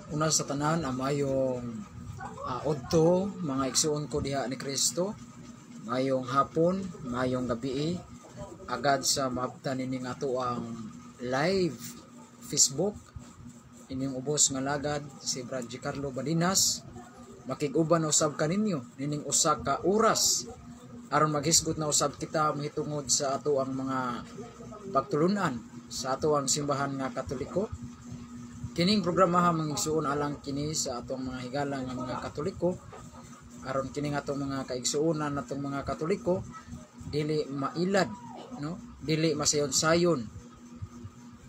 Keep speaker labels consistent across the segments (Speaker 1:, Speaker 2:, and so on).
Speaker 1: Una sa tanan, ang mayong udto, mga igsuon ko diha ni Kristo. Mayong hapon, mayong gabi, agad sa maabtan nining ato ang live Facebook. Inyong ubos nga lagad si Brad Giancarlo Badinas. Makig-uban usab kaninyo nining usa ka oras aron maghisgot na usab kita mahitungod sa ato ang mga pagtulunan sa ato ang simbahan nga Katoliko. Kining programa ha, mga igsuon, alang kini sa atong mga higala nga mga Katoliko, aron kining atong mga kaigsuonan natong mga Katoliko dili mailad, no, dili masayon-sayon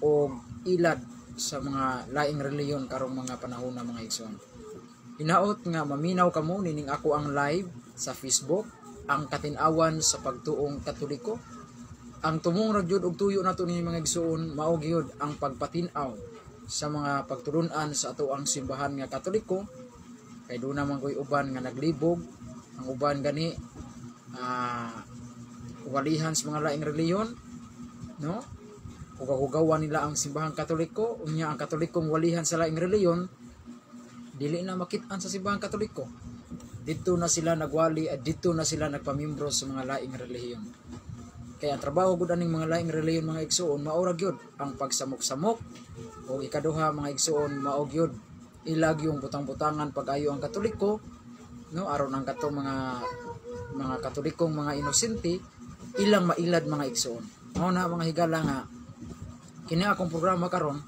Speaker 1: o ilad sa mga laing relihiyon karong mga panahon na, mga igsuon. Hinaot nga maminaw kamo nining ako ang live sa Facebook, ang katin-awan sa pagtuong Katoliko. Ang tumong ra gyud og tuyo nato ni, mga igsuon, mao gyud ang pagpatin-aw sa mga pagtulunan sa ato ang simbahan nga Katoliko, kay doon naman ko'y uban nga naglibog. Ang uban gani walihan sa mga laing relihiyon, no, hugaw-hugawan nila ang simbahang Katoliko. Unya ang Katolikong walihan sa laing relihiyon, dili na makit-an sa simbahang Katoliko. Dito na sila nagwali at dito na sila nagpamimbro sa mga laing relihiyon. Kaya ang trabaho gud aning mga laing relihiyon, mga igsuon, mao ra gyud ang pagsamok-samok, o ikaduha, mga igsuon, mao gyud ilag yung butang-butangan pag-ayo ang Katoliko, no, aron ang katong mga Katolikong mga inosente ilang mailad, mga igsuon. Mao na, mga higala, nga kini akong programa karon,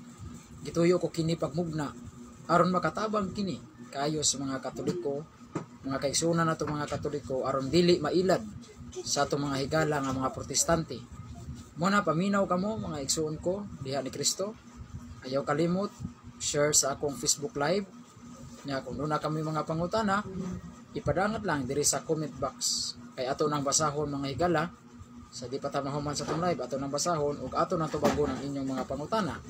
Speaker 1: gituyo ko kini pagmugna aron makatabang kini kaayo sa mga Katoliko, mga kaigsuonan nato mga Katoliko, aron dili mailad sa atong mga higala nga mga Protestante. Mo na, paminaw kamo, mga igsuon ko diha ni Kristo. Ayaw kalimot share sa akong Facebook Live nya. Kung duna kami mga pangutana, ipadangat lang diri sa comment box kay ato nang basahon, mga higala. Sa di pa ta mahuman sa atong live, ato nang basahon ug ato nang tubagon ang inyong mga pangutana.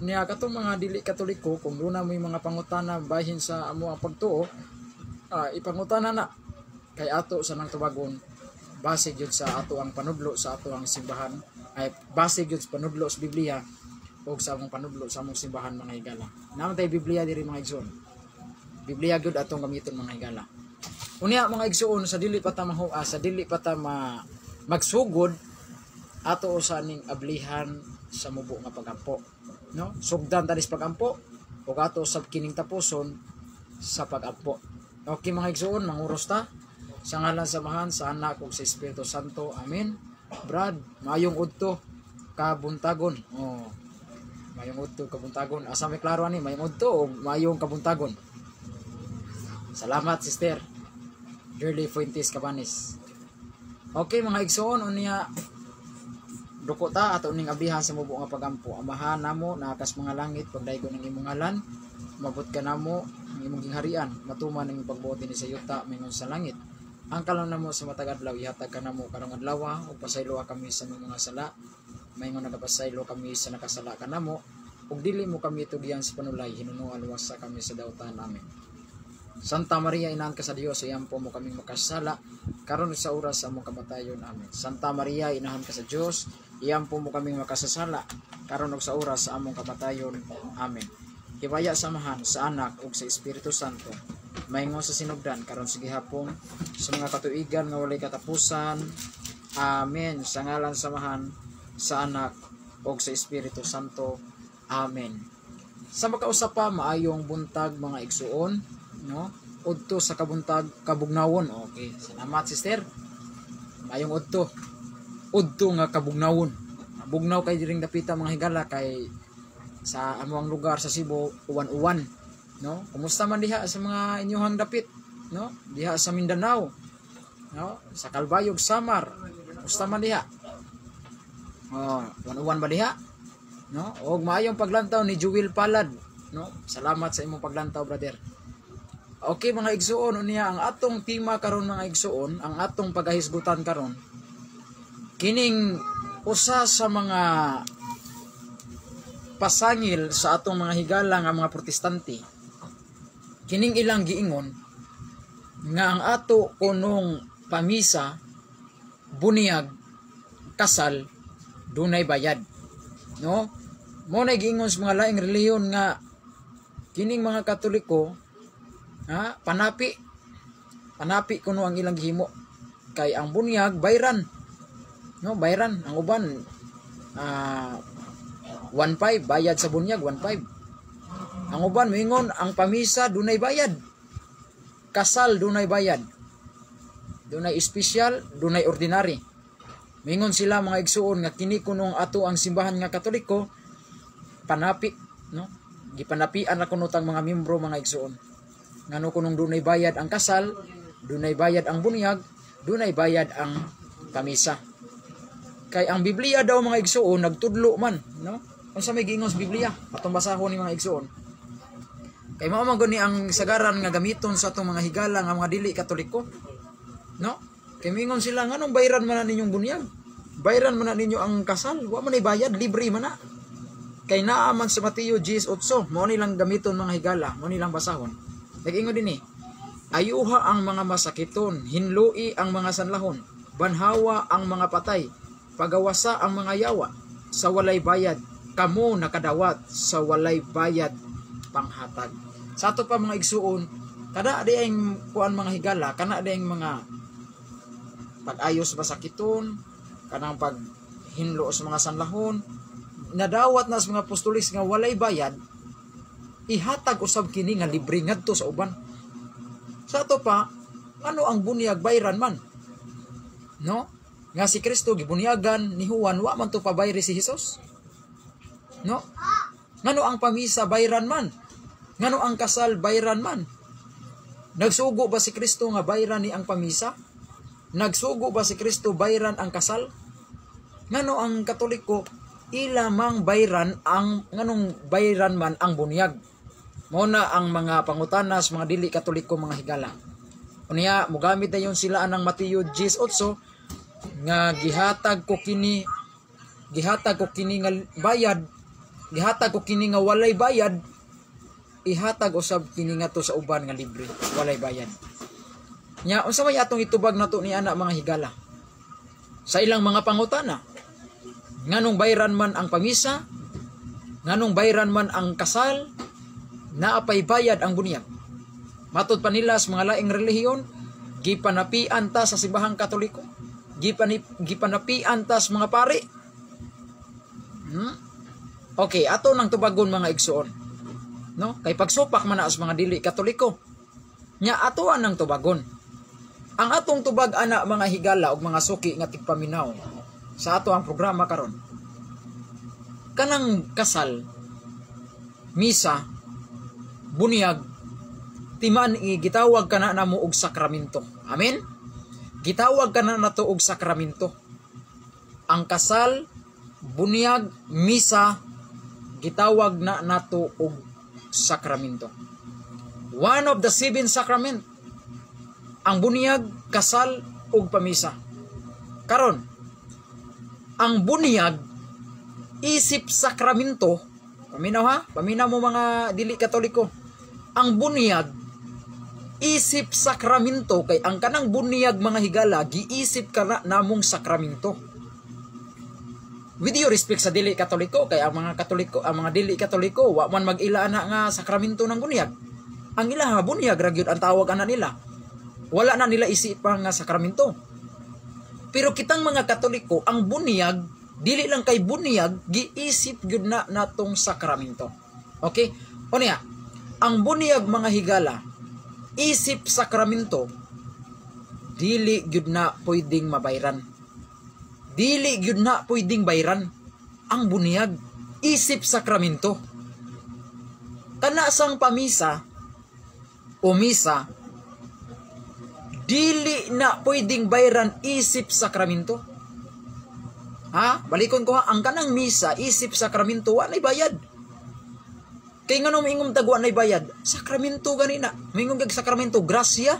Speaker 1: Niya katong mga dili Katoliko, kung duna mo'y mga pangutana bahin sa amo ang pagtuo, ipangutana na kay ato sa nang tubagon base gyud sa ato ang panudlo sa ato ang simbahan, ay base gyud sa panudlo sa Biblia ug sa among panudlo sa among simbahan, mga higala. Naa man tay Biblia diri, mga igsoon. Biblia gyud atong gamiton, mga higala. Unya, mga igsoon, sa dili pa ta magsugod, ato usa ning ablihan sa mubo nga pagampo, no? Sugdan ta sa pagampo ug ato sab kining tapuson sa pagampo. Okay, mga igsoon, manguros ta. Sa ngalan sa Amahan, sa Anak ug sa Espiritu Santo. Amen. Brad, maayong udto kabuntagon. Oh. Maayong udto kabuntagon. Asa may klaro ani, maayong udto o maayong kabuntagon? Salamat, sister. Shirley Fuentes Cabanes. Okay, mga igsoon, unya duko ta, ato ning ablihan sa mubo nga pagampo. Amahan namo naa kas mga langit, pagdaygon ang imong ngalan, mabot ka namo ang imong gingharian, matuman ang imong pagbuot dinhi sa yuta mingon sa langit. Ang kalon namo sa matag adlaw ihatag kanamo karong adlaw, ug pasayloa kami sa among mga sala, maingon nagapasaylo kami sa nakasala kanamo, ug dili mo kami tugyan sa panulay, hinunoa luwasa kami sa dautan. Amen. Santa Maria, inahan ka sa Dios, iampo mo kaming makasala, karon sa oras sa among kamatayon. Amen. Santa Maria, inahan ka sa Dios, iampo mo kaming makasasala, karon ug sa oras sa among kamatayon. Amen. Himaya sa Amahan, sa Anak ug sa Espiritu Santo, maingon sa sinugdan, karon sa gihapon, sa mga katuigan nga walay katapusan. Amen. Sa ngalan sa Amahan, sa Anak ug sa Espiritu Santo. Amen. Sa makausa pa, maayong buntag, mga igsuon, no? Udto sa kabuntag, kabugnawon. Okay, salamat, sister. Maayong udto. Udto nga kabugnawon. Bugnaw kay diring dapita, mga higala, kay sa among lugar sa Cebu uwan-uwan, no? Kumusta man diha sa mga inyuhang dapit, no? Diha sa Mindanao, no? Sa Calbayog, Samar. Kumusta man diha? Oh, uwan-uwan ba diha? No? Og maayong paglantaw ni Jewel Palad, no? Salamat sa imong paglantaw, brother. Okay, mga igsuon, unya ang atong tema karon, mga igsuon, ang atong pagahisgutan karon, kining usa sa mga pasangil sa atong mga higala nga mga Protestante. Kining ilang giingon nga ang ato kunong pamisa, bunyag, kasal dunay bayad. No? Mo na giingon sa mga laing relihiyon nga Kining mga Katoliko, ha, panapi. Panapi kuno ang ilang gihimo. Kay ang bunyag bayran. No, bayran ang uban, 1.5 bayad sa bunyag, 1.5. Ang uban moingon ang pamisa dunay bayad. Kasal dunay bayad. Dunay espesyal, dunay ordinary. Mingon sila, mga igsuon, nga kini kunong ato ang simbahan nga Katoliko panapi, no? Gipanapian ra kuno tang mga membro, mga igsuon. Ngano kunong dunay bayad ang kasal, dunay bayad ang bunyag, dunay bayad ang pamisa. Kay ang Biblia daw, mga igsuon, nagtudlo man, no? Unsa may giingon sa Biblia? Atong basahon ni, mga igsuon. Kay mao man gud ni ang sagaran nga gamiton sa atong mga higala nga mga dili Katoliko. No? Kay mingon sila, nganong bayran man na ninyong bunyag? Bayran man na ninyo ang kasal, wa man ay bayad, libre man na. Kay naa man sa Mateo 18, mao nilang gamiton, mga higala, mao nilang basahon. Nag-ingon din eh, "Ayuha ang mga masakiton, hinlui ang mga sanlahon, banhawa ang mga patay, pagawasa ang mga yawa, sa walay bayad, kamo nakadawat, sa walay bayad panghatag." Sa ato pa, mga igsuon, kada di ang kuan, mga higala, kana di ang mga pag-ayos masakiton, kanang paghinlo sa mga sanlahon, nadawat na sa mga apostolis nga walay bayad, ihatag usab kini nga libre ngadto sa uban. Sa ato pa, ano ang bunyag bayran man? No? Nga si Kristo gibunyagan ni Juan, wa man to pabayri si Jesus. No? Ngano ang pamisa bayran man? Ngano ang kasal bayran man? Nagsugo ba si Kristo nga bayran ni ang pamisa? Nagsugo ba si Kristo bayran ang kasal? Ngano ang Katoliko ila mang bayran ang, nganong bayran man ang bunyag? Mao na ang mga pangutana sa mga dili Katoliko, mga higala. Unya mogamit na yon sila anang Mateo 18 nga gihatag ko kini nga bayad, gihatag ko kini nga walay bayad, ihatag usab kini nga to sa uban nga libre, walay bayad. Nya unsa may atong itubag nato ni ana, mga higala, sa ilang mga pangutana? Nganong bayran man ang pamisa? Nganong bayran man ang kasal? Naapay bayad ang bunyag. Matod pa nila sa mga laing relihiyon, gipanapian ta sa simbahang Katoliko. Gipanapian ta sa mga pari. Okay, ato nang tubagon, mga igsuon. No? Kay pagsupak man na sa mga dili Katoliko. Nya ato nang tubagon. Ang atong tubag ana, mga higala ug mga suki nga tigpaminaw sa ato ang programa karon. Kanang kasal, misa, bunyag, timan gitawag kana namo og sakramento. Amen? Gitawag kana nato og sakramento. Ang kasal, bunyag, misa, gitawag na nato og sakramento. One of the seven sacrament. Ang bunyag, kasal, ug pamisa. Karon, ang bunyag isip sakramento, paminaw ha, paminaw mo mga dili Katoliko. Ang bunyag isip sakramento kay ang kanang bunyag, mga higala, giisip kana namong sakramento. With due respect sa dili Katoliko, kay ang mga Katoliko, ang mga dili Katoliko, wa man mag-ila ana nga sakramento ng bunyag. Ang ilaha bunyag ra gyud ang tawag ana nila. Wala na nila isipan nga sakramento. Pero kitang mga Katoliko, ang bunyag dili lang kay bunyag, giisip gyud na natong sakramento. Okay? O niya, ang bunyag, mga higala, isip sakramento, dili gyud na pwedeng mabayran. Dili gyud na pwedeng bayran ang bunyag isip sakramento. Kana sang pamisa o misa, dili na pwedeng bayran isip sakramento. Ha? Balikon ko ha, ang kanang misa isip sakramento, wa nay bayad. Kay ngano moingon tag wa nay bayad? Sakramento gani na. Moingon kag sakramento, grasya.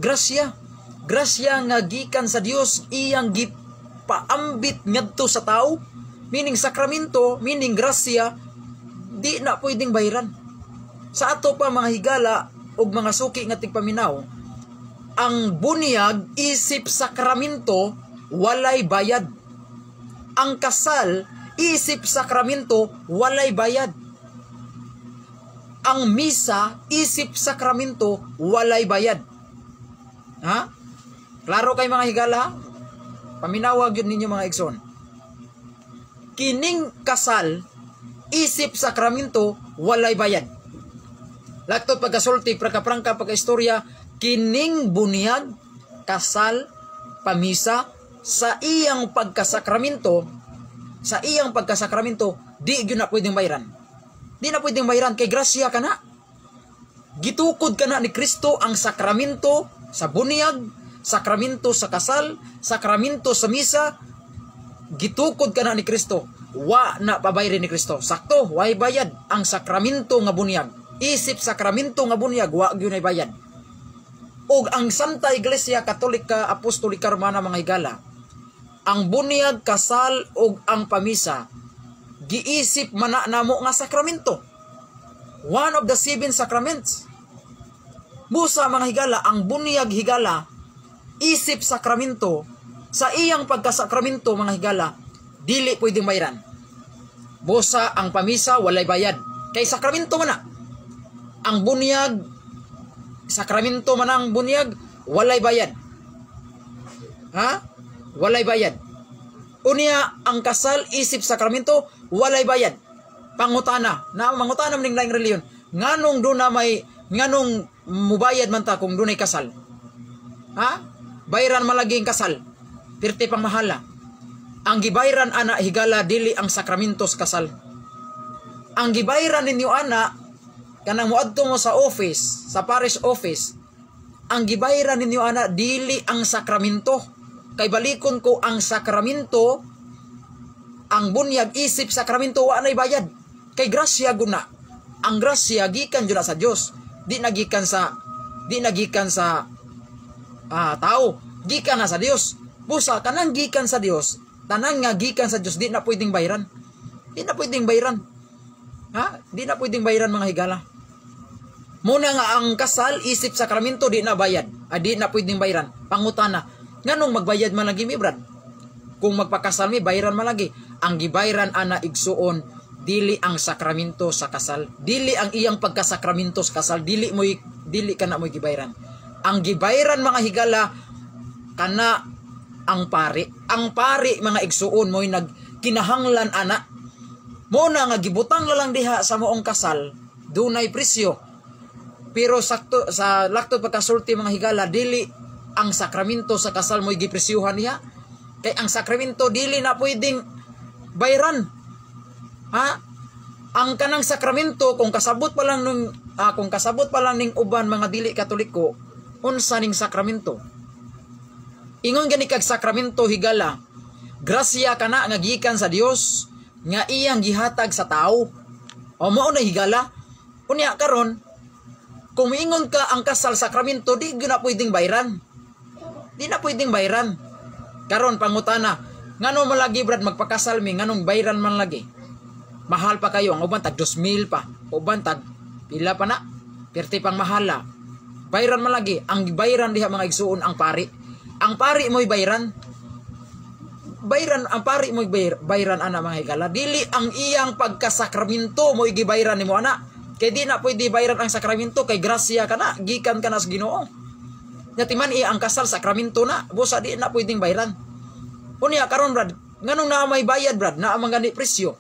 Speaker 1: Grasya. Grasya nga gikan sa Dios, iyang gipaambit ngadto sa tao. Meaning sakramento, meaning grasya, di na pwedeng bayran. Sa ato pa, mga higala ug mga suki nga tigpaminaw, ang bunyag isip sakramento, walay bayad. Ang kasal isip sakramento, walay bayad. Ang misa isip sakramento walay bayad. Ha? Klaro kay, mga higala? Paminawag yun ninyo, mga igsoon. Kining kasal isip sakramento walay bayad. Laktod pagkasulti, prangka-prangka pagkaistorya, kining bunyag, kasal, pamisa, sa iyang pagkasakramento, di gyud na pwedeng bayaran. Di na pwedeng bayaran kay grasya ka na. Gitukod ka na ni Kristo ang sakramento sa bunyag, sakramento sa kasal, sakramento sa misa, gitukod ka na ni Kristo. Wa na pabayri ni Kristo. Sakto, way bayad ang sakramento nga bunyag. Isip sakramento nga bunyag, wa gyud nay bayad. Og ang Santa Iglesia Katolika Apostolika Romana, mga higala, ang bunyag, kasal ug ang pamisa giisip man na namo nga sakramento. One of the seven sacraments. Busa, mga higala, ang bunyag, higala, isip sakramento, sa iyang pagkasakramento, mga higala, dili pwedeng bayaran. Busa ang pamisa walay bayad. Kay sakramento man na. Ang bunyag, sakramento man ang bunyag, walay bayad. Ha? Walay bayad. Unya ang kasal isip sakramento walay bayad. Pangutana, na mangutana man ning laing reliyon. Nganong mubayad man ta kung dunay kasal? Ha? Bayran man lagi ang kasal. Pirti pang mahala. Ang gibayran ana, higala, dili ang sakramento sa kasal. Ang gibayran ninyo ana, kanang moadto mo sa office, sa parish office, ang gibayran ninyo ana dili ang sakramento. Kay balikon ko, ang sakramento, ang bunyag isip sakramento, wa nay bayad. Kay grasya guna. Ang grasya gikan jud na sa Dios. Di nagikan sa tao, gikan na sa Dios. Busa kanang gikan sa Dios, tanan nga gikan sa Dios di na pwedeng bayaran. Di na pwedeng bayaran. Ha? Di na pwedeng bayaran, mga higala. Muna nga ang kasal isip sakramento di na bayad. Ah, di na pwedeng bayaran. Pangutana, nganong magbayad man lagi mi, Brad? Kung magpakasal mi, bayaran man lagi. Ang gibayran ana, igsuon, dili ang sakramento sa kasal. Dili ang iyang pagkasakramento sa kasal, dili kana mo'y gibayran. Ang gibayran, mga higala, kana ang pari. Ang pari, mga igsuon, mo'y nagkinahanglan ana. Mo na nga gibutang na lang diha sa moong kasal, dunay presyo. Pero sakto sa lakto pagkasulti, mga higala, dili ang sakramento sa kasal mo'y gipresyuhan niya. Kay ang sakramento dili na pwedeng bayran. Ha? Ang kanang sakramento, kung kasabot pa lang ning uban mga dili Katoliko unsa ning sakramento. Ingon gani kag sakramento, higala, grasya kana nga gikan sa Dios nga iyang gihatag sa tao. O mao na, higala. Unya karon, kung miingon ka ang kasal sakramento, di gyud na pwedeng bayran. Di na pwedeng bayran. Karon pangutana, ngano man lagi, Brad, magpakasal mi, nganong bayran man lagi? Mahal pa kayo, ang uban tag 2,000 pa, uban tag pila pa na, pirti pang mahala. Bayran man lagi, ang bayran diha, mga igsuon, ang pari. Ang pari mo'y bayran. Bayran ang pari mo'y bayran ana, mga higala. Dili ang iyang pagkasakramento mo'y gibayran nimo ana. Kay di na pwede bayran ang sakramento kay grasya ka na, gikan ka na sa Ginoo. Natiman iya ang kasal sakramento na, busa di na pwedeng bayran. Unya karon, Brad, nganong naa may bayad, Brad, naa man gani presyo?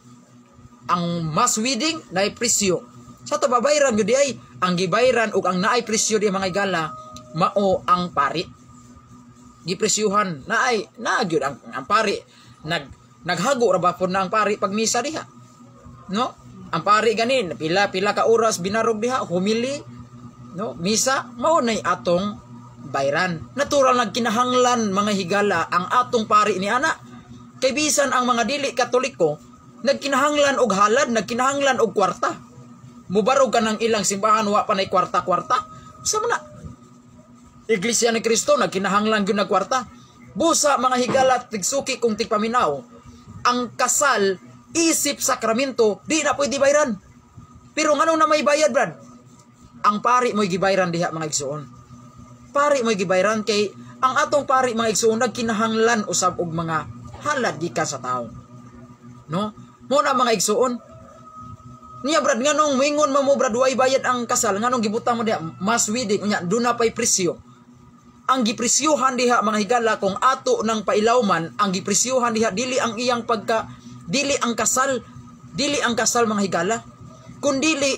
Speaker 1: Ang mass wedding naay presyo. Sa to babayran gyud di ay ang gibayran ug ang naay presyo di, mga higala, mao ang pari. Gipresyuhan naay naa gyud ang pari, naghago ra ba pod na ang pari pag misa diha. No? Ang pari ganin pila pila ka oras binarog diha, humili, no? Misa mao nay atong bayran. Natural nagkinahanglan, mga higala, ang atong pari ni ana. Kay bisan ang mga dili Katoliko nagkinahanglan og halad, nagkinahanglan og kwarta. Mubarog ka ng ilang simbahan, wa pa nay kwarta-kwarta. Sa man na? Iglesia ni Cristo nagkinahanglan gyud na kwarta. Busa, mga higala, tigsuki kung tigpaminaw, ang kasal isip sakramento di na pwede bayran. Pero ngano na may bayad, Brad? Ang pari mo'y gibayran diha, mga igsuon. Pari mo'y gibayran kay ang atong pari, mga igsuon, nagkinahanglan usab og mga halad gikan sa tao. No? Mo na, mga igsuon. Niya brad, nganong moingon man mo brad way bayad ang kasal, nganong gibutang mo diha mass wedding, unya duna pay presyo? Ang gipresyohan diha, mga higala, kung ato ng pailawman, ang gipresyohan diha dili ang iyang pagka dili ang kasal, dili ang kasal, mga higala, kundili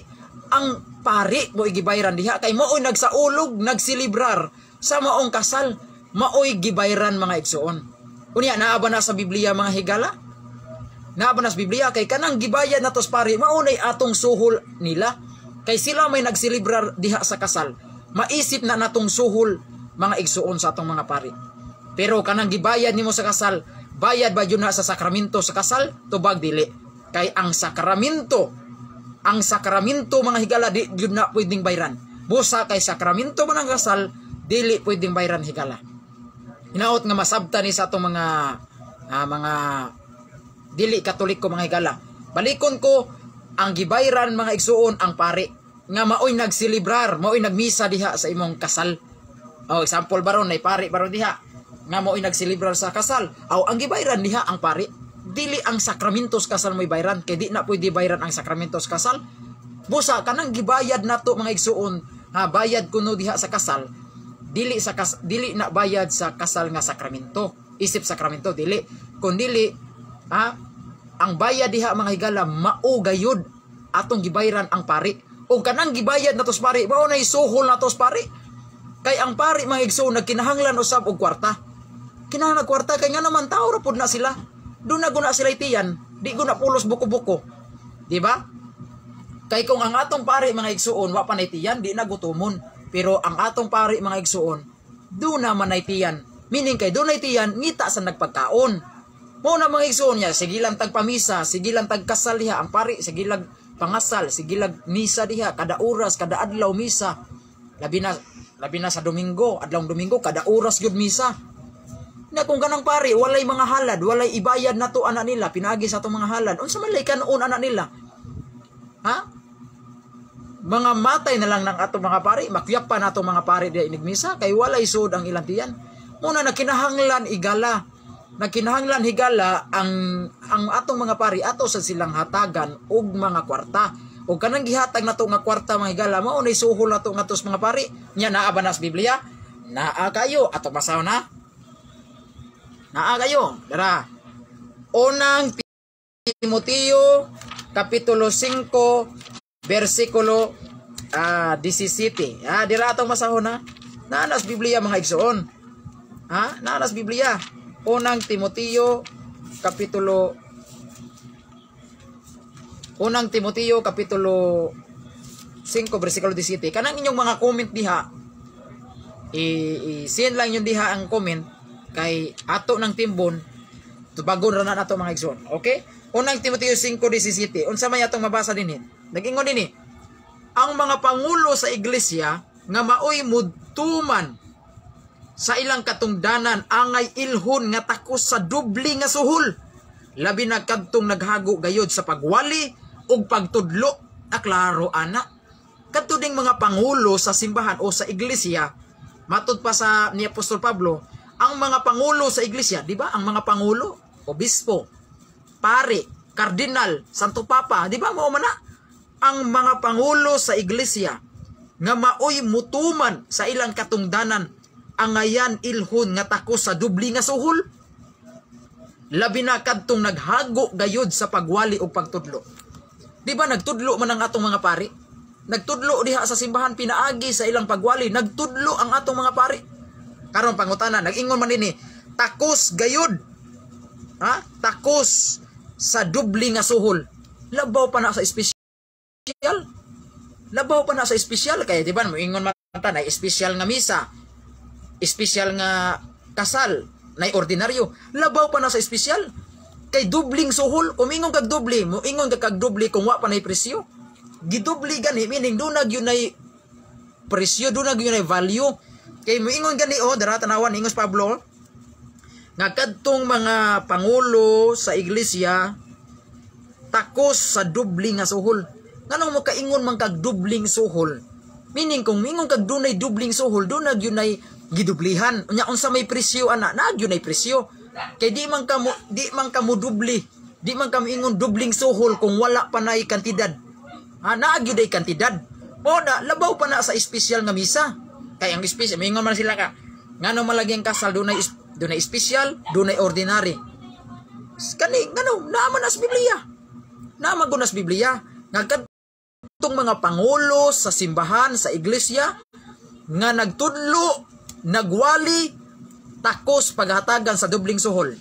Speaker 1: ang pari mo gibayran diha kay maoy nagsaulog, nagsilibrar sa maong kasal, maoy gibayran, mga igsoon. Unya naa ba na sa Biblia, mga higala? Naa ba na sa Biblia? Kay kanang gibayad nato sa pari, maunay atong suhol nila kay sila may nagsilibrar diha sa kasal. Maisip na natong suhol, mga igsuon, sa atong mga pari. Pero kanang gibayad nimo sa kasal, bayad ba yun na sa sakramento sa kasal? Tubag dili. Kay ang sakramento, mga higala, di yun na pwedeng bayran. Busa kay sakramento man ang kasal, dili pwedeng bayran, higala. Hinaot nga masabta ni sa atong mga dili Katoliko, mga higala. Balikon ko, ang gibayran, mga igsuon, ang pari nga maoy nagsilibrar, maoy nagmisa diha sa imong kasal. Oh, example baron nay pari baron diha nga maoy nagsilibrar sa kasal. Aw, ang gibayran diha ang pari. Dili ang sakramentos kasal mo'y bayran kay di na pwede bayran ang sakramentos kasal. Busa kanang gibayad nato, mga igsuon, ha, bayad kuno diha sa kasal, dili na bayad sa kasal nga sakramento. Isip sakramento dili. Kun dili, ha, ang bayad diha, mga higala, mao gayud atong gibayran ang pari. O kanang gibayad nato sa pari, mao nay suhol nato sa pari. Kay ang pari, mga igsoon, nagkinahanglan usab og kwarta. Kinahanglan kwarta kay nga naman tao ra pud na sila. Doon na guna sila itiyan, di guna pulos buko-buko. Di ba? Kay kung ang atong pari, mga igsuon, wa pa tiyan, di na gutomon. Pero ang atong pari, mga igsuon, do na man tiyan. Meaning kay do na tiyan, ngita sa nagpagkaon. Mo na, mga igsuon niya, sige lang tagpamisa, sige lang tagkasal diha ang pari, sige lang pangasal, sige lang misa diha, kada oras, kada adlaw misa. Labi na sa Domingo, adlawng Domingo, kada oras gyud misa. Na kung kanang pari, walay mga halad, walay ibayad na to anak nila, pinagi sa atong mga halad, unsa man lay kanon anak nila? Ha? Mga matay na lang ng atong mga pari, makyap pa na atong mga pari diha inigmisa, kay walay sud ang ilang tiyan. Muna nakinahanglan igala, nagkinahanglan higala ang atong mga pari, ato sa silang hatagan og mga kwarta. Og kanang gihatag nato nga kwarta, mga higala, mao nay suhol nato ngadto sa mga pari. Nya naa ba nas Biblia? Naa kayo ato basaw na. Naa kayo. Dara. Unang Timoteo kapitulo 5 bersikulo 17. Dira atong basahon na. Naa nas Biblia, mga igsoon. Ha? Naa nas Biblia. Unang Timoteo kapitulo 5 bersikulo 17. Kanang inyong mga comment diha, i-send lang yun diha ang comment kay ato ng timbon, tubagon ra na nato, mga igsoon. Okay? Unang Timoteo 5:17. Unsa may atong mabasa dinhi? Nag-ingon dinhi, ang mga pangulo sa iglesia nga maoy mudtuman sa ilang katungdanan angay ilhon nga takos sa dubli nga suhol, labi na kadtong naghago gayod sa pagwali ug pagtudlo. Aklaro ana, kadto ding mga pangulo sa simbahan o sa iglesia, matud pa sa ni Apostol Pablo, ang mga pangulo sa iglesia, di ba? Ang mga pangulo, obispo, pari, kardinal, Santo Papa, di ba mao man na? Ang mga pangulo sa iglesia nga maoy mutuman sa ilang katungdanan angayan ilhon nga takos sa dubli nga suhol, labi na kadtong naghago gayod sa pagwali ug pagtudlo. Di ba nagtudlo man ang atong mga pari? Nagtudlo diha sa simbahan pinaagi sa ilang pagwali, nagtudlo ang atong mga pari. Karon pangutana, nag-ingon man dinhi, takos gayod. Ha? Takos sa dubli nga suhol. Labaw pa na sa espesyal. Labaw pa na sa espesyal kay di ba moingon man ta na espesyal nga misa, espesyal nga kasal, nay ordinaryo. Labaw pa na sa espesyal. Kay dubling suhol, kung ingon kag dubli, mo ingon kag kag dubli kung wa pa nay presyo. Gidubli gani, meaning dunag yun ay presyo, dunag yun ay value. Kay moingon gani oh, dara tanawan ingos Pablo nga kadtong mga pangulo sa iglesia takos sa dubli nga suhol. Nganong mo kaingon man kag dubling suhol? Meaning kung mingon kag dunay dubling suhol, dunag yun ay gidublihan. Unya unsa may presyo ana? Naag yun ay presyo. Kay di man ka mo dubli. Di man ka moingon dubling suhol kung wala pa nay kantidad. Ha, naa gyud ay kantidad. Mo na labaw pa na sa espesyal nga misa. Kay ang espesyal, mingon man sila ka. Ngano man lagi ang kasal dunay espesyal, dunay ordinary. Kani ngano naa man na sa Biblia. Naa man gud na sa Biblia nga kadtong mga pangulo sa simbahan, sa iglesia nga nagtudlo, nagwali, takos paghatagan sa dubling suhol.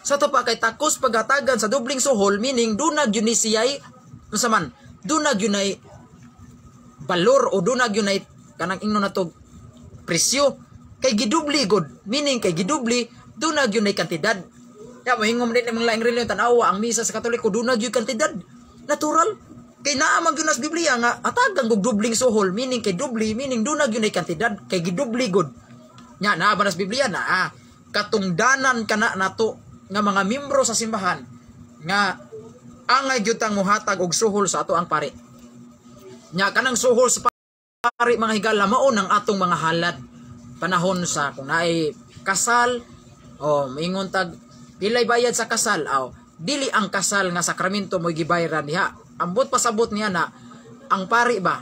Speaker 1: Sa to pa kay takos paghatagan sa dubling suhol, meaning duna gyud ni siya'y unsa man, duna gyud nay balor o duna gyud nay kanang ingnon nato presyo kay gidubli god, meaning kay gidubli, duna gyud nay kantidad. Ya mohingom din mga laing reliyon, tan-awa ang misa sa Katoliko, duna gyud kantidad. Natural kay naa man gyud na sa Biblia nga atagan og dubling suhol, meaning kay dubli, meaning duna gyud nay kantidad kay gidubli god. Nya naa ba na sa Biblia? Naa. Katungdanan kana nato nga mga membro sa simbahan nga angay gyud tang mohatag og suhol sa ato ang pari. Nya kanang suhol sa pari, mga higala, mao nang atong mga halad panahon sa kung naay kasal o mingon tag pilay bayad sa kasal. Aw, dili ang kasal nga sakramento mo gibayran diha. Ambot pasabot niya na ang pari ba,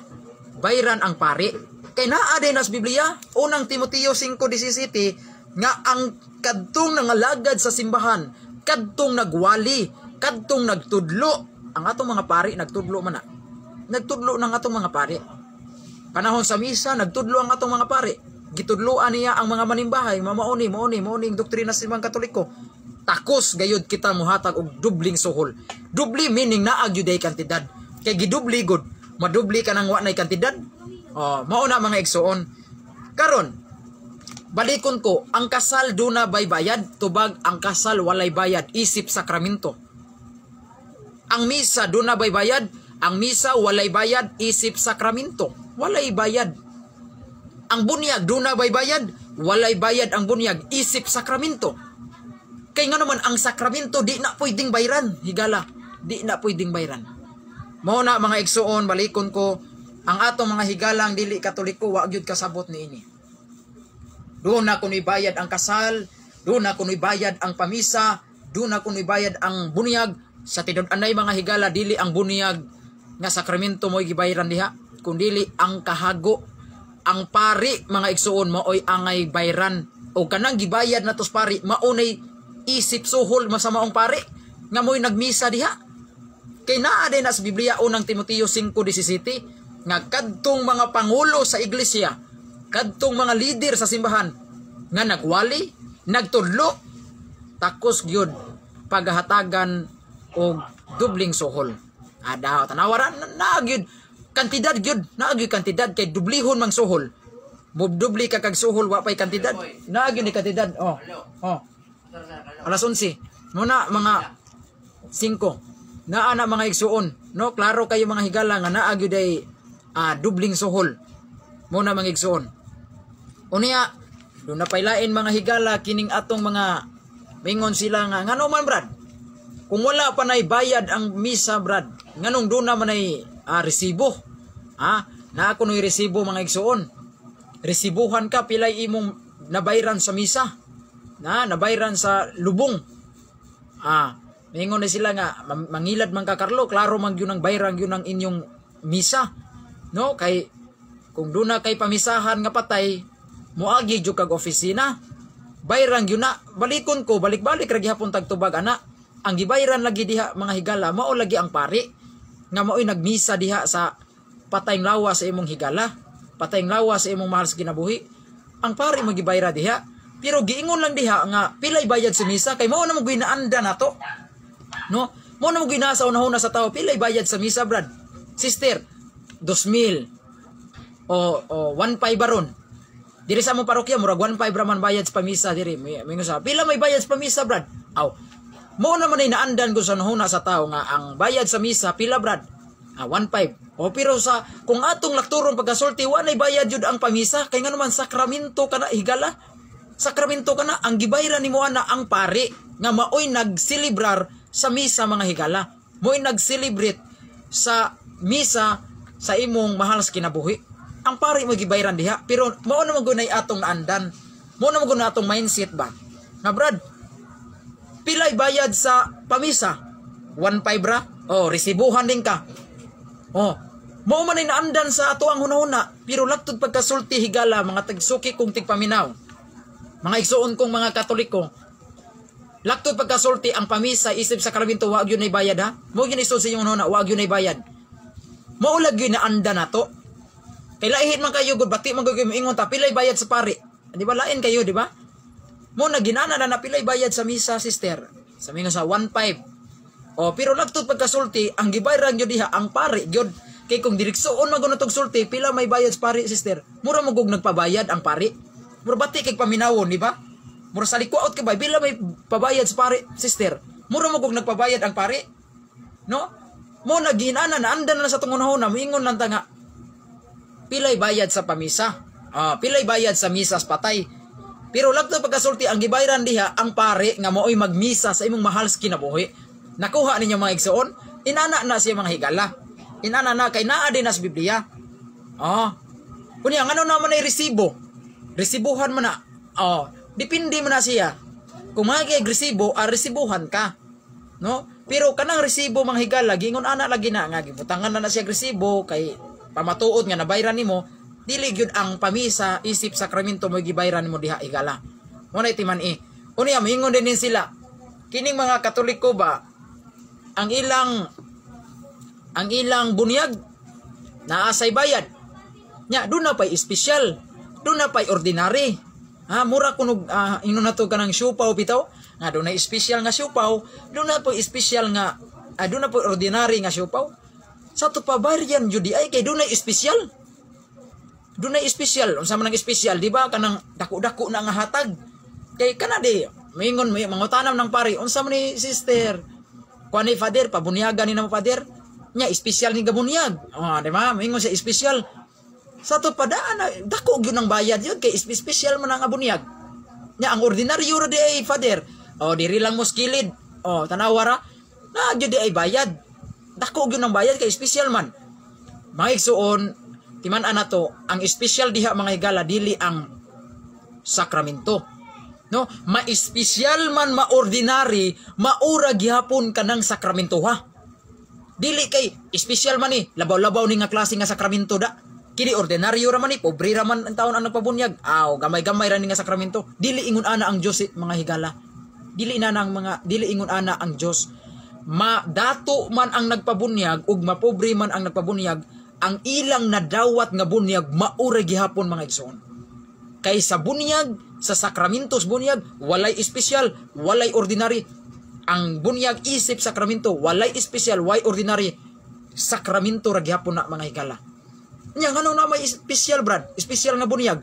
Speaker 1: bayran ang pari kay naa din sa Biblia, Unang Timoteo 5:17, nga ang kadtong nangalagad sa simbahan, kadtong nagwali, kadtong nagtudlo. Ang atong mga pari nagtudlo man na, nagtudlo ng atong mga pari panahon sa misa, nagtudlo ang atong mga pari, gitudloan niya ang mga manimbahay, mamauni mauni mauni ang doktrina sa simbahang Katoliko. Takos gayud kita muhatag og dubling suhol. Dubli meaning naa gyud ay kantidad kay gidubli gud, madubli ka nang wa nay kantidad. Oh, mao na, mga igsuon. Karon balikon ko, ang kasal duna bay bayad? Tubag, ang kasal walay bayad isip sakramento. Ang misa duna bay bayad? Ang misa walay bayad isip sakramento, walay bayad. Ang bunyag duna bay bayad? Walay bayad ang bunyag isip sakramento. Kay nga naman ang sakramento di na pwedeng bayran, higala, di na pwedeng bayran. Mao na, mga igsuon, balikon ko, ang atong mga higalang dili Katoliko wa gyud kasabot niini. Doon na kuno'y bayad ang kasal, doon na kuno'y bayad ang pamisa, doon na kuno'y bayad ang bunyag. Sa tinud-anay, mga higala, dili ang bunyag nga sakramento mo'y gibayran diha, kundili ang kahago. Ang pari, mga igsuon, maoy angay bayran. O kanang gibayad na tos pari, maunay isip suhol masamaong pari nga mo'y nagmisa diha. Kay naa din na sa Biblia, Unang Timoteo 5:17, nga kadtong mga pangulo sa iglesia, kadtong mga lider sa simbahan nga nagwali, nagtudlo, takos gyud paghatagan og dubling suhol. Ada tanawaran naa gyud kantidad gyud, naa gyud kantidad kay dublihon mang suhol. Mudubli ka kag suhol, wa pay kantidad. Naa gyud ni kantidad. Oh. Alas 11. Muna mga 5. Naa na, mga igsuon, no? Klaro kayo, mga higala, nga naa gyud ay dubling suhol. Muna, mga igsuon. Unya, doon na pailain, mga higala, kining atong mga mingon sila nga ngano man, Brad? Kung wala pa nay bayad ang misa, Brad, nganong doon na man ay resibo? Ha? Na ako no'y resibo, mga igsuon. Resibuhan ka pilay imong nabayran sa misa. Na nabayran sa lubong. Mingon na sila nga mangilad man ka, Carlo, klaro man gyud ang bayran gyud ang inyong misa. No, kay kung doon na kay pamisahan nga patay, moagi jud kag opisina. Bayran gyud na, balikon ko, balik-balik ra gihapon tagtubag ana. Ang gibayran lagi diha, mga higala, mao lagi ang pari nga mao'y nagmisa diha sa patayng lawas sa imong higala, patayng lawas sa imong mahal sa kinabuhi. Ang pari mo gibayra diha. Pero giingon lang diha nga pilay bayad sa misa kay mao na mo ginaanda nato. No? Mao na mo ginasa una-una sa tao, pilay bayad sa misa, Brad? Sister, 2,000 o 1.5 baron. Diri sa among parokya murag 1.5 ra man bayad sa pamisa diri. Mingon sa pila may bayad sa pamisa, Brad? Aw. Mao naman ay naandan ko sa nahuna sa tao nga ang bayad sa misa pila, Brad? 1.5. O pero sa kung atong lakturon pagkasulti, wa nay bayad jud ang pamisa kay ngano man sakramento kana, higala. Sakramento kana, ang gibayran nimo ana ang pari nga maoy nagselebrar sa misa, mga higala. Mo'y nag-celebrate sa misa sa imong mahal sa kinabuhi. Ang pari mo gibayran diha, pero mao na man gunay atong naandan. Mao na man gunay atong mindset ba? Nga, Brad, pilay bayad sa pamisa? 1.5 ra? Oh, resibuhan din ka. Oh, mao man ay naandan sa ato ang hunahuna, pero lagtod pagkasulti, higala, mga tagsuki kong tigpaminaw. Mga igsuon kong mga Katoliko. Lagtod pagkasulti, ang pamisa isip sakramento wa gyud nay bayad, ha. Mao gyud isod sa inyong hunahuna, wa gyud nay bayad. Mao lagi naanda nato. Kay lahi man kayo gud, bati man gud moingon ta, "Pilay bayad sa pari?" Di ba lain kayo, di ba? Mo na ginana na na, "Pilay bayad sa misa, sister?" Sa mingon sa 1.5. Oh, pero lagtod pagkasulti, ang gibayran gyud diha ang pari gyud. Kay kung direksoon man gud natong sulti, "Pila may bayad sa pari, sister?" Mura mo gug nagpabayad ang pari. Mura bati kay paminawon, di ba? Mura sa likwaot ka ba, "Pila may pabayad sa pari, sister?" Mura mo gug nagpabayad ang pari. No? Mo na ginana na andan na sa tong unahuna, moingon lang ta nga, "Pilay bayad sa pamisa? Ah, pilay bayad sa misa sa patay?" Pero lagto pagkasulti, ang gibayran diha ang pare nga maoy magmisa sa imong mahal sa kinabuhi. Nakuha ninyo, mga igsoon? Inana na siya, mga higala. Inana na kay naa din na sa Biblia. Oh. Kunya ngano naman ay resibo? Resibuhan man na. Oh, depende man na siya. Kung mga resibo, ah, resibuhan ka. No? Pero kanang resibo, mga higala, gingon ana lagi na nga gibutangan na na siya resibo kay pamatuod nga nabayran nimo, dili gyud ang pamisa isip sakramento mo gibayran nimo diha, higala. Mo na timan i. Unya moingon din din sila. Kining mga Katoliko ba, ang ilang bunyag naa say bayad. Nya doon na pay espesyal, doon na pay ordinary. Ha, mura kunog ingnon nato kanang siupaw bitaw, nga doon na espesyal nga siupaw, doon na po espesyal nga doon na po ordinary nga siupaw. Sa to pa bayran jud ay kay doon na espesyal. Doon na espesyal, unsa man ang espesyal, di ba, kanang dako-dako na nga hatag. Kay kana di mingon may mangutanam ng pari, "Unsa man ni, sister?" Kuan ni father, pabunyagan ni namo, father. Nya espesyal ni gabunyag. Oh, di ba? Mingon siya espesyal. Sa to padaan na dako gyud ang bayad yun kay espesyal man ang abunyag. Nya ang ordinaryo ra di ay, father. Oh, diri lang mo skilid. Oh, tanawa ra. Na gyud di ay bayad. Dako gyud ang bayad kay espesyal man. Mga igsuon, timan-an nato ang espesyal diha, mga higala, dili ang sakramento. No, ma-espesyal man, ma-ordinary, maura gihapon kanang sakramento, ha. Dili kay espesyal man ni, labaw-labaw ni nga klase nga sakramento da. Kini ordinaryo ra man ni, pobre ra man ang taon ang nagpabunyag. Aw, gamay-gamay ra ni nga sakramento. Dili ingon ana ang Dios, mga higala. Dili na ang mga dili ingon ana ang Dios. Ma dato man ang nagpabunyag ug mapobre man ang nagpabunyag, ang ilang nadawat nga bunyag maura gihapon, mga igsoon. Kay sa bunyag, sa sakramentos bunyag, walay espesyal, walay ordinary. Ang bunyag isip sakramento, walay espesyal, walay ordinary. Sakramento ra gihapon na, mga higala. Nya ngano na may espesyal, brad? Espesyal nga bunyag.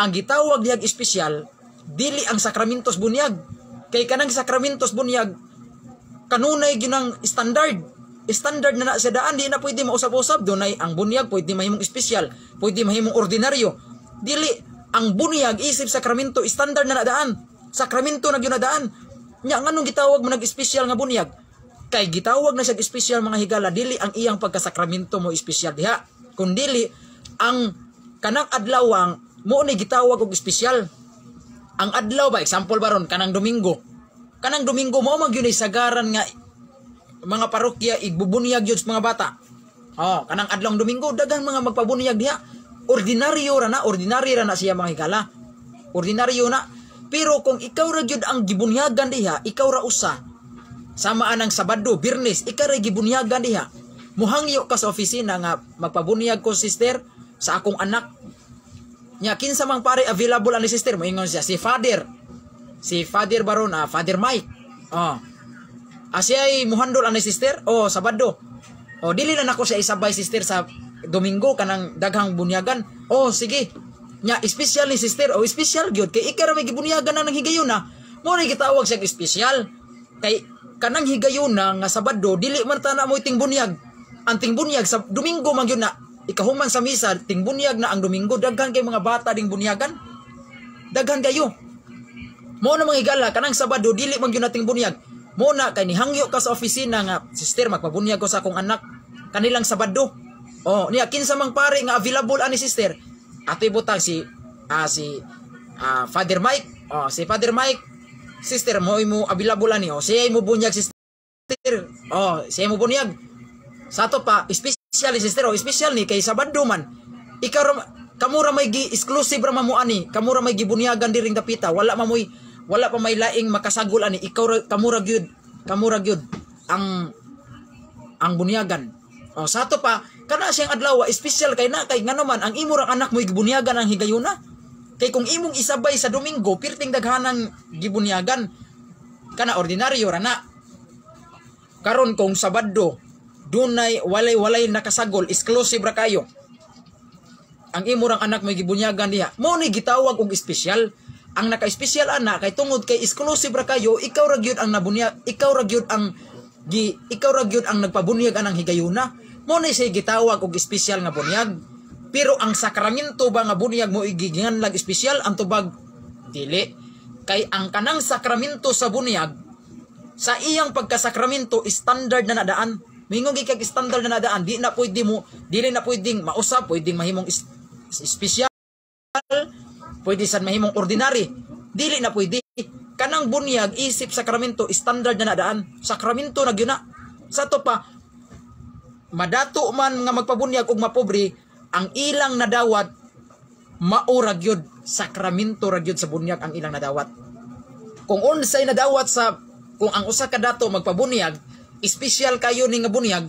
Speaker 1: Ang gitawag dihag espesyal, dili ang sakramentos bunyag. Kay kanang sakramentos bunyag, kanunay ginang standard. Standard na na sa daan, di na pwede mausab-usab. Dunay ang bunyag, pwede mahimong espesyal, pwede mahimong ordinaryo. Dili, ang bunyag isip sakramento, standard na na daan. Sakramento na gyud na daan. Nya nganong gitawag mo nag-espesyal nga bunyag? Kay gitawag na siya espesyal, mga higala, dili ang iyang pagkasakramento mo espesyal diha. Kundili ang kanang adlawang mo ni gitawag og espesyal. Ang adlaw ba, example baron kanang Domingo. Kanang Domingo mo man gyud ay sagaran nga mga parokya igbubunyag yun sa mga bata. Oh, kanang adlawng Domingo daghang mga magpabunyag diha. Ordinaryo ra na, ordinary ra na siya, mga higala. Ordinaryo na. Pero kung ikaw ra gyud ang gibunyagan diha, ikaw ra usa. Sama anang Sabado, Biyernes, ikaw ra gibunyagan diha. Muhangyo ka sa opisina nga, "Magpabunyag ko, sister, sa akong anak." Nya kinsa mang pare available ani, sister? Moingon siya si Father. Si Father baron, Father Mike. Oh. Ah, siya ay muhandol ani, sister? Oh, Sabado. Oh, dili na nako siya isabay, sister, sa Domingo kanang daghang bunyagan. Oh, sige. Nya espesyal ni, sister. Oh, espesyal gyud kay ikaw ra may gibunyagan na ng higayuna. Mo ni gitawag siya espesyal. Kay kanang higayuna nga Sabado dili man ta na mo ting bunyag. Ang ting bunyag sa Domingo man gyud na. Ikahuman sa misa, ting bunyag na ang Domingo, daghan kay mga bata ding bunyagan. Daghan kayo. Mo na, mga higala, kanang Sabado dili man gyud nating bunyag. Mo na kay nihangyo ka sa opisina nga, "Sister, magpabunyag ko sa akong anak kanilang Sabado." Oh, niya kinsa mang pare nga available ani, sister? Atoy butang si Father Mike. Oh, si Father Mike, sister, mo mo available ani. Oh, siya mo bunyag, sister. Oh, siya mo bunyag. Sa ato pa, espesyal Ni sister, oh, espesyal ni kay Sabado man. Ikaw ra, kamo ra may gi exclusive ra mo ani, kamo ra may gibunyagan diring dapita, wala pa may laing makasagol ani, ikaw ra, kamo ra gyud ang bunyagan. Oh, sa ato pa kana siyang adlaw espesyal kay na kay ngano man ang imo rang anak mo gibunyagan ang higayuna. Kay kung imong isabay sa Domingo, pirting daghanang gibunyagan. Kana ordinaryo ra na. Karon kung Sabado, dunay walay nakasagol, exclusive ra kayo. Ang imo rang anak mo gibunyagan diha. Mo ni gitawag og espesyal. Ang naka-espesyal ana kay tungod kay exclusive ra kayo, ikaw ra gyud ang nabunyag, ikaw ra gyud ang nagpabunyag anang higayuna. Mo ni siya gitawag og espesyal nga bunyag. Pero ang sakramento ba nga bunyag mo igiginganlag espesyal ang tubag dili. Kay ang kanang sakramento sa bunyag sa iyang pagkasakramento standard na nadaan. Mingon gi kag standard na nadaan, di na pwede mo, dili na pwedeng mausab, pwedeng mahimong espesyal, pwede sad mahimong ordinary. Dili na pwede. Kanang bunyag isip sakramento standard na nadaan. Sakramento na gyud na. Sa to pa madato man nga magpabunyag og mapobre, ang ilang nadawat mao ra gyud, sakramento ra gyud sa bunyag ang ilang nadawat. Kung unsay nadawat sa kung ang usa ka dato magpabunyag, espesyal kayo ni nga bunyag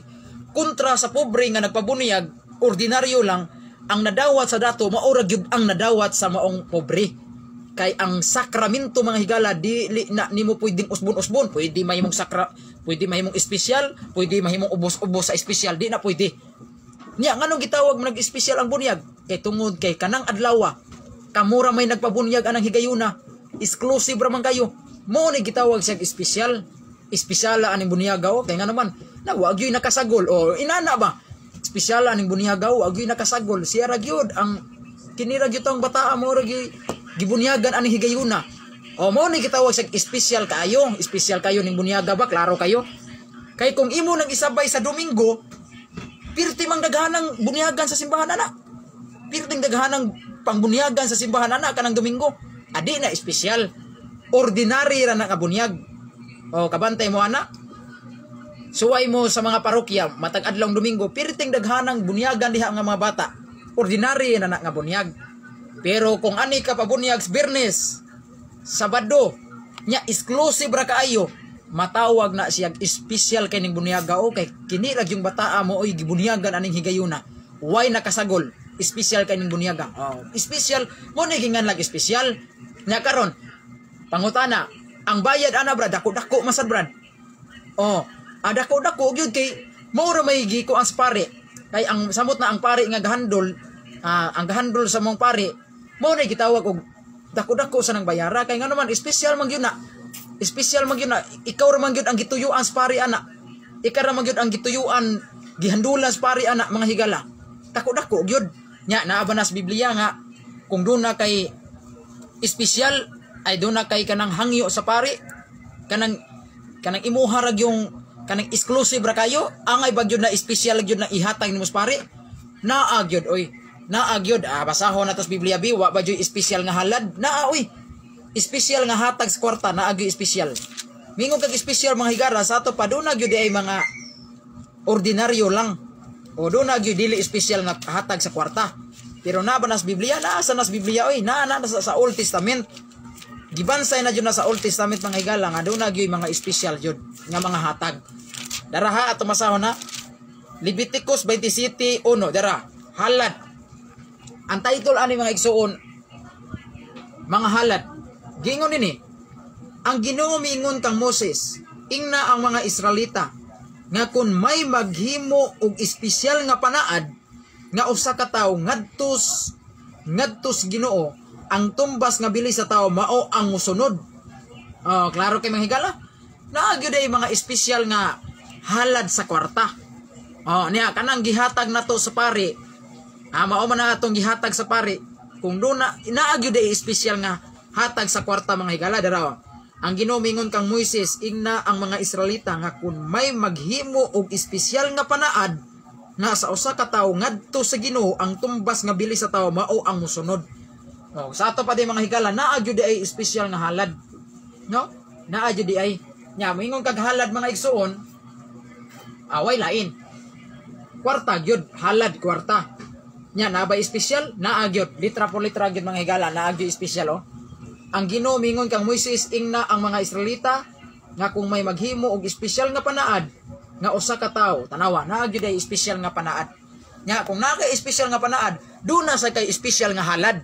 Speaker 1: kontra sa pobre nga nagpabunyag, ordinaryo lang, ang nadawat sa dato mao ra gyud ang nadawat sa maong pobre. Kay ang sakramento, mga higala, dili na nimo pwedeng usbon-usbon, pwede mahimong espesyal, pwede mahimong ubos-ubos sa espesyal, di na pwede. Nya nganong gitawag man nag-espesyal ang bunyag? Kay tungod kay kanang adlaw kamura may nagpabunyag anang higayuna, exclusive ra man kayo. Mo ni gitawag siya espesyal. Espesyala aning bunyagaw kay ngano man na wa gyud nakasagol o inana ba? Espesyala aning bunyagaw, wa gyud nakasagol. Siya ra gyud ang kini ra gyud tong bataa mo ra gyud gibunyagan aning higayuna. O mo ni gitawag siya espesyal kaayo, espesyal kayo ning bunyaga ba, klaro kayo. Kay kung imo nang isabay sa Domingo, pirti mang daghanang bunyagan sa simbahan ana. Pirting daghanang pangbunyagan sa simbahan ana kanang Domingo. Adi na espesyal. Ordinary ra na nga bunyag. O kabantay mo ana. Suway mo sa mga parokya matag adlawng Domingo, pirting daghanang bunyagan diha nga mga bata. Ordinary na na nga bunyag. Pero kung ani ka pabunyag sa Biyernes, Sabado, nya exclusive ra kaayo, matawag na siya espesyal kay ning bunyaga o kay kini ra yung bataa mo oy gibunyagan aning higayuna. Way nakasagol, espesyal kay ning bunyaga. Oh, espesyal mo ni gingan lag espesyal. Nya karon pangutana, ang bayad ana brad dako-dako masad brad. Oh, ang dako-dako gyud kay mao ra may giko ang pare. Kay ang samot na ang pare nga gahandol, ang gahandol sa mong pare, mao na gitawag og dako-dako sa nang bayara kay ngano man espesyal man gyud na. Espesyal man gyud na, ikaw ra man gyud ang gituyuan sa pare ana. Ikaw ra man gyud ang gituyuan, gihandulan sa pare ana, mga higala. Dako-dako gyud. Nya naa ba na sa Biblia nga kung duna kay espesyal ay duna kay kanang hangyo sa pare, kanang kanang imuha ra yung kanang exclusive ra kayo, angay ba gyud na espesyal gyud na ihatag nimo sa pare? Naa gyud oy. Naa gyud, basahon nato sa Biblia bi, wa ba gyud espesyal nga halad? Naa oy. Espesyal nga hatag sa kwarta, naa gyud espesyal. Mingon kag espesyal, mga higara, sa ato pa duna gyud ay mga ordinaryo lang. O duna gyud dili espesyal nga hatag sa kwarta. Pero naa ba nas Biblia? Naa sa nas Biblia oy, naa na sa Old Testament. Gibansay na jud na sa Old Testament, mga higala, nga duna gyud mga espesyal jud nga mga hatag. Dara ha, ato masahon na. Leviticus 27:1 dara. Halad. Ang title ani, mga igsuon, mga halad. Gingon nini, ang Ginoo miingon kang Moses, ingna ang mga Israelita nga kung may maghimo og espesyal nga panaad nga usa ka tawo ngadtos ngadtos Ginoo, ang tumbas nga bili sa tawo mao ang musunod. Oh, klaro kay mga higala. Naa gyud ay mga espesyal nga halad sa kwarta. Oh, niya kanang gihatag nato sa pare. Mao man na atong gihatag sa pare. Kung duna naa gyud ay espesyal nga hatag sa kwarta, mga higala, dara. Ang Ginoo mingon kang Moises, ingna ang mga Israelita nga kung may maghimo og espesyal nga panaad nga sa usa ka tawo ngadto sa Ginoo, ang tumbas nga bili sa tawo mao ang musunod. Oh, sa ato pa di, mga higala, naa gyud ay espesyal nga halad. No? Naa gyud ay nya moingon kag halad, mga igsuon, away lain. Kwarta gyud, halad kwarta. Nya naa ba espesyal? Naa gyud, litra por litra gyud, mga higala, naa gyud espesyal oh. Ang Ginoo mingon kang Moises, ingna ang mga Israelita nga kung may maghimo og espesyal nga panaad nga usa ka tawo, tanawa, naa gyud ay espesyal nga panaad. Nya kung naa kay espesyal nga panaad, duna sa kay espesyal nga halad.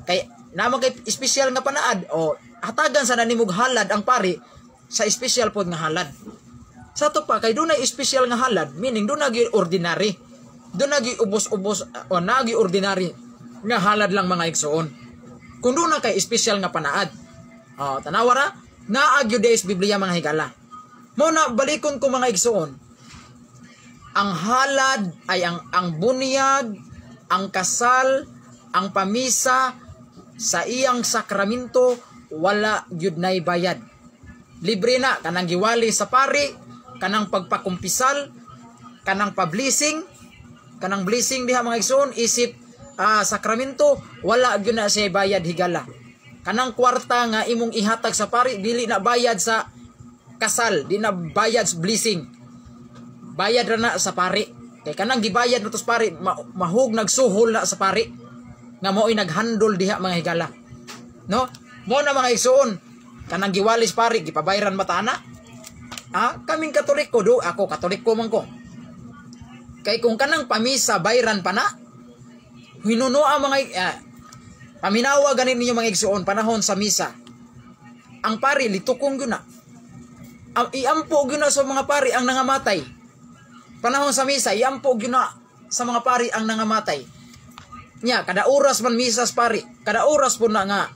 Speaker 1: Kay naa man kay espesyal nga panaad o hatagan sa nanimog halad ang pari sa espesyal pod nga halad. Sa ato pa kay dunay espesyal nga halad, meaning duna gyud ordinary. Duna gyud ubos-ubos o naa gyud ordinary nga halad lang, mga igsoon. Kung duna kay espesyal nga panaad. Oh, tanawa ra, naa gyud sa Biblia, mga higala. Mo na balikon ko, mga igsoon. Ang halad ay ang bunyag, ang kasal, ang pamisa sa iyang sakramento, wala gyud nay bayad. Libre na kanang giwali sa pari, kanang pagpakumpisal, kanang pa-blessing, kanang blessing diha, mga igsoon, isip sakramento, wala gyud na siya bayad, higala. Kanang kwarta nga imong ihatag sa pari, dili na bayad sa kasal, di na bayad sa blessing. Bayad ra na sa pari. Kay kanang gibayad na to sa pari, mahug nagsuhol na sa pari nga mao'y naghandol diha, mga higala. No? Mo na, mga igsoon, kanang giwalis pari, gipabayran mata ana. Ah, kaming Katoliko do, ako Katoliko man ko. Kay kung kanang pamisa bayran pa na, hinuno ang mga paminawa ganin ninyo, mga igsoon, panahon sa misa. Ang pari litukong gyud na. Ang iampo gyud na sa mga pari ang nangamatay. Panahon sa misa, iampo gyud na sa mga pari ang nangamatay. Nya, kada oras man misa sa pari, kada oras po na nga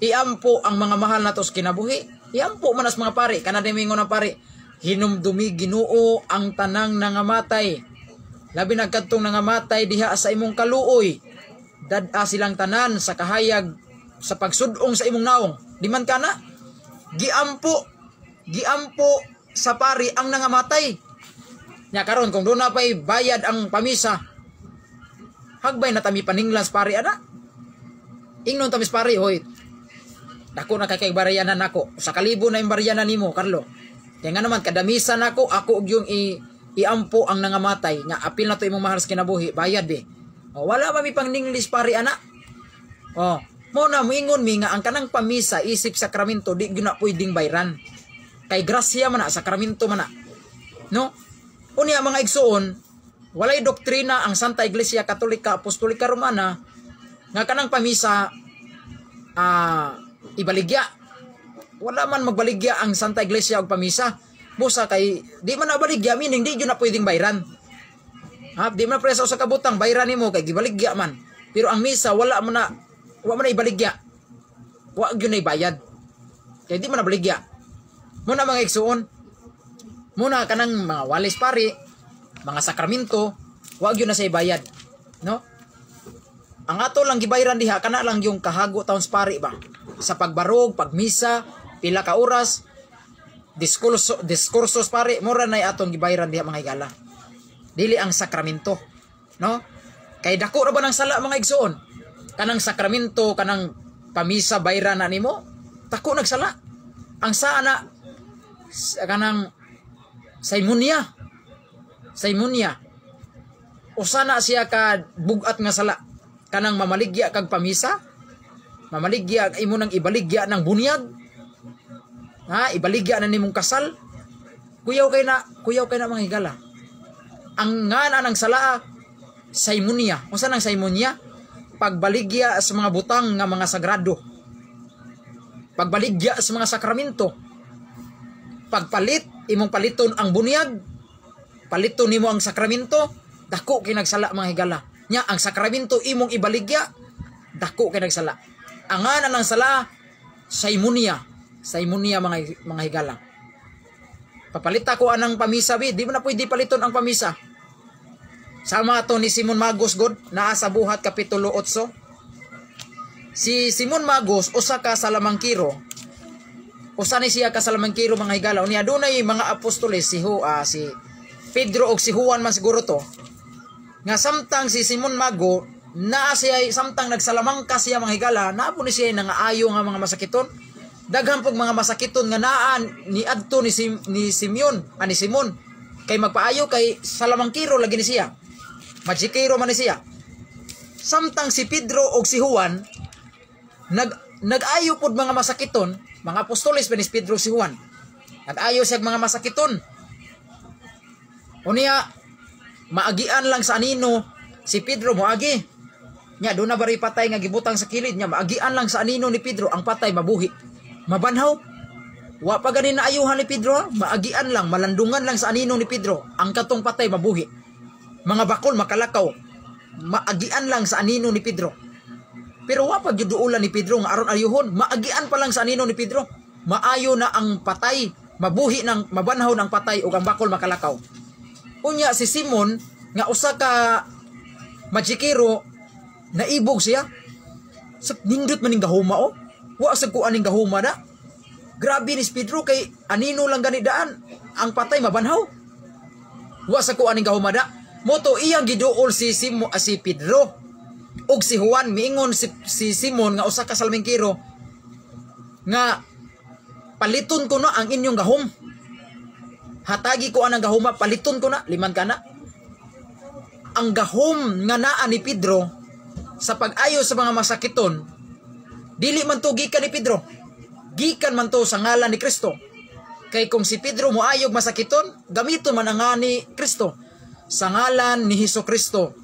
Speaker 1: iampo ang mga mahal nato sa kinabuhi. Iampo man as mga pari, kana mingon ang pari, "Hinumdumi Ginoo ang tanang nangamatay. Labi na kadtong nangamatay diha sa imong kaluoy. Dad-a silang tanan sa kahayag sa pagsudong sa imong naong." Di man kana giampo, giampo sa pari ang nangamatay. Nya karon kung doon na pa'y bayad ang pamisa, hagbay na tami paninglan sa pari ana. Ingnon tamis pari, "Hoy, dako na kay bariyanan nako. Sa kalibo na yung bariyanan nimo, Carlo. Kaya nga naman, kada misa nako, ako og yung iampo ang nangamatay, nga apil na to imong mahal sa kinabuhi, bayad be." O, wala ba mi pang ninglis pari ana? O, mo na moingon mi nga ang kanang pamisa isip sakramento di gyud na pwedeng bayran. Kay grasya man na, sakramento man na. No? Unya, mga igsoon, walay doktrina ang Santa Iglesia Katolika Apostolika Romana nga kanang pamisa ibaligya. Wala man magbaligya ang Santa Iglesia og pamisa. Busa kay di man nabaligya, meaning di jud na pwedeng bayran. Ha, di man presa sa kabutang bayran nimo kay gibaligya man. Pero ang misa wala man na ibaligya. Wa gyud na ibayad. Kay di man nabaligya. Muna, mga igsuon, muna kanang mga walis pari, mga sakramento, wa gyud na sa ibayad. No? Ang ato lang gibayran diha kana lang yung kahago taon sa pari ba. Sa pagbarog, pagmisa, pila ka oras, diskurso diskursos pare, mura na atong gibayran diha, mga higala. Dili ang sakramento, no? Kay dako ra ba ng sala, mga igsoon? Kanang sakramento, kanang pamisa bayran na nimo, dako nagsala. Ang sana kanang simonia. Simonia. Usa na siya ka bugat nga sala. Kanang mamaligya kag pamisa, mamaligya imo nang ibaligya ng bunyag. Ha, ibaligya na nimong kasal. Kuyaw kay na, kuyaw kay na, mga higala. Ang ngana ng sala, simonia. Unsa nang simonia? Pagbaligya sa mga butang nga mga sagrado. Pagbaligya sa mga sakramento. Pagpalit, imong paliton ang bunyag, paliton nimo ang sakramento, dako kay nagsala, mga higala. Nya ang sakramento imong ibaligya, dako kay nagsala. Ang ngana ng sala, simonia. Simonia, mga higala. Papalit ako anang pamisa bi, di mo na pwede paliton ang pamisa. Sama to ni Simon Magos god naa sa Buhat kapitulo 8. Si Simon Magos usa ka salamangkiro. Usa ni siya ka salamangkiro, mga higala. Unya dunay mga apostoles si Pedro og si Juan man siguro to. Nga samtang si Simon Mago naa siya, samtang nagsalamangka siya, mga higala, naa po ni siya nangaayo nga mga masakiton. Daghan pog mga masakiton nga naa ni adto ni Simeon, ni Simon. Kay magpaayo kay salamangkiro lagi ni siya. Magikiro man ni siya. Samtang si Pedro og si Juan nag-ayo pod mga masakiton, mga apostoles pa ni Pedro si Juan. Nag-ayo siya mga masakiton. Unya maagian lang sa anino si Pedro moagi. Nya doon na bari patay nga gibutang sa kilid nya, maagian lang sa anino ni Pedro ang patay mabuhi. Mabanhaw. Wa pa gani naayuhan ni Pedro, ha? Maagian lang, malandungan lang sa anino ni Pedro ang katong patay mabuhi. Mga bakol makalakaw. Maagian lang sa anino ni Pedro. Pero wa pa gyud duolan ni Pedro nga aron ayuhon, maagian pa lang sa anino ni Pedro. Maayo na ang patay, mabuhi ng mabanhaw ng patay ug ang bakol makalakaw. Unya si Simon nga usa ka magikero, naibog siya. Sa nindot man ning gahuma oh. Wa sa ko aning gahuma na. Grabe ni Pedro kay anino lang gani daan ang patay mabanhaw. Wa sa ko aning gahuma da. Moto iyang giduol si Simo, si Pedro ug si Juan. Miingon si Simon nga usa ka salmingkiro nga paliton ko na ang inyong gahom. Hatagi ko anang gahuma, paliton ko na liman kana. Ang gahom nga naa ni Pedro sa pag-ayo sa mga masakiton, dili man to gikan ni Pedro. Gikan man to sa ngalan ni Kristo. Kay kung si Pedro moayog masakiton, gamiton man ang ngalan ni Kristo. Sa ngalan ni Hesus Kristo,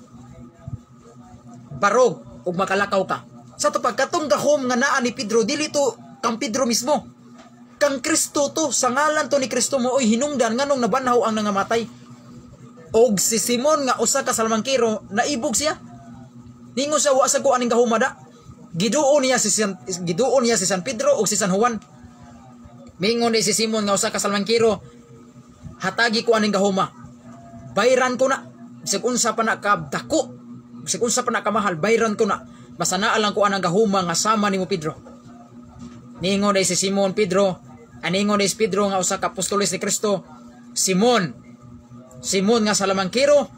Speaker 1: barog ug makalakaw ka. Sa to pagkatong gahom nga naa ni Pedro, dili to kang Pedro mismo. Kang Kristo to, sa ngalan to ni Kristo mo oy hinungdan nganong nabanhaw ang nangamatay. Og si Simon nga usa ka salmangkiro, naibog siya. Ningon siya, wa sa ko aning gahuma da. Giduon niya si San Pedro ug si San Juan. Mingon ni si Simon nga usa ka salmangkiro, hatagi ko aning gahuma. Bayran ko na. Bisag unsa pa na ka dako, bisag unsa pa na kamahal, bayran ko na. Basta naa lang ko anang gahuma nga sama nimo Pedro. Ningon ni si Simon Pedro, aningon ni si Pedro nga usa ka apostoles ni Kristo, Simon, Simon nga salamangkiro,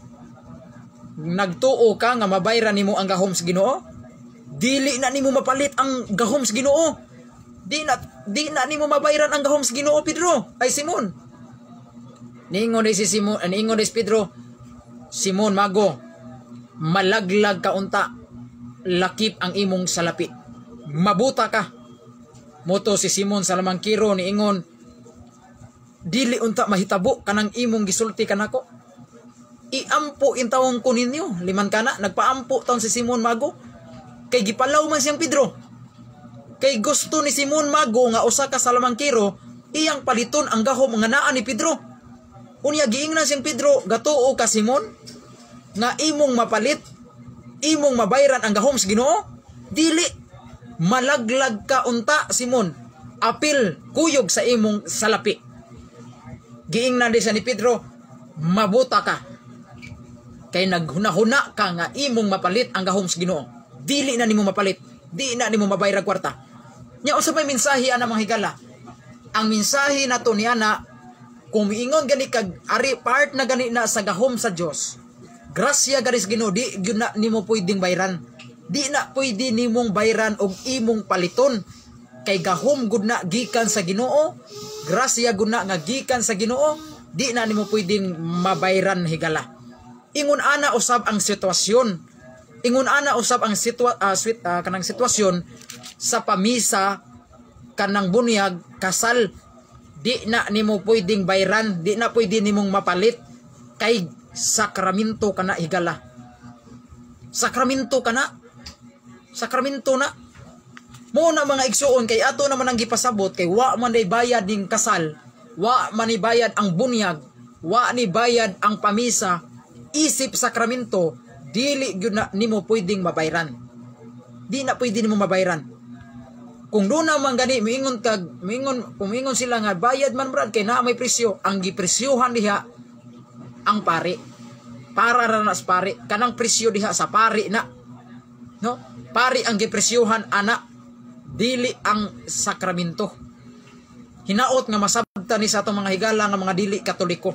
Speaker 1: nagtuo ka nga mabayran nimo ang gahom sa Ginoo? Dili na nimo mapalit ang gahom sa Ginoo. Di na nimo mabayran ang gahom sa Ginoo, Pedro. Ay Simon. Ningon ni si Simon, ningon ni si Pedro, Simon Mago, malaglag ka unta, lakip ang imong salapi. Mabuta ka. Moto si Simon salamangkiro niingon, dili unta mahitabo kanang imong gisulti kanako. Iampo intawon ko ninyo, liman kana, nagpaampo taon si Simon Mago. Kay gipalaw man siyang Pedro. Kay gusto ni Simon Mago nga usa ka salamangkiro, iyang paliton ang gahom nga naa ni Pedro. Unya giingnan siyang Pedro, gatuo ka Simon nga imong mapalit, imong mabayran ang gahom sa Ginoo? Dili, malaglag ka unta Simon, apil kuyog sa imong salapi. Giingnan di siya ni Pedro, mabuta ka. Kay naghunahuna ka nga imong mapalit ang gahom sa Ginoo. Dili na nimo mapalit, di na nimo mabayran kwarta. Nya unsa may mensahe ana mga higala? Ang mensahe nato ni ana, kung miingon gani kag ari part na gani na sa gahom sa Dios. Grasya gani sa Ginoo, di gyud na nimo pwedeng bayran. Di na pwede nimong bayran og imong paliton. Kay gahom gud na gikan sa Ginoo, grasya gud na nga gikan sa Ginoo, di na nimo pwedeng mabayran higala. Ingon ana usab ang sitwasyon. Ingon ana usab ang kanang sitwasyon sa pamisa, kanang bunyag, kasal. Di na nimo pwedeng bayran, di na pwede nimong mapalit kay sakramento kana higala. Sakramento kana. Sakramento na. Mo na mga igsuon kay ato naman ang gipasabot kay wa man day bayad ning kasal, wa man ni bayad ang bunyag, wa ni bayad ang pamisa, isip sakramento, dili gyud na nimo pwedeng mabayran. Di na pwede nimo mabayran. Kung doon naman gani miingon kag miingon, kung miingon sila nga bayad man brad kay naa may presyo, ang gipresyohan diha ang pari. Para ra na sa pari, kanang presyo diha sa pari na. No? Pari ang gipresyohan ana, dili ang sakramento. Hinaot nga masabtan ni sa atong mga higala nga mga dili Katoliko.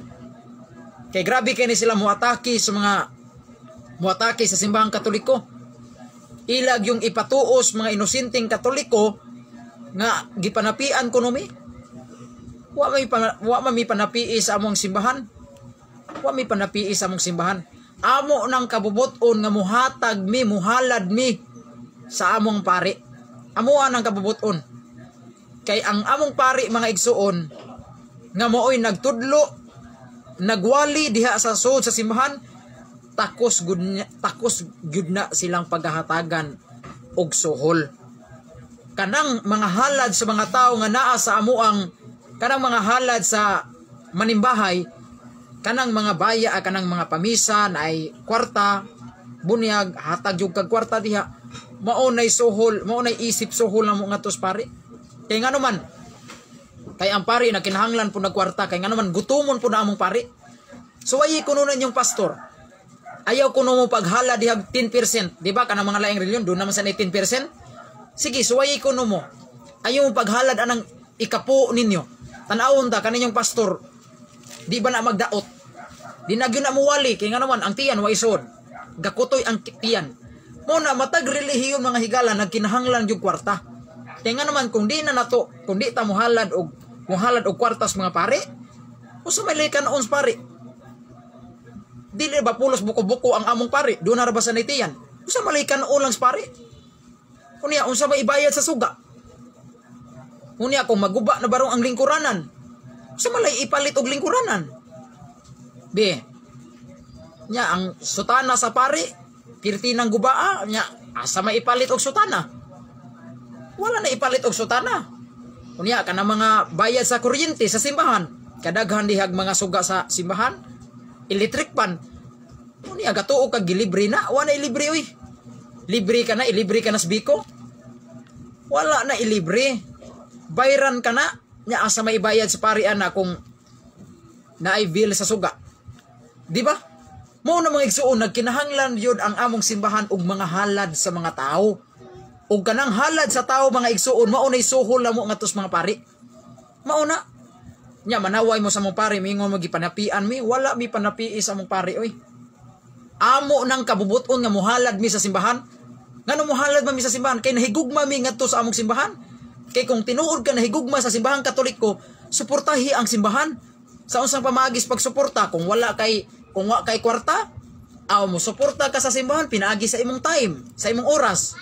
Speaker 1: Kay grabe kay ni sila muatake sa mga muatake sa simbahang Katoliko. Ilag yung ipatuos mga inosenteng Katoliko nga gipanapian kuno mi. Wa may panapii sa among simbahan. Wa mi panapii sa among simbahan. Amo nang kabubuton nga muhatag mi, muhalad mi sa among pari. Amo nang kabubuton. Kay ang among pari, mga igsuon, nga mooy nagtudlo, nagwali diha sa sud sa simbahan, takos gud takos gyud na silang paghahatagan og suhol. Kanang mga halad sa mga tao nga naa sa amuang, kanang mga halad sa manimbahay, kanang mga baya, kanang mga pamisa na ay kwarta, bunyag, hatag jud kag kwarta diha, mao nay suhol, mao nay isip suhol na mo ngadto sa pari. Kay ngano man, kay ang pari nagkinahanglan po nagkwarta, kay ngano man, gutomon po na among pari. So ay kuno na inyong pastor. Ayaw kuno mo paghala diha 10%, di ba? Kanang mga laing reliyon doon naman sa 10%. Sige, suwayi kuno mo. Ayaw mo paghalad anang ikapo ninyo. Tan-awon ta kaninyong pastor. Di ba na magdaot? Di na gyud na muwali kay ngano man, ang tiyan wa isod. Gakutoy ang tiyan. Mo na matag relihiyon, mga higala, nagkinahanglan yung kwarta. Kaya nga naman kung di na nato, kung di ta muhalad og kwartas mga pare, usa may kanon sa pare? Dili ba pulos buko-buko ang among pare? Doon na ra ba sa nitiyan? Usa malay kanon lang sa pare? Unya, unsa ba ibayad sa suga? Unya, kung maguba na barong ang lingkuranan, usa malay ipalit og lingkuranan? Be, nya ang sutana sa pare, pirti ng gubaa, nya asa may ipalit og sutana? Wala na ipalit og sutana. Unya, kana mga bayad sa kuryente sa simbahan, kadaghan dihag mga suga sa simbahan, electric pan. Unya, gatuo kag gilibre na, wala na ilibre oy. Libre ka na, ilibre ka na sa biko. Wala na ilibre. Bayran ka na, nya asa may ibayad sa parian na kung naay bill sa suga? Di ba? Mo na, mga igsuon, nagkinahanglan yun ang among simbahan og mga halad sa mga tao. Ug kanang halad sa tao, mga igsuon, mao nay suhol namo ngadto sa mga pari. Mao na. Nya manaway mo sa mong pari, mingon mo gipanapian mi, wala mi panapii sa among pari oy. Amo nang kabubuton nga muhalad mi sa simbahan. Ngano muhalad man mi sa simbahan? Kay nahigugma mi ngadto sa among simbahan. Kay kung tinuod ka nahigugma sa simbahang Katoliko, suportahi ang simbahan. Sa unsang pamaagis pagsuporta? Kung wa kay kwarta, aw mo suporta ka sa simbahan pinaagi sa imong time, sa imong oras.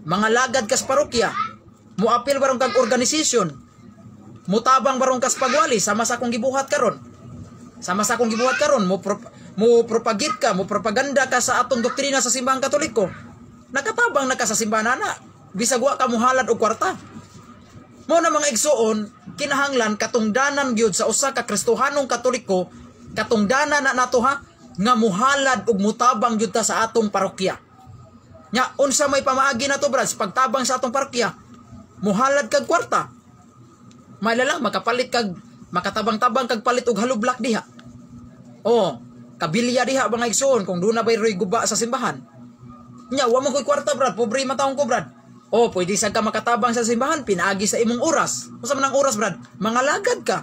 Speaker 1: Mga lagad kas parokya, moapil barong kag organization, mutabang barong kas pagwali sama sa akong gibuhat karon. Sama sa akong gibuhat karon, mo propagate ka, mo propaganda ka sa atong doktrina sa simbahang Katoliko. Nakatabang na ka sa simbahan ana, bisag wa ka muhalad og kwarta. Mo na, mga igsuon, kinahanglan katungdanan gyud sa usa ka Kristohanong Katoliko, katungdanan na nato ha, nga muhalad ug mutabang gyud ta sa atong parokya. Nya unsa may pamaagi nato, Brad, sa pagtabang sa atong parokya? Muhalad kag kwarta. May lang makapalit kag, makatabang-tabang kag palit og hollow block diha. Oh, kabilya diha, mga igsuon, kung doon na ba'y roy guba sa simbahan. Nya, wa mo ko'y kwarta, Brad, pobre man taong ko, Brad. Oh, pwede sad ka makatabang sa simbahan pinaagi sa imong oras. Unsa man ang oras, Brad? Mga lagad ka.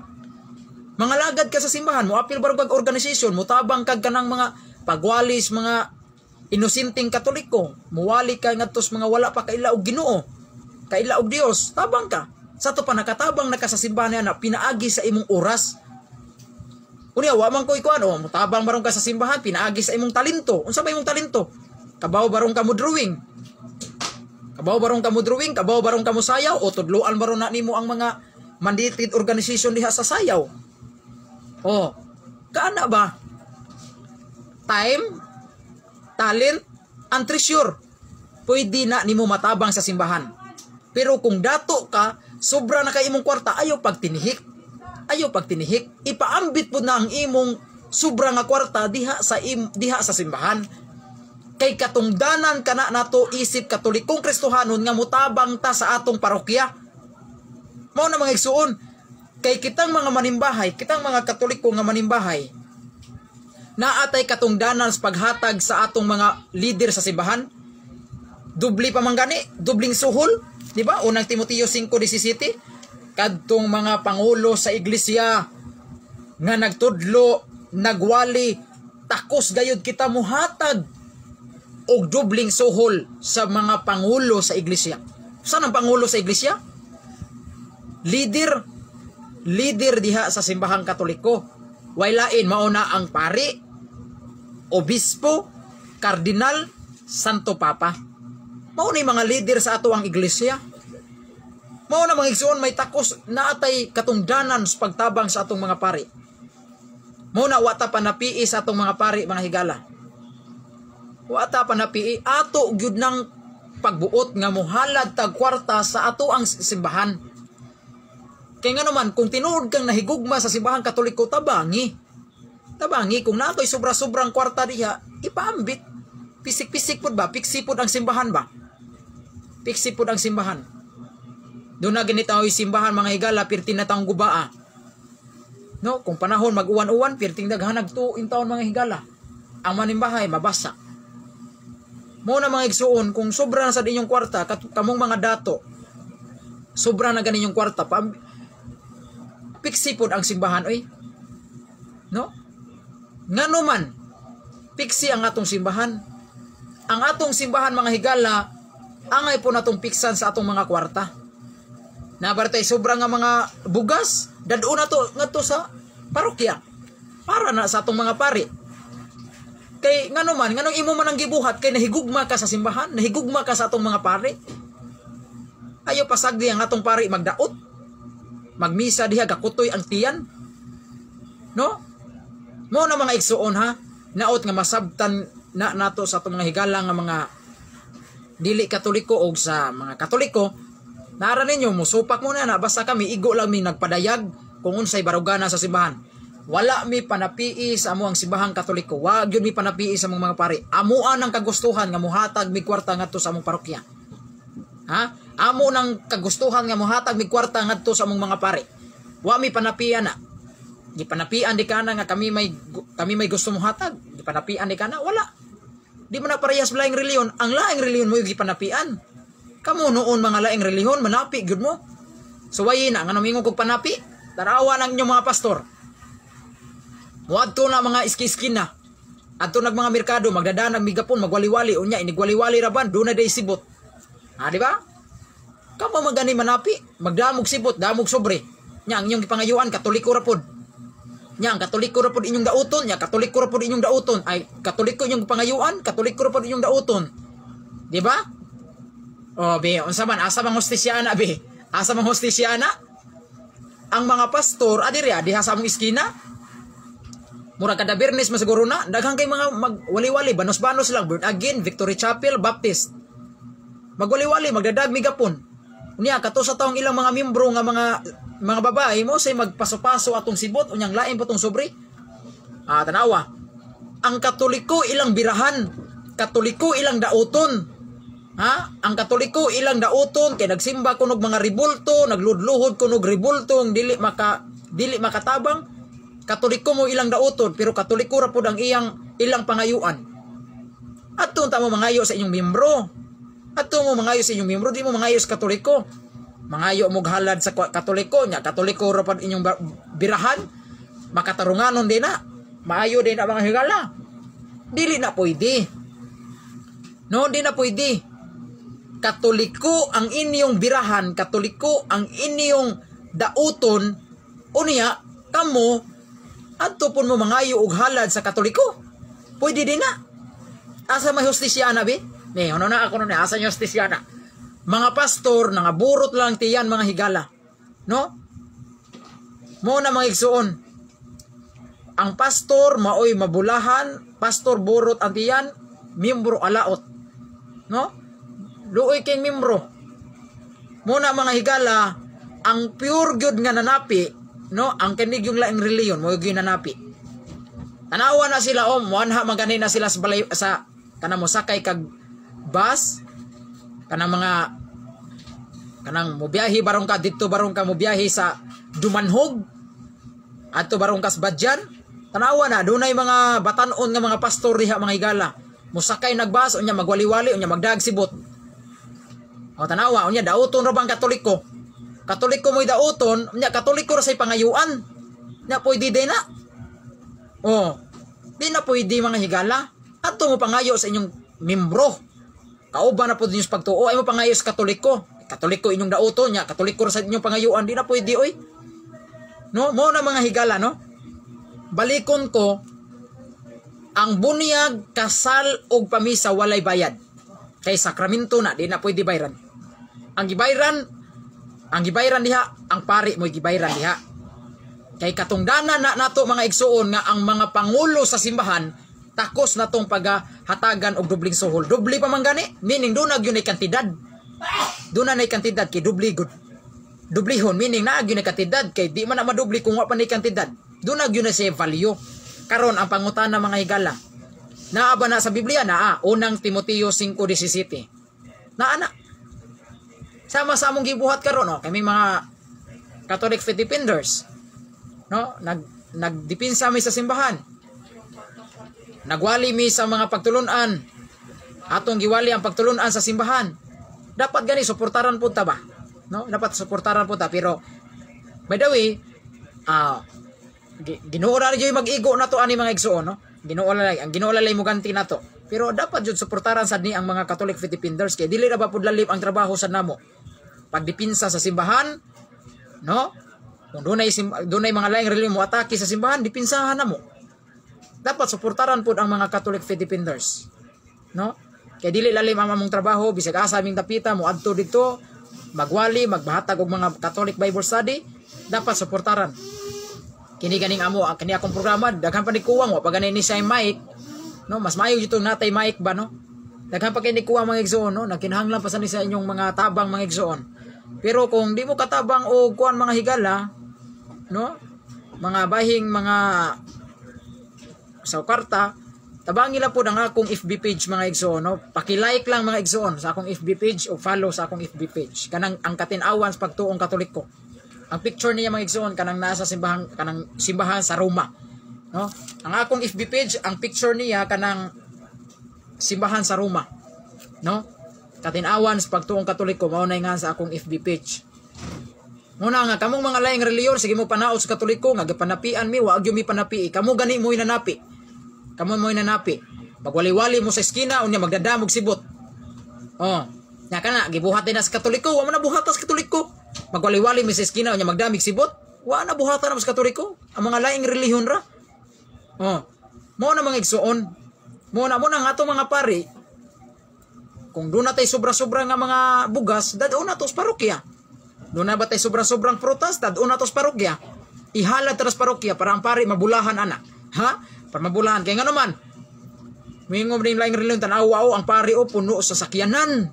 Speaker 1: Mga lagad ka sa simbahan, mo apil barog kag organisasyon, mutabang kag kanang mga pagwalis mga inosenteng Katoliko, muwali ka ngadto sa mga wala pa kaila og Ginoo, kaila og Dios, tabang ka. Sa to pa nakatabang na ka sa simbahan na pinaagi sa imong oras. Unya, wa man ko'y kuan, oh, mutabang barong ka sa simbahan pinaagi sa imong talento. Unsa ba imong talento? Kabaw barong ka mo drawing. Kabaw barong ka mo drawing, kabaw barong ka mo sayaw, o tudloan barong na nimo ang mga mandated organization diha sa sayaw. Oh, kaana ba? Time, talent, and treasure. Pwede na nimo matabang sa simbahan. Pero kung dato ka, sobra na kay imong kwarta, ayaw pagtinihik. Ayaw pagtinihik. Ipaambit po na ang imong sobra nga kwarta diha sa simbahan. Kay katungdanan kana nato isip Katolikong Kristohanon nga mutabang ta sa atong parokya. Mao na, mga igsuon, kay kitang mga manimbahay, kitang mga Katoliko nga manimbahay, naatay katungdanan sa paghatag sa atong mga leader sa simbahan. Dubli pa man gani, dubling suhol, di ba? Unang Timoteo 5:17, kadtong mga pangulo sa iglesia nga nagtudlo, nagwali, takos gayud kita muhatag og dubling suhol sa mga pangulo sa iglesia. Saan ang pangulo sa iglesia? Leader, leader diha sa simbahang Katoliko. Way lain, mao na ang pari, obispo, kardinal, Santo Papa. Mao ni mga leader sa ato ang iglesia. Mao na, mga igsuon, may takos naatay katungdanan sa pagtabang sa atong mga pari. Mao na wa ta panapii sa atong mga pari, mga higala. Wa ta panapii, ato gyud nang pagbuot nga mohalad tag kwarta sa ato ang simbahan. Kay nga naman, kung tinuod kang nahigugma sa simbahang Katoliko, tabangi. Tabangi, kung naa ko'y sobra-sobrang kwarta diha, ipaambit. Pisik-pisik pod ba? Piksi pod ang simbahan ba? Piksi pod ang simbahan. Doon na ganito ang simbahan, mga higala, pirti na taong gubaa. No, kung panahon mag-uwan-uwan, pirting daghanag tuin taon, mga higala. Ang manimbahay mabasa. Mo na, mga igsuon, kung sobra na sa inyong kwarta, kamong mga dato, sobra na ganin yung kwarta, pa, piksi pod ang simbahan, oy. No? Ngano man, piksi ang atong simbahan. Ang atong simbahan, mga higala, angay po natong piksan sa atong mga kwarta. Nabartay sobra nga mga bugas, dad-o na to ngadto sa parokya. Para na sa atong mga pari. Kay ngano man, nganong imo man ang gibuhat kay nahigugma ka sa simbahan, nahigugma ka sa atong mga pari. Ayo pasagdi ang atong pari magdaot. Magmisa diha gakutoy ang tiyan. No? Mo na, mga igsuon, ha. Naot nga masabtan na nato sa atong mga higala nga mga dili Katoliko o sa mga Katoliko. Nara ninyo musupak mo na na basta kami igo lang mi nagpadayag kung unsay barugana sa simbahan. Wala mi panapii sa amo ang simbahang Katoliko. Wa gyud mi panapii sa among mga pari. Amuan ang kagustuhan nga muhatag mi kwarta ngadto sa among parokya. Ha? Amo nang kagustuhan nga muhatag mi kwarta ngadto sa among mga pari. Wa mi panapian na. Gipanapian di kana nga kami may gusto muhatag. Gipanapian di kana, wala. Di man na parehas laing reliyon. Ang laing reliyon mo yung gipanapian. Kamo noon mga laing reliyon manapi gyud mo. So wayi na nga namingon kog panapi. Tarawa nang inyong mga pastor. Muadto na mga iski-iski na. Adto nag mga merkado, magdadanag migapon, magwali-wali, unya inigwali-wali raban, doon na day sibot. Ha, di ba? Kamo magani manapi, magdamog sibot, damog sobre. Nya ang inyong gipangayuan Katoliko ra pod. Nya ang Katoliko ra pod inyong dauton, nya Katoliko ra pod inyong dauton. Ay, Katoliko inyong pangayuan, Katoliko ra pod inyong dauton. Di ba? O, be, unsa man, asa mang hustisya na, be? Asa mang hustisya na? Ang mga pastor, adiri diha sa among iskina, mura kada Biyernes masiguro na, daghan kay mga magwali-wali, banos-banos lang, Born Again, Victory Chapel, Baptist. Magwali-wali, magdadag migapon. Unya kato sa taong ilang mga membro nga mga babae mo say magpaso-paso atong sibot, unyang lain pa tong sobre. Ah, tanawa. Ang Katoliko ilang birahan, Katoliko ilang dauton. Ha? Ang Katoliko ilang dauton kay nagsimba kunog mga ribulto, nagludluhod kunog ribulto, dili makatabang. Katoliko mo ilang dauton, pero Katoliko ra pod ang iyang ilang pangayuan. Adto ta mo mangayo sa inyong membro. Adto mo mangayo sa inyong membro, di mo mangayo sa Katoliko. Mangayo mo halad sa Katoliko, nya Katoliko ra pod inyong birahan. Makatarunganon din na. Maayo din na, mga higala. Dili na pwede. No, di na pwede. Katoliko ang inyong birahan, Katoliko ang inyong dauton, unya kamo adto pun mo mangayo og halad sa Katoliko. Pwede din na. Asa may hustisya na, bi? Ne, ano na ako na, asa yung hustisya na? Mga pastor, nangaburot lang tiyan, mga higala. No? Mo na, mga igsuon. Ang pastor maoy mabulahan, pastor burot ang tiyan, membro alaot. No? Luoy kay membro. Mo na, mga higala, ang pure gyud nga nanapi, no? Ang kinig yung laing reliyon mo yung nanapi. Tanawa na sila oh, muanha magani na sila sa balay sa kanang mosakay kag bus, kanang mga kanang mobiyahe barong ka didto, barong ka mobiyahe sa Dumanhog, adto barong kas Badyan, tanawa na dunay mga batan-on nga mga pastor diha, mga higala. Mosakay nagbas, unya magwali-wali, unya magdag sibot. O, tanawa, unya dauton ra bang Katoliko? Katoliko mo'y dauton, unya Katoliko ra say pangayuan. Nya pwede din na. Oh, di na pwede, mga higala. Adto mo pangayo sa inyong membro. Kauban na po ninyo sa pagtuo, ay mo pangayo sa Katoliko. Katoliko inyong dauton, nya Katoliko ra sa inyong pangayuan, di na pwede oy. No, mo na, mga higala, no? Balikon ko, ang bunyag, kasal og pamisa walay bayad. Kay sakramento na, di na pwede bayran. Ang gibayran diha, ang pari mo'y gibayran diha. Kay katungdanan na nato, mga igsuon, nga ang mga pangulo sa simbahan takos na tong pagahatagan og dubling suhol. Dubli pa man gani, meaning doon na gyud ay kantidad. Doon na kantidad kay dubli gud. Dublihon meaning naa gyud kantidad, kay di man na madubli kung wa pa ni kantidad. Doon na gyud na siya value. Karon ang pangutana, mga higala. Naa ba na sa Biblia? Naa. Unang Timoteo 5:17. Naa na. Sama sa among gibuhat karon, no, kami mga Catholic Faith Defenders. No, nagdipinsa mi sa simbahan. Nagwali mi sa mga pagtulunan. Atong giwali ang pagtulunan sa simbahan. Dapat gani suportaran pud ta ba? No? Dapat suportaran pud ta, pero by the way, Ginoo ra jud mag-igo nato ani, mga igsuon, no? Ginoo ra, ang Ginoo lay muganti nato. Pero dapat jud suportaran sad ni ang mga Catholic Faith Defenders kay dili ra ba pud lalim ang trabaho sad namo. Pagdipinsa sa simbahan, no? Kung dunay mga laing relihiyon mo atake sa simbahan, dipinsahan namo. Dapat suportaran pud ang mga Catholic Faith Defenders. No? Kay dili lalim ang among trabaho, bisag asa aming dapita mo adto dito, magwali, magbahatag og mga Catholic Bible study, dapat suportaran. Kini ganing amo, ang kini akong programa, daghan pa ni kuwang, wa pa gani ni siya mic. No, mas maayo jud natay mic ba, no? Daghan pa kay ni kuwang, mga igsoon, no? Nagkinahanglan pa sa ni sa inyong mga tabang, mga igsoon. Pero kung di mo katabang o kuan, mga higala, no? Mga bahing mga sa kwarta, tabangi lang po ang akong FB page, mga igsoon, no? Paki-like lang, mga igsoon, sa akong FB page o follow sa akong FB page. Kanang Ang Katin-awan sa Pagtuong Katoliko. Ang picture niya, mga igsoon, kanang nasa simbahan, kanang simbahan sa Roma. No? Ang akong FB page, ang picture niya kanang simbahan sa Roma. No? Katin-awan sa Pagtuong Katoliko mao na nga sa akong FB page. Muna nga kamong mga laing reliyon, sige mo panaot sa Katoliko nga gipanapian mi, wa gyud mi panapi. Kamo gani mo'y nanapi. Kamo mo'y nanapi. Pagwali-wali mo sa eskina, unya magdadamog sibot. Oh, nya kana gibuhat din na sa Katoliko, wa man na buhatan sa Katoliko. Magwali-wali mi sa eskina, unya magdamig sibot, wa na buhatan na sa Katoliko. Ang mga laing relihiyon ra. Oh. Mo na, mga igsuon. Mo na nga atong mga pari, kung doon na tay sobra-sobra nga mga bugas, dad-on na to sa parokya. Doon na ba tay sobra-sobrang prutas, dad-on na to sa parokya. Ihalad ta sa parokya para ang pari mabulahan ana. Ha? Para mabulahan. Kaya nga naman, mingom rin laing relihiyon, tanawa o, ang pari o puno sa sakyanan.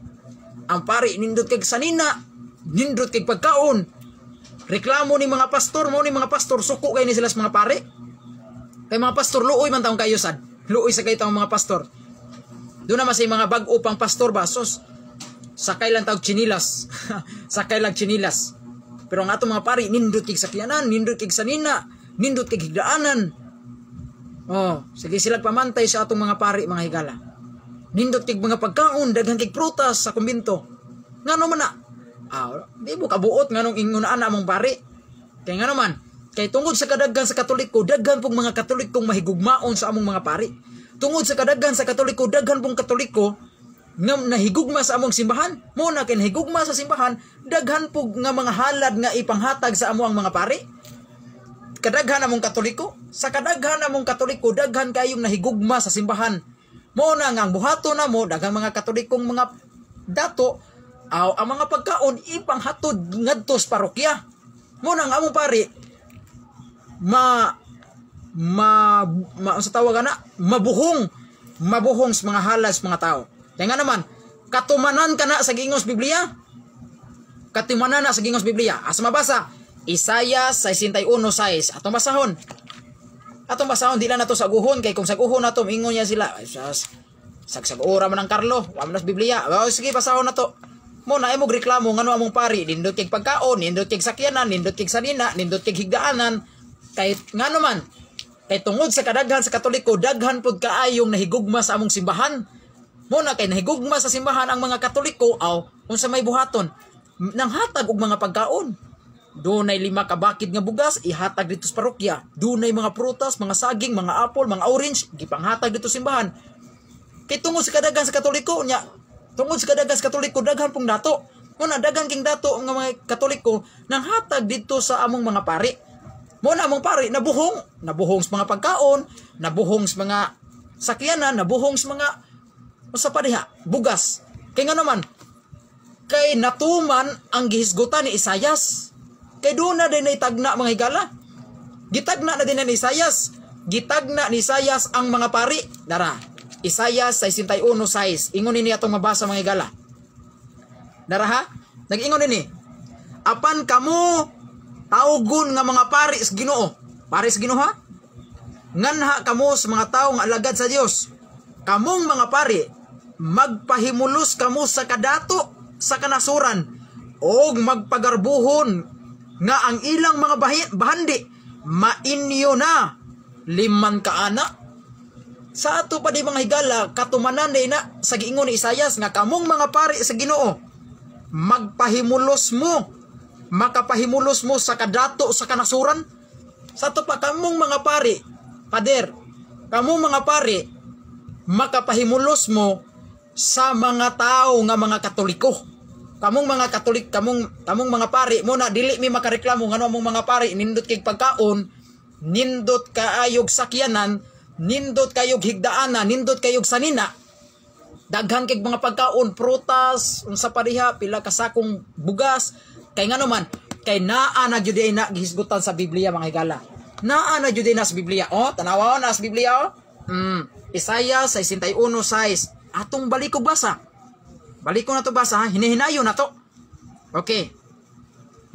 Speaker 1: Ang pari nindot kay sanina, nindot kay pagkaon. Reklamo ni mga pastor mo ni mga pastor, suko kay ni sila sa mga pari. Kay mga pastor luoy man taong kayo sad. Luoy sa kayo taong mga pastor. Doon naman sa mga bag-o pang pastor ba, sos, sakay lang tawag chinilas. Sakay lang chinilas. Pero ang atong mga pari, nindot kay sakyanan, nindot kay sanina, nindot kay higdaanan. Oh, sige sila pamantay sa atong mga pari, mga higala. Nindot kay mga pagkaon, daghan kay prutas sa kumbinto. Ngano man na? Ah, di mo kabuot nganong ingunaan na among pari. Kay ngano man, kay tungod sa kadaghan sa Katoliko, daghan pong mga Katolikong mahigugmaon sa among mga pari. Tungod sa kadaghan sa Katoliko, daghan pong Katoliko nga nahigugma sa among simbahan. Mo na kay nahigugma sa simbahan, daghan pug nga mga halad nga ipanghatag sa amo ang mga pari. Kadaghan among Katoliko, sa kadaghan among Katoliko, daghan kayong nahigugma sa simbahan. Mo na nga ang buhaton na mo, daghang mga Katolikong mga dato, aw ang mga pagkaon ipanghatod ngadto sa parokya. Mo na nga among pari ma ma, ma sa tawag ana, mabuhong mabuhong sa mga halas mga tao. Kaya nga naman, katumanan ka na sa gingos Biblia. Katumanan na sa gingos Biblia. Asa mabasa? Isaiah 61:6. Atong basahon. Atong basahon, di lang nato sa guhon kay kung sa guhon nato ingon niya sila, ay, sas sagsag ora man ang Carlo, wa man sa Biblia. Oh, sige, basahon nato. Mo na imong reklamo ngano among pari nindot kay pagkaon, nindot kay sakyanan, nindot kay sanina, nindot kay higdaanan. Kay ngano man, kay tungod sa kadaghan sa Katoliko, daghan pud kaayong nahigugma sa among simbahan. Mo na kay nahigugma sa simbahan ang mga Katoliko, aw unsa may buhaton, nanghatag og mga pagkaon. Dunay 5 ka bakid nga bugas ihatag dito sa parokya. Dunay mga prutas, mga saging, mga apple, mga orange gipanghatag dito sa simbahan. Kay tungod sa kadaghan sa Katoliko nya, tungod sa kadaghan sa Katoliko, daghan pong dato. Mo na daghan king dato nga mga Katoliko nanghatag dito sa among mga pari. Mo na among pari nabuhong, nabuhong sa mga pagkaon, nabuhong sa mga sakyanan, nabuhong sa mga usa pa diha, bugas. Kay nga naman, kay natuman ang gihisgutan ni Isayas. Kay doon na din tagna, mga higala. Gitagna na din ni Isayas. Gitagna ni Isayas ang mga pari. Dara. Isayas 61:6. Ingon nini atong mabasa, mga higala. Dara ha? Nag-ingon nini. "Apan kamo tawgon nga mga pari sa Ginoo." Pari sa Ginoo ha? "Nganha kamo sa mga tawo nga alagad sa Dios. Kamong mga pari, magpahimulos kamo sa kadato sa kanasuran og magpagarbuhon nga ang ilang mga bahandi mainyo na." Liman ka ana. Sa ato pa di, mga higala, katumanan din na sa giingon ni Isayas nga kamong mga pari sa Ginoo, magpahimulos mo, makapahimulos mo sa kadato sa kanasuran. Sa ato pa, kamong mga pari, pader, kamong mga pari, makapahimulos mo sa mga tao nga mga Katoliko. Kamong mga Katolik, kamong mga pari mo na dili mi makareklamo ngano among mga pari nindot kay pagkaon, nindot kaayog sakyanan, nindot kayog higdaana, nindot kayog sanina. Daghan kay mga pagkaon, prutas, unsa pa diha, pila ka sakong bugas. Kay ngano man, kay naa na gyud na gihisgutan sa Biblia, mga higala. Naa na gyud na sa Biblia. Oh, tanawa na sa Biblia oh. Isaiah 61:6. Atong balik og basa. Balik ko na to basa ha. Hinihinayo na to. Okay.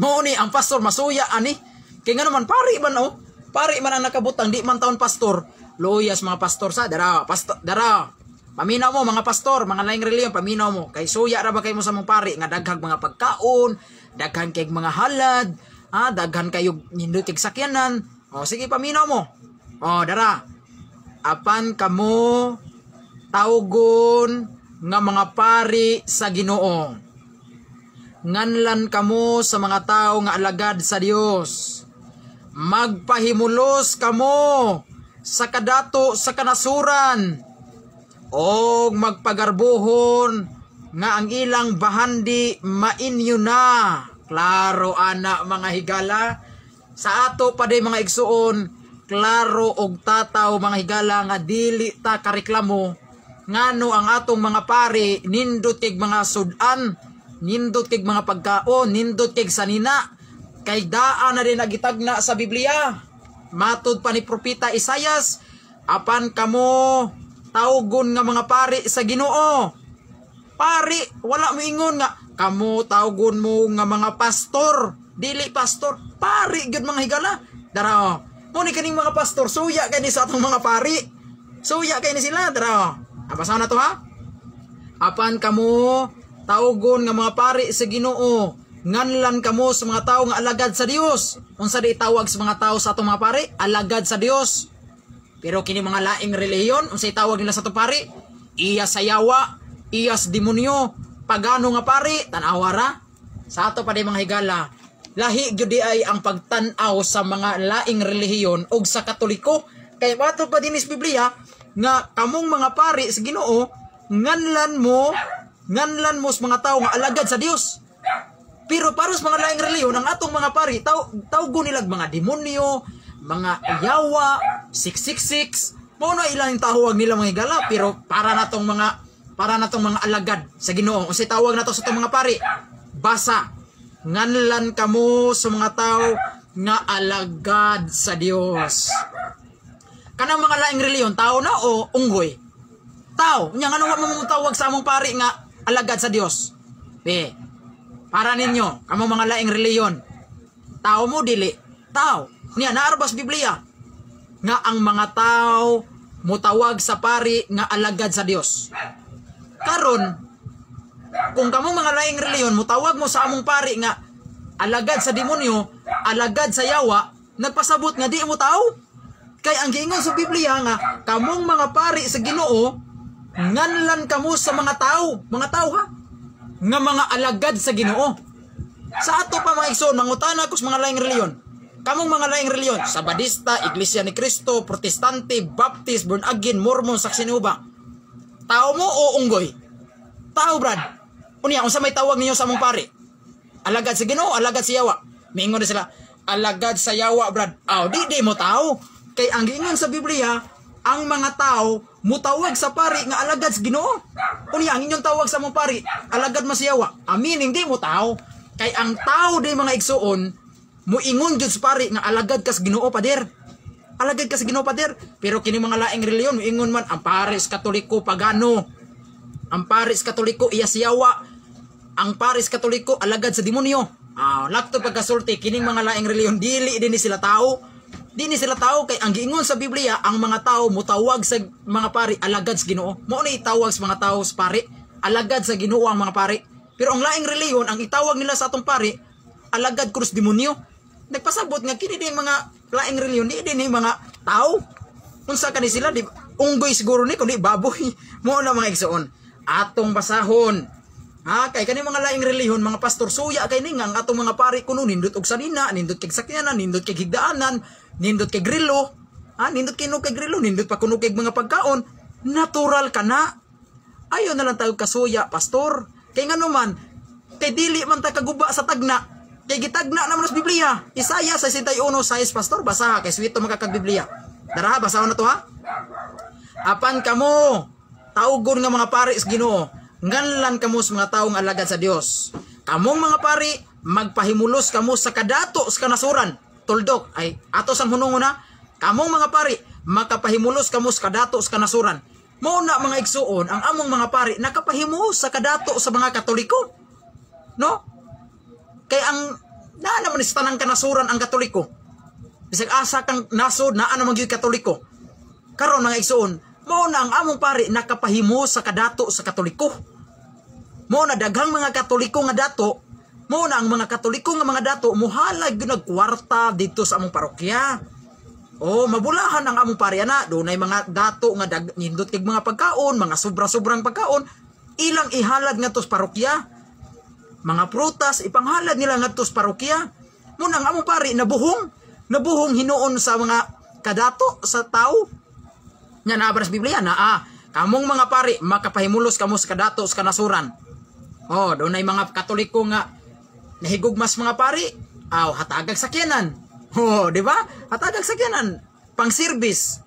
Speaker 1: Mao ni ang pastor masuya ani. Kay ngano man, pari man oh. Pari man ang nakabutang, di man taon pastor. Luyas mga pastor sa dara, pastor dara. Paminaw mo mga pastor, mga laing reliyon, paminaw mo. Kay suya ra ba kay mo sa mong pari nga daghang mga pagkaon, daghan kay mga halad, ah, daghan kayo nindot kay sakyanan. O sige, paminaw mo. O dara. "Apan kamo tawgon nga mga pari sa Ginoo. Nganlan kamo sa mga tao nga alagad sa Dios. Magpahimulos kamo sa kadato sa kanasuran og magpagarbuhon nga ang ilang bahandi mainyo na." Klaro ana, mga higala. Sa ato pa day, mga igsuon, klaro og tataw, mga higala, nga dili ta kareklamo ngano ang atong mga pari nindot kay mga sudan, nindot kay mga pagkaon, nindot kay sanina, kay daan na din nagitagna sa Biblia. Matud pa ni Propeta Isayas, "Apan kamo tawgon nga mga pari sa Ginoo." Pari, wala mo ingon nga kamo tawgon mo nga mga pastor. Dili pastor, pari gyud, mga higala. Dara oh. Mo ni kaning mga pastor suya kay ni sa atong mga pari. Suya kay ni sila, dara oh. Abasa na to ha. "Apan kamo tawgon nga mga pari sa Ginoo. Nganlan kamo sa mga tao nga alagad sa Dios." Unsa di tawag sa mga tao sa atong mga pari? Alagad sa Dios. Pero kini mga laing relihiyon, unsay tawag nila sa atong pari? Iya sa yawa, iya sa demonyo, pagano nga pari, tan-awa ra. Sa ato pa di, mga higala, lahi gyud di ay ang pagtan-aw sa mga laing relihiyon og sa Katoliko. Kay matud pa dinis Biblia nga kamong mga pari sa Ginoo, nganlan mo sa mga tao nga alagad sa Dios. Pero para sa mga laing relihiyon, ang atong mga pari, tawgo nilag mga demonyo, mga yawa, 666, mao na ilang tawag nila, mga higala, pero para natong mga alagad sa Ginoo, unsay tawag nato sa atong mga pari? Basa. "Nganlan kamo sa mga tao nga alagad sa Dios." Kanang mga laing reliyon, tao na o unggoy? Tao. Unya ngano wa mo tawag sa among pari nga alagad sa Dios? Be. Para ninyo, kamo mga laing reliyon, tao mo dili? Tao. Niya naarbas Biblia nga ang mga tao mutawag sa pari nga alagad sa Dios. Karon, kung kamo mga laing reliyon mutawag mo sa among pari nga alagad sa demonyo, alagad sa yawa, nagpasabot nga di mo tao. Kay ang giingon sa Biblia nga kamong mga pari sa Ginoo, nganlan kamo sa mga tao ha, nga mga alagad sa Ginoo. Sa ato pa, mga igsoon, mangutana ko sa mga laing reliyon. Kamong mga laing reliyon, Sabadista, Iglesia ni Cristo, Protestante, Baptist, Born Again, Mormon, Saksi ni Jehova. Tao mo o unggoy? Tao, brad. Unya, unsa may tawag ninyo sa among pari? Alagad sa Ginoo, alagad sa yawa? Miingon na sila, Alagad sa yawa, brad. Aw, di di mo tao. Kay ang giingon sa Biblia, ang mga tao mutawag sa pari nga alagad sa Ginoo. Unya ang inyong tawag sa mong pari, alagad mas yawa. Amin hindi mo tao. Kay ang tao di, mga igsuon, muingon jud sa pari nga alagad kas Ginoo, pader. Alagad ka sa Ginoo, pader. Pero kini mga laing reliyon muingon man ang pares Katoliko pagano. Ang pares Katoliko iya siyawa. Ang pares Katoliko alagad sa demonyo. Ah, lakto pagkasulti kining mga laing reliyon, dili din ni sila tao. Di ni sila tao kay ang giingon sa Biblia, ang mga tao mutawag sa mga pari alagad sa Ginoo. Mao ni itawag sa mga tao sa pari, alagad sa Ginoo ang mga pari. Pero ang laing reliyon, ang itawag nila sa atong pari, alagad krus demonyo. Nagpasabot nga kini din mga laing reliyon, di din ni mga tao. Unsa kani sila, di unggoy siguro ni kundi baboy. Mao na, mga igsoon. Atong basahon. Ha, kay kani mga laing relihiyon, mga pastor, suya kay ni nga ang atong mga pari kuno nindot og sanina, nindot kay sakyanan, nindot kay higdaanan, nindot kay grilo. Ha, nindot kay kay grilo, nindot pa kuno kay mga pagkaon. Natural ka na. Ayo na lang tayo kasuya, pastor. Kay ngano man, kay dili man ta kaguba sa tagna. Kay gitagna naman sa Biblia. Isaiah 61:6, pastor, basaha kay sweet to makakag Biblia. Dara, basahon na to ha. Apan kamo, tawgon nga mga pari sa Ginoo, nganlan kamo sa mga taong alagad sa Dios. Kamong mga pari, magpahimulos kamo sa kadato sa kanasuran. Tuldok, ay ato sang hunungon na, kamong mga pari, makapahimulos kamo sa kadato sa kanasuran. Mao na, mga igsuon, ang among mga pari nakapahimulos sa kadato sa mga Katoliko. No? Kay ang naa naman sa tanang kanasuran ang Katoliko. Bisag asa kang nasod, naa naman gyud Katoliko. Karon, mga igsuon, mao na ang among pari nakapahimo sa kadato sa Katoliko. Mao na daghang mga Katoliko nga dato, mao na ang mga Katoliko nga mga dato muhalag gyud nagkwarta dito sa among parokya. Oh, mabulahan ang among pari ana, dunay mga dato nga nindot kay mga pagkaon, mga sobra-sobrang pagkaon, ilang ihalad ngadto sa parokya. Mga prutas ipanghalad nila ngadto sa parokya. Mao na ang among pari nabuhong, nabuhong hinuon sa mga kadato sa tao. Nya naa sa Biblia na kamong mga pari makapahimulos kamo sa kadato sa kanasuran. Oh, dunay mga Katoliko nga nahigugmas mga pari, aw hatagag sakyanan. Oh, di ba? Hatagag sakyanan pang service.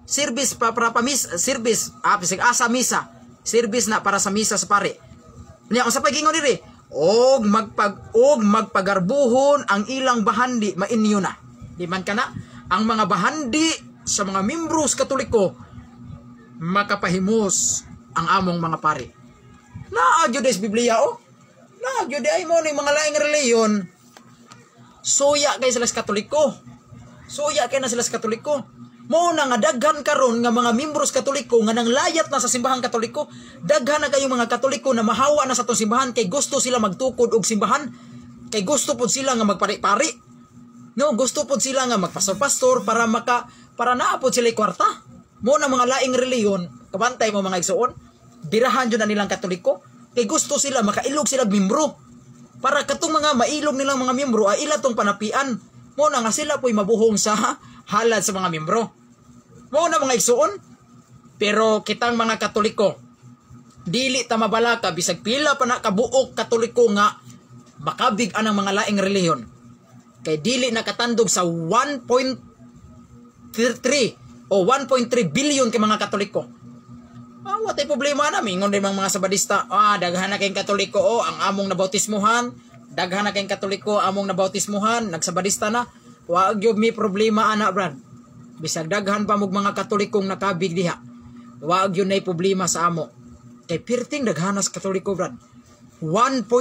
Speaker 1: Service pa para pa mis service, bisag asa misa. Service na para sa misa sa pari. Nya unsa pa gingon diri? Og magpagarbuhon ang ilang bahandi mainyo na. Di man kana ang mga bahandi sa mga membros Katoliko makapahimos ang among mga pari. Naa gyud sa Biblia oh. Naa gyud ay mo ni mga laing reliyon. Suya kay sila sa Katoliko. Suya kay na sila sa Katoliko. Mo na nga daghan karon nga mga membros Katoliko nga nanglayat na sa simbahang Katoliko. Daghan na kayo mga Katoliko na mahawa na sa atong simbahan kay gusto sila magtukod og simbahan. Kay gusto pod sila nga magpari-pari. No, gusto pod sila nga magpastor-pastor para naa pod sila kwarta. Mo na mga laing reliyon, kabantay mo, mga igsuon, birahan jud na nilang Katoliko kay gusto sila makailog sila membro. Para katong mga mailog nilang mga membro ay ila tong panapian. Mo na nga sila po'y mabuhong sa halad sa mga membro. Mo na, mga igsuon. Pero kitang mga Katoliko, dili ta mabalaka bisag pila pa na kabuok Katoliko nga makabig anang mga laing relihiyon. Kay dili nakatandog sa 1.3 o 1.3 billion kay mga Katoliko. Ah, watay problema na. Mingon din mga Sabadista, daghan na kayong Katoliko, oh, ang among nabautismuhan, daghan na kayong Katoliko, among nabautismuhan, nagsabadista na. Wa gyud mi problema ana, brad. Bisag daghan pa mog mga Katolikong nakabig diha. Wa gyud nay problema sa amo. Kay pirting daghanas Katoliko, brad. 1.2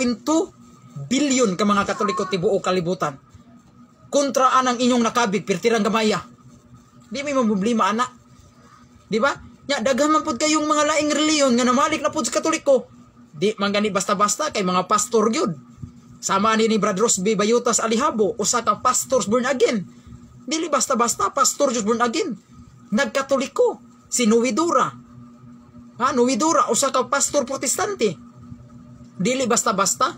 Speaker 1: billion ka mga Katoliko tibuok kalibutan. Kontra anang inyong nakabig, pirtirang gamaya. Di may problema ana. Di ba? Nya daghan man pud kayong mga laing reliyon nga namalik na pud sa Katoliko. Di man gani basta-basta kay mga pastor gyud. Sama ni Brad Rosby Bayutas Alihabo, usa ka pastors born again. Dili basta-basta pastor just born again. Nagkatoliko si Nuidura. Ha, Nuidura, usa ka pastor Protestante. Dili basta-basta.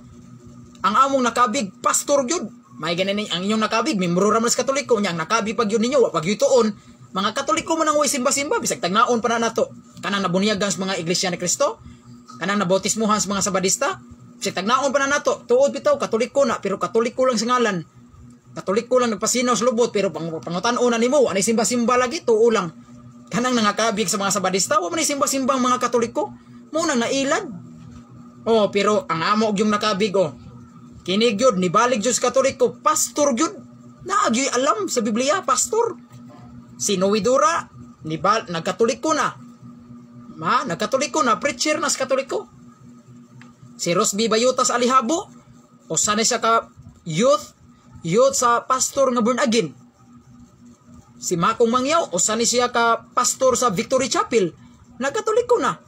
Speaker 1: Ang among nakabig pastor gyud. May ganin ang inyong nakabig, membro ra man sa Katoliko nya ang nakabig pag yun ninyo, wa pag tuon. Mga Katoliko man ang way simba-simba, bisag tagnaon pa na nato. Kanang nabunyagan sa mga Iglesia ni Cristo, kanang nabautismuhan sa mga Sabadista, bisag tagnaon pa na nato. Tuod bitaw Katoliko na, pero Katoliko lang sa ngalan. Katoliko lang nagpasinaw sa lubot, pero pangutan-on na nimo, anay simba-simba lagi, tuo lang. Kanang nangakabig sa mga Sabadista, wa man simba-simbang mga Katoliko. Mo nang nailad. Oh, pero ang amo yung nakabig, oh. Kinig yun, nibalik Diyos Katoliko, pastor yun. Naagyoy alam sa Biblia, pastor. Si Noe Dura, nagkatoliko na. Ma, nagkatoliko na, preacher na sa Katoliko. Si Rosby Bayutas Alihabo, o sana siya ka youth, youth sa pastor nga born again. Si Makong Mangyaw, o sana siya ka pastor sa Victory Chapel, nagkatoliko na.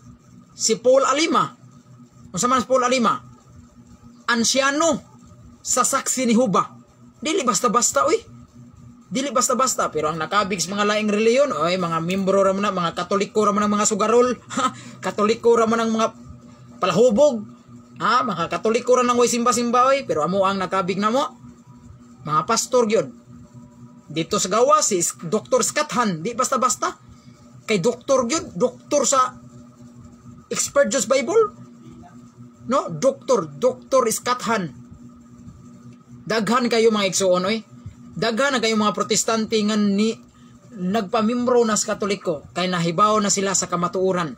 Speaker 1: Si Paul Alima, unsa man si Paul Alima? Ansyano sa Saksi ni Huba. Dili basta-basta, uy. Dili basta-basta, pero ang nakabig sa mga laing reliyon, oy, mga membro ra man na, mga Katoliko ra man ang mga sugarol, Katoliko ra man ang mga palahubog, ha, mga Katoliko ra nang way simba-simba, oy, pero amo ang nakabig na mo, mga pastor gyud. Dito sa gawa si Dr. Scott Hahn, di basta-basta. Kay doktor gyud, doktor sa expert just Bible. No, doktor, Dr. Scott Hahn. Daghan kayo mga igsuon, oy. Daghan na kayo mga Protestante nga ni nagpamimbro na sa Katoliko kay nahibaw na sila sa kamatuoran.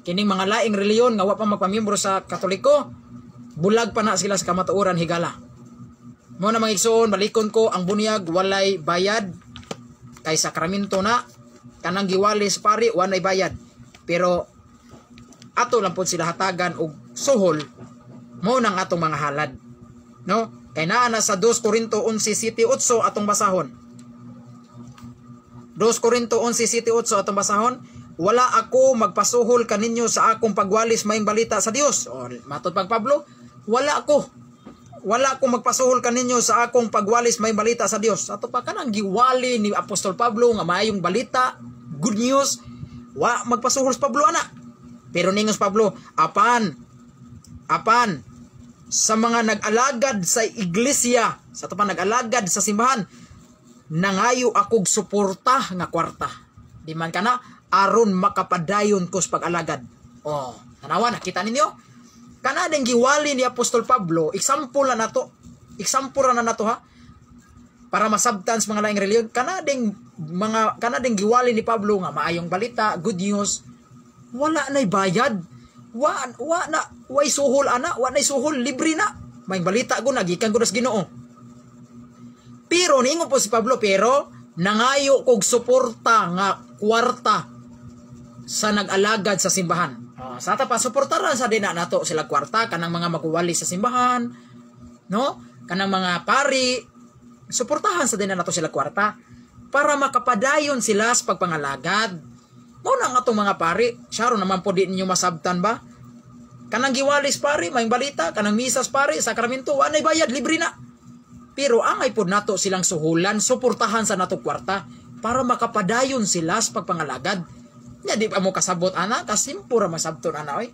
Speaker 1: Kining mga laing reliyon nga wa pa magpamimbro sa Katoliko, bulag pa na sila sa kamatuoran, higala. Mo na mga igsuon, balikon ko ang bunyag walay bayad kay sakramento na, kanang giwali sa pari walay bayad. Pero ato lang pod sila hatagan og suhol, mo nang atong mga halad. No? Kay naa na sa 2 Corinto 11:7-8 atong basahon. 2 Corinto 11:7-8 atong basahon. Wala ako magpasuhol kaninyo sa akong pagwalis maayong balita sa Dios. O, matod pag Pablo, wala ako. Wala ako magpasuhol kaninyo sa akong pagwalis maayong balita sa Dios. Ato pa kanang giwali ni Apostol Pablo nga maayong balita, good news, wa magpasuhol sa Pablo ana. Pero ningos Pablo, apan apan sa mga nag-alagad sa iglesia, sa ato pa nag-alagad sa simbahan, nangayo akog suporta nga kwarta. Di man kana aron makapadayon ko sa pag-alagad. Oh, tanawa, nakita ninyo? Kana ding giwali ni Apostol Pablo, example na nato. Example na nato ha. Para masabtan sa mga laing reliyon, kana ding giwali ni Pablo nga maayong balita, good news, wala na'y bayad. Wa wa na way suhol ana, wa na'y suhol, libre na. Maayong balita ko nagikan ko sa Ginoo. Pero niingon po si Pablo, pero nangayo kog suporta nga kwarta sa nag-alagad sa simbahan. Oh, sa ta pa suportaran sa dinna nato sila kwarta kanang mga magwali sa simbahan, no? Kanang mga pari, suportahan sa dinna nato sila kwarta para makapadayon sila sa pagpangalagad. Mao na nga atong mga pari, syaro naman po di ninyo masabtan ba? Kanang giwalis pari, maayong balita, kanang misas pari, sakramento, wa nay bayad, libre na. Pero angay pod nato silang suhulan, suportahan sa nato kwarta para makapadayon sila sa pagpangalagad. Nya di pa mo kasabot ana, kasimpo ra masabton ana oy.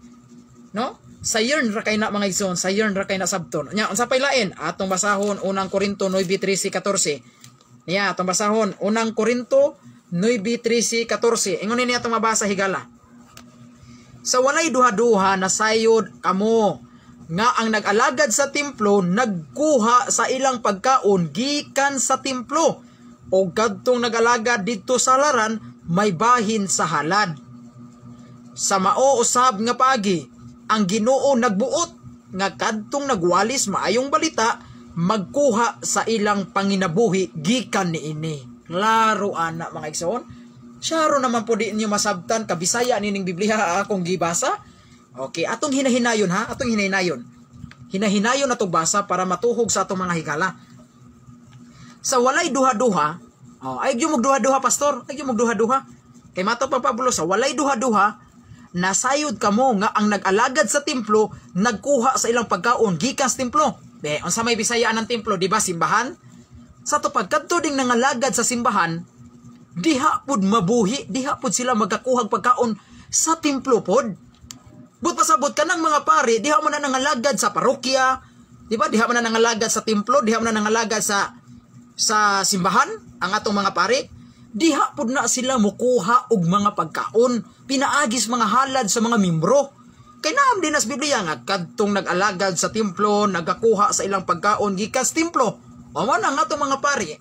Speaker 1: No? Sayon ra kay na mga igsoon, sayon ra kay na sabton. Nya unsa pay lain? Atong basahon Unang Korinto 9:13-14. Niya atong basahon Unang Korinto 9:13-14. Ingon niya atong mabasa, higala. Sa walay duha-duha nasayod kamo nga ang nag-alagad sa templo nagkuha sa ilang pagkaon gikan sa templo, o kadtong nag-alagad didto sa halaran may bahin sa halad. Sa mao usab nga paagi, ang Ginoo nagbuot nga kadtong nagwalis maayong balita magkuha sa ilang panginabuhi gikan niini. Klaro ana mga igsoon. Syaro naman po di ninyo masabtan kabisaya nining Biblia akong gibasa. Okay, atong hinahinayon ha, atong hinahinayon. Hinahinayon atong basa para matuhog sa atong mga higala. Sa walay duha-duha, oh, ay gyud duha-duha pastor, ay gyud duha-duha. Kay mato pa Pablo, sa walay duha-duha nasayod kamo nga ang nag-alagad sa templo nagkuha sa ilang pagkaon gikan sa templo. Be, unsa may Bisaya ng templo, di ba simbahan? Sa to pagkadto ding nangalagad sa simbahan, diha pud mabuhi, diha pud sila magkakuhag pagkaon sa templo pod. But pasabot kanang mga pare, diha man na nangalagad sa parokya, di ba? Diha man na nangalagad sa templo, diha man na nangalagad sa simbahan ang atong mga pare. Diha pud na sila mukuha og mga pagkaon, pinaagis mga halad sa mga membro. Kay naam din nas Biblia nga kadtong nag-alagad sa templo, nagakuha sa ilang pagkaon gikan sa templo. O mo na nga atong mga pari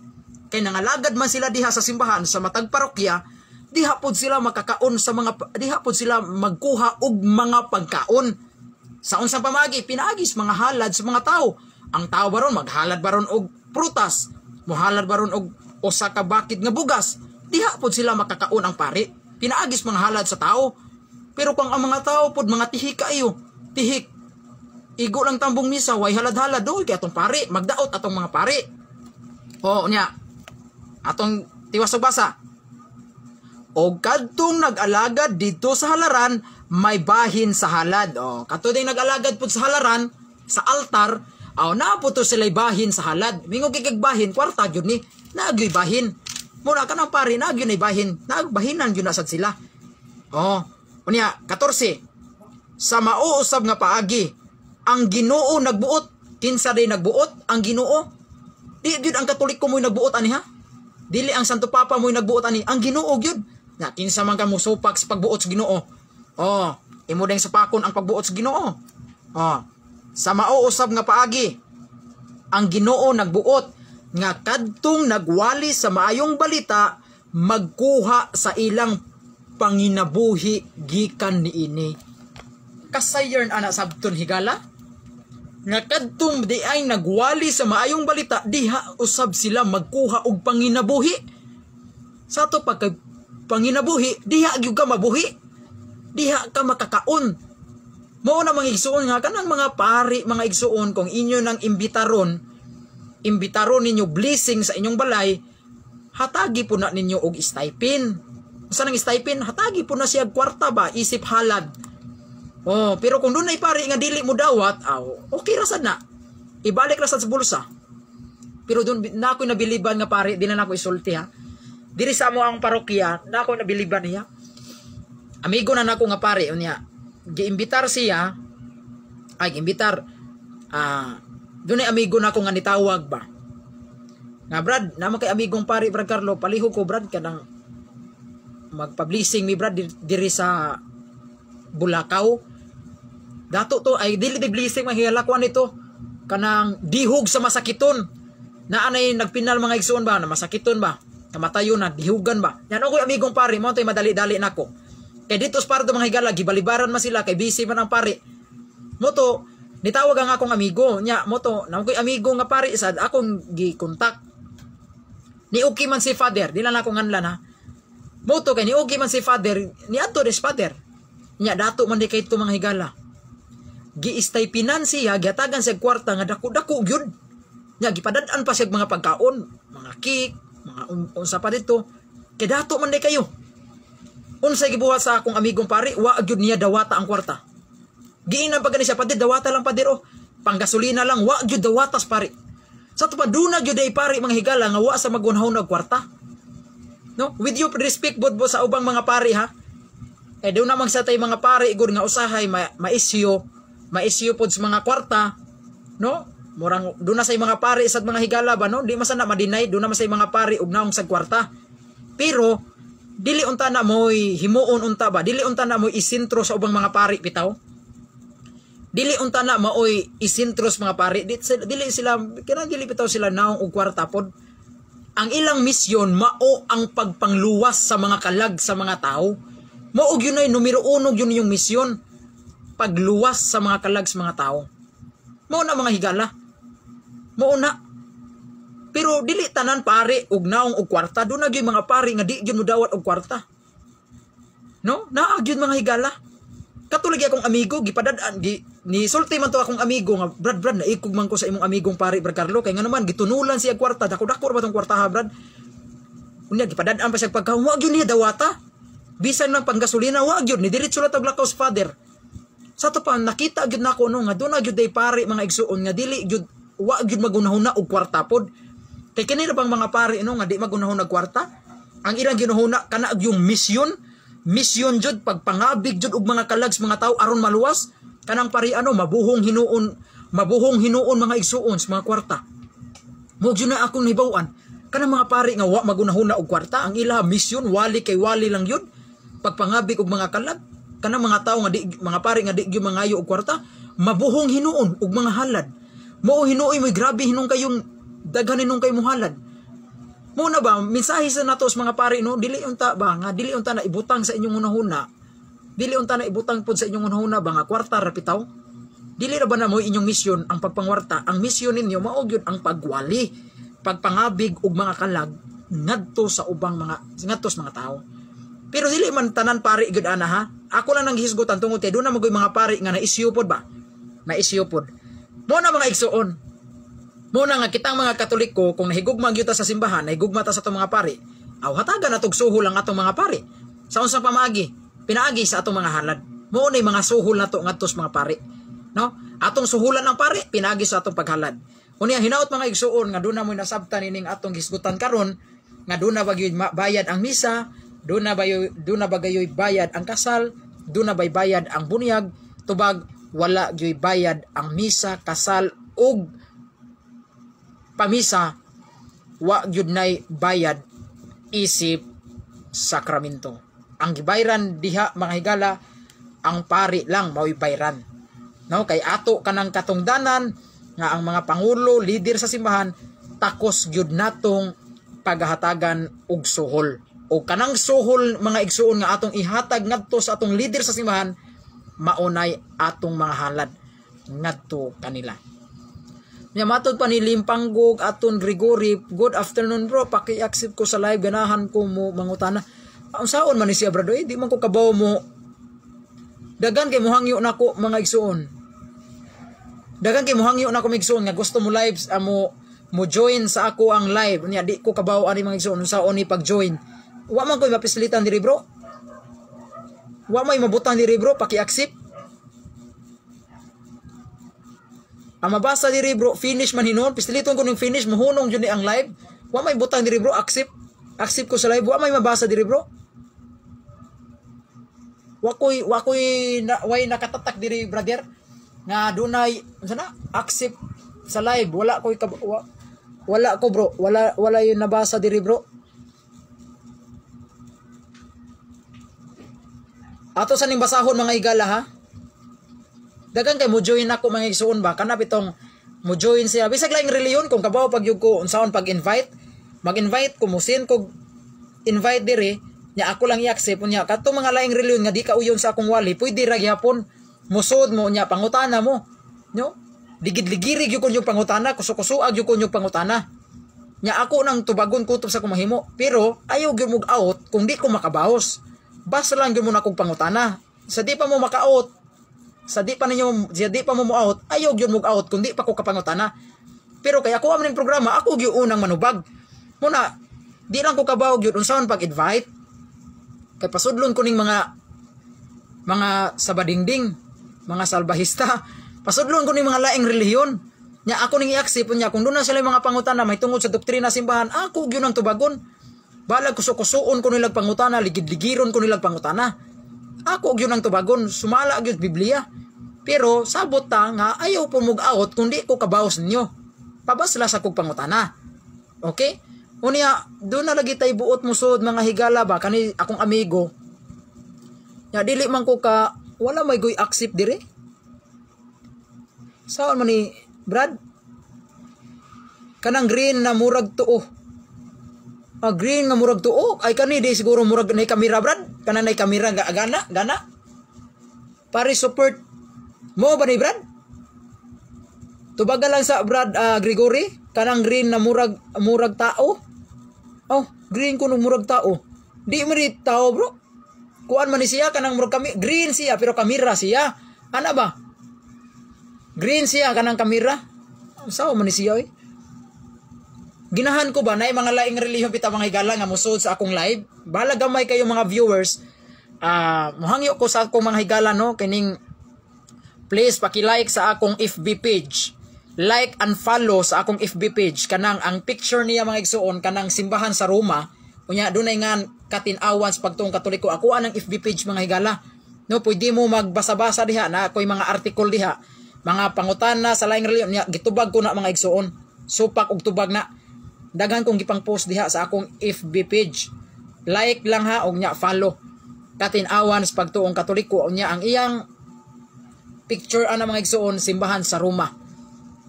Speaker 1: kay nangalagad man sila diha sa simbahan sa matag parokya, diha pod sila makakaon sa mga, diha pod sila magkuha og mga pagkaon. Sa unsang pamagi? Pinaagis mga halad sa mga tao. Ang tao baron maghalad baron og prutas, mohalad baron og usa ka bakid nga bugas, diha pod sila makakaon ang pari. Pinaagis mga halad sa tao. Pero kung ang mga tao pod mga tihik kaayo, tihik, igo lang tambong misa, way halad-halad, doy kay atong pari, magdaot atong mga pari. O nya, atong tiwas og basa. O kadtong nag-alagad dito sa halaran, may bahin sa halad. O, kato ding nag-alagad pud sa halaran, sa altar, o naa po to sila'y bahin sa halad. Mingo kikig bahin, kwarta gyud ni, naagyoy bahin. Muna ka ng pari, naagyoy na bahin, naagbahinan gyud na sad sila. O, unya, 14. Sa mauusab nga paagi, ang Ginoo nagbuot. Kinsa day nagbuot? Ang Ginoo. Di gyud ang Katoliko mo'y nagbuot ani ha. Dili ang Santo Papa mo'y nagbuot ani, ang Ginoo gyud. Na kinsa man ka mosupak sa pagbuot sa Ginoo. Oh, imo ding supakon ang pagbuot sa Ginoo. Oh, sa mauusab nga paagi, ang Ginoo nagbuot nga kadtong nagwali sa maayong balita magkuha sa ilang panginabuhi gikan niini. Kasayon ana sabton higala nga kadtong di ay nagwali sa maayong balita, diha usab sila magkuha og panginabuhi. Sa ato pagka panginabuhi, diha gyud ka mabuhi, diha ka makakaon. Mao na mga igsuon nga kanang mga pari, mga igsuon, kung inyo nang imbitaron, imbitaron ninyo blessing sa inyong balay, hatagi po na ninyo og stipend. Usa nang stipend, hatagi po na siya kwarta ba, isip halad. Oh, pero kung dunay pari nga dili mo dawat, aw, okay ra sad na. Ibalik ra sad sa bulsa. Pero dun na ako'y nabiliban nga pari, di na nako isulti ha. Diri sa amo ang parokya, na ako'y nabiliban niya. Amigo na nako nga pari, unya. Giimbitar siya, ay giimbitar, dunay amigo na ako nga nitawag ba. Nga Brad, naman kay amigong pari Brad Carlo, palihog ko Brad kanang magpa-blessing mi Brad diri sa Bulacau. Dato to ay dili di blessing, mahihila ko nito kanang dihog sa masakiton. Naanay nagpinal mga igsuon ba na masakiton ba? Namatayo na dihugan ba? Yan ako'y amigong pari mo to'y madali-dali nako. Kay dito sa pardo mga higala gibalibaran man sila kay busy man ang pari. Mo to nitawag ang akong amigo nya mo to na ako'y amigo nga pari sad akong gi-contact. Ni okay man si father, di lang ako nganlan ha. Mo to kay ni okay man si father, ni adto des father. Nya dato man di kay to mga higala. Giistaypinan siya, gihatagan siya kwarta nga dako-dako gyud. Nya gipadad-an pa siya mga pagkaon, mga cake, mga unsa pa dito. Kay dato man di kayo. Unsay gibuhat sa akong amigong pari, wa gyud niya dawata ang kwarta. Giinan pa gani siya, padir dawata lang padir oh. Panggasolina lang, wa gyud dawatas pari. Sa to pa duna gyud ay pari mga higala nga wa sa magunahon og kwarta. No? With you respect bod bo sa ubang mga pari ha. Eh doon namang sa tay mga pari gud nga usahay maisyo, maisyo pod sa mga kwarta, no? Murang doon na sa mga pari sad mga higala ba no? Di man sana ma-deny doon na man sa mga pari og naong sa kwarta. Pero dili unta na mo'y himuon unta ba? Dili unta na mo'y isintro sa ubang mga pari bitaw. Dili unta na maoy isintro sa mga pari. Dili sila kinahanglan dili bitaw sila naong og kwarta pod. Ang ilang misyon mao ang pagpangluwas sa mga kalag sa mga tao. Mao gyud ay numero uno gyud yung misyon, pagluwas sa mga kalag sa mga tao. Mao na mga higala. Mao na. Pero dili tanan pare og naong og kwarta. Doon na gyud mga pare nga di gyud modawat og kwarta. No? Naa gyud mga higala. Katulad akong amigo gipadad-an gi ni sulti man to akong amigo nga Brad, Brad, naikog man ko sa imong amigong pare Brad Carlo kay ngano man gitunulan siya kwarta, dako-dako ra ba tong kwarta ha Brad. Unya gipadad-an pa siya pagkaon, wa gyud niya dawata. Bisan lang panggasolina wa gyud ni diretso lang tag lakaw sa father. Sa to pa nakita gyud nako no nga doon na gyud day pare mga igsuon nga dili gyud wa gyud magunahuna og kwarta pod. Kay kini ra bang mga pare no nga di magunahuna og kwarta? Ang ilang ginuhuna kana yung misyon, misyon jud pagpangabig jud og mga kalag sa mga tao aron maluwas. Kanang pari ano mabuhong hinuon, mabuhong hinuon mga igsuon sa mga kwarta. Mo gyud na akong nahibaw-an kanang mga pare nga wa magunahuna og kwarta, ang ila misyon wali kay wali lang yun pagpangabig og mga kalag. Kanang mga tao nga di mga pare nga di gyud mangayo og kwarta, mabuhong hinuon og mga halad. Mao hinuoy mo grabe hinong kayong Daghan ninong kay muhalad. Muna ba mensahe sa nato sa mga pari, no, dili unta ba nga dili unta na ibutang sa inyong hunahuna. Dili unta na ibutang pod sa inyong hunahuna ba nga kwarta ra pitaw. Dili ra ba na mo inyong misyon ang pagpangwarta? Ang misyon ninyo mao gyud ang pagwali, pagpangabig og mga kalag ngadto sa ubang mga ngadto sa mga tao. Pero dili man tanan pari gyud ana ha. Ako lang nang gihisgutan tungod kay doon na magoy mga pari nga na-issue pod ba? Na-issue pod. Mo na mga igsuon. Mo na nga kitang mga Katoliko, kung nahigugma gyud ta sa simbahan, nahigugma ta sa atong mga pari, aw hatagan natog suhol ang atong mga pari. Sa unsang pamaagi? Pinaagi sa atong mga halad. Mo na mga suhol nato ngadto sa mga pari. No? Atong suhulan ng pari pinaagi sa atong paghalad. Unya hinaot mga igsuon nga doon na mo nasabtan ining atong hisgutan karon nga doon na ba gyud bayad ang misa, doon na ba gayoy bayad ang kasal, doon na bay bayad ang bunyag, tubag wala gyoy bayad ang misa, kasal ug pamisa, wa gyud nay bayad isip sakramento. Ang gibayran diha mga higala, ang pari lang mao'y bayran. No, kay ato kanang katungdanan nga ang mga pangulo, leader sa simbahan, takos gyud natong paghahatagan og suhol. O kanang suhol mga igsuon nga atong ihatag ngadto sa atong leader sa simbahan, maunay atong mga halad ngadto kanila. Nya matod pa ni Limpanggog aton Gregory, good afternoon bro, paki-accept ko sa live, ganahan ko mo mangutana. Unsaon man ni siya brado, eh, di man ko kabaw mo. Dagan kay mohangyo nako mga igsuon. Dagan kay mohangyo nako mga igsuon nga gusto mo live mo mo join sa ako ang live. Nya di ko kabaw ani mga igsuon unsaon ni pag-join. Wa man koy mapislitan diri bro. Wa may mabutang diri bro, paki-accept. Ang mabasa diri bro, finish man hinuon, pisliton ko ning finish, muhunong jud ni ang live. Wa may butang diri bro, accept. Accept ko sa live, wa may mabasa diri bro. Wa koy na, way nakatatak diri brother nga dunay unsa na accept sa live, wala koy wala ko bro, wala yung nabasa diri bro. Ato sa ning basahon mga higala ha. Dagan kay mo join ako mga igsuon ba, kanap itong mo join siya bisag laing reliyon kung kabaw pag yug ko unsaon pag-invite, mag-invite ko mo send ko invite diri nya ako lang i-accept unya kadtong mga laing reliyon nga di ka uyon sa akong wali, pwede ra gihapon mosod mo unya pangutana mo, no? Ligid-ligiri gyud ko yung pangutana, kusu-kusuag gyud ko yung pangutana. Nya ako nang tubagon kutob sa akong mahimo, pero ayaw gyud mo out kung di ko makabaos. Basta lang gyud mo na akong pangutana. Sa di pa mo maka-out, sa di pa ninyo, sa di pa mo mo-out, ayaw gyud mo out kung di pa ko kapangutana. Pero kay ako am ning programa, ako gyud unang manubag. Muna, di lang ko kabaw gyud unsaon pag-invite. Kay pasudlon ko ning mga sabadingding, mga salbahista. Pasudlon ko ning mga laing relihiyon. Nya ako ning i-accept nya kung doon na sila mga pangutana may tungod sa doktrina simbahan, ako gyud ang tubagon. Balag kusukusuon ko nilag pangutana, ligid-ligiron ko nilag pangutana. Ako gyud ang tubagon, sumala gyud Biblia. Pero sabot ta nga ayaw po mug-out kung di ko kabaos ninyo. Pabasla sa kog pangutana. Okay? Unya, doon na lagi tay buot musod mga higala ba kani akong amigo. Nya dili man ko ka wala may goy accept dire. Saan man ni Brad? Kanang green na murag tuo. Ah, green nga murag tuo. Ay kani di siguro murag nay kamera Brad. Kanang nay kamera gana gana. Pare support mo ba ni Brad? Tubaga lang sa Brad Gregory, kanang green na murag tao. Oh, green kuno murag tao. Di man ni tao bro. Kuan man ni siya kanang murag kami, green siya pero kamera siya. Ana ba? Green siya kanang kamera. Sao man ni siya oy? Ginahan ko ba na mga laing relihiyon pita mga higala nga mosud sa akong live? Bahala gamay kayo mga viewers. Mohangyo ko sa akong mga higala no kining please paki-like sa akong FB page. Like and follow sa akong FB page. Kanang ang picture niya mga igsuon kanang simbahan sa Roma. Unya dunay nga katin-awan sa pagtuong Katoliko. Ako anang FB page mga higala. No, pwede mo magbasa-basa diha na ako'y mga article diha. Mga pangutana sa laing relihiyon niya gitubag ko na mga igsuon. Supak og tubag na. Daghan kong gipang-post diha sa akong FB page. Like lang ha og nya follow. Katin-awan sa pagtuong Katoliko. Unya ang iyang picture ana mga igsuon simbahan sa Roma.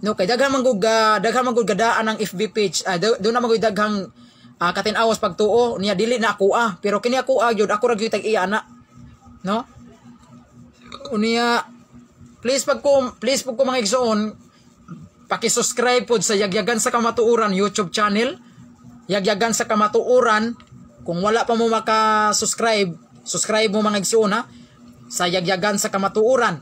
Speaker 1: No, kay daghan man gud gadaan ang FB page. Doon na man gud daghang katin-awas pagtuo niya, dili na ako pero kini ako gyud, ako ra gyud tag-iya ana. No? Unya, please pag ko mga igsoon, paki-subscribe pod sa Yagyagan sa Kamatuoran YouTube channel. Yagyagan sa Kamatuoran. Kung wala pa mo maka-subscribe, subscribe mo mga igsoon ha, sa Yagyagan sa Kamatuoran.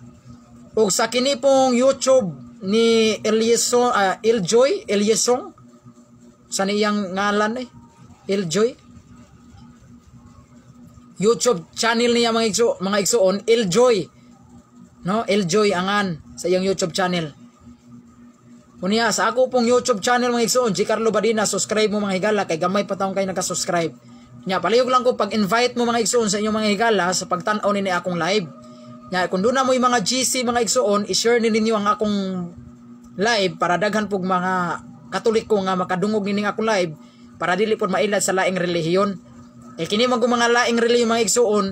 Speaker 1: Ug sa kini pong YouTube ni Elieson, Eljoy, Eliesong, sa niyang ngalan Eljoy. YouTube channel niya mga igsoon, Eljoy. No, Eljoy angan sa iyang YouTube channel. Unya sa ako pong YouTube channel mga igsoon, G. Carlo Badina, subscribe mo mga higala kay gamay pa taong kay naka-subscribe. Nya palihog lang ko pag-invite mo mga igsoon sa inyong mga higala sa pagtan-aw nini akong live. Nya kung doon na mo yung mga GC mga igsoon, i-share ni ninyo ang akong live para daghan pug mga Katoliko nga makadungog nining akong live para dili pud mailad sa laing relihiyon. Eh kini man mga laing relihiyon mga igsoon,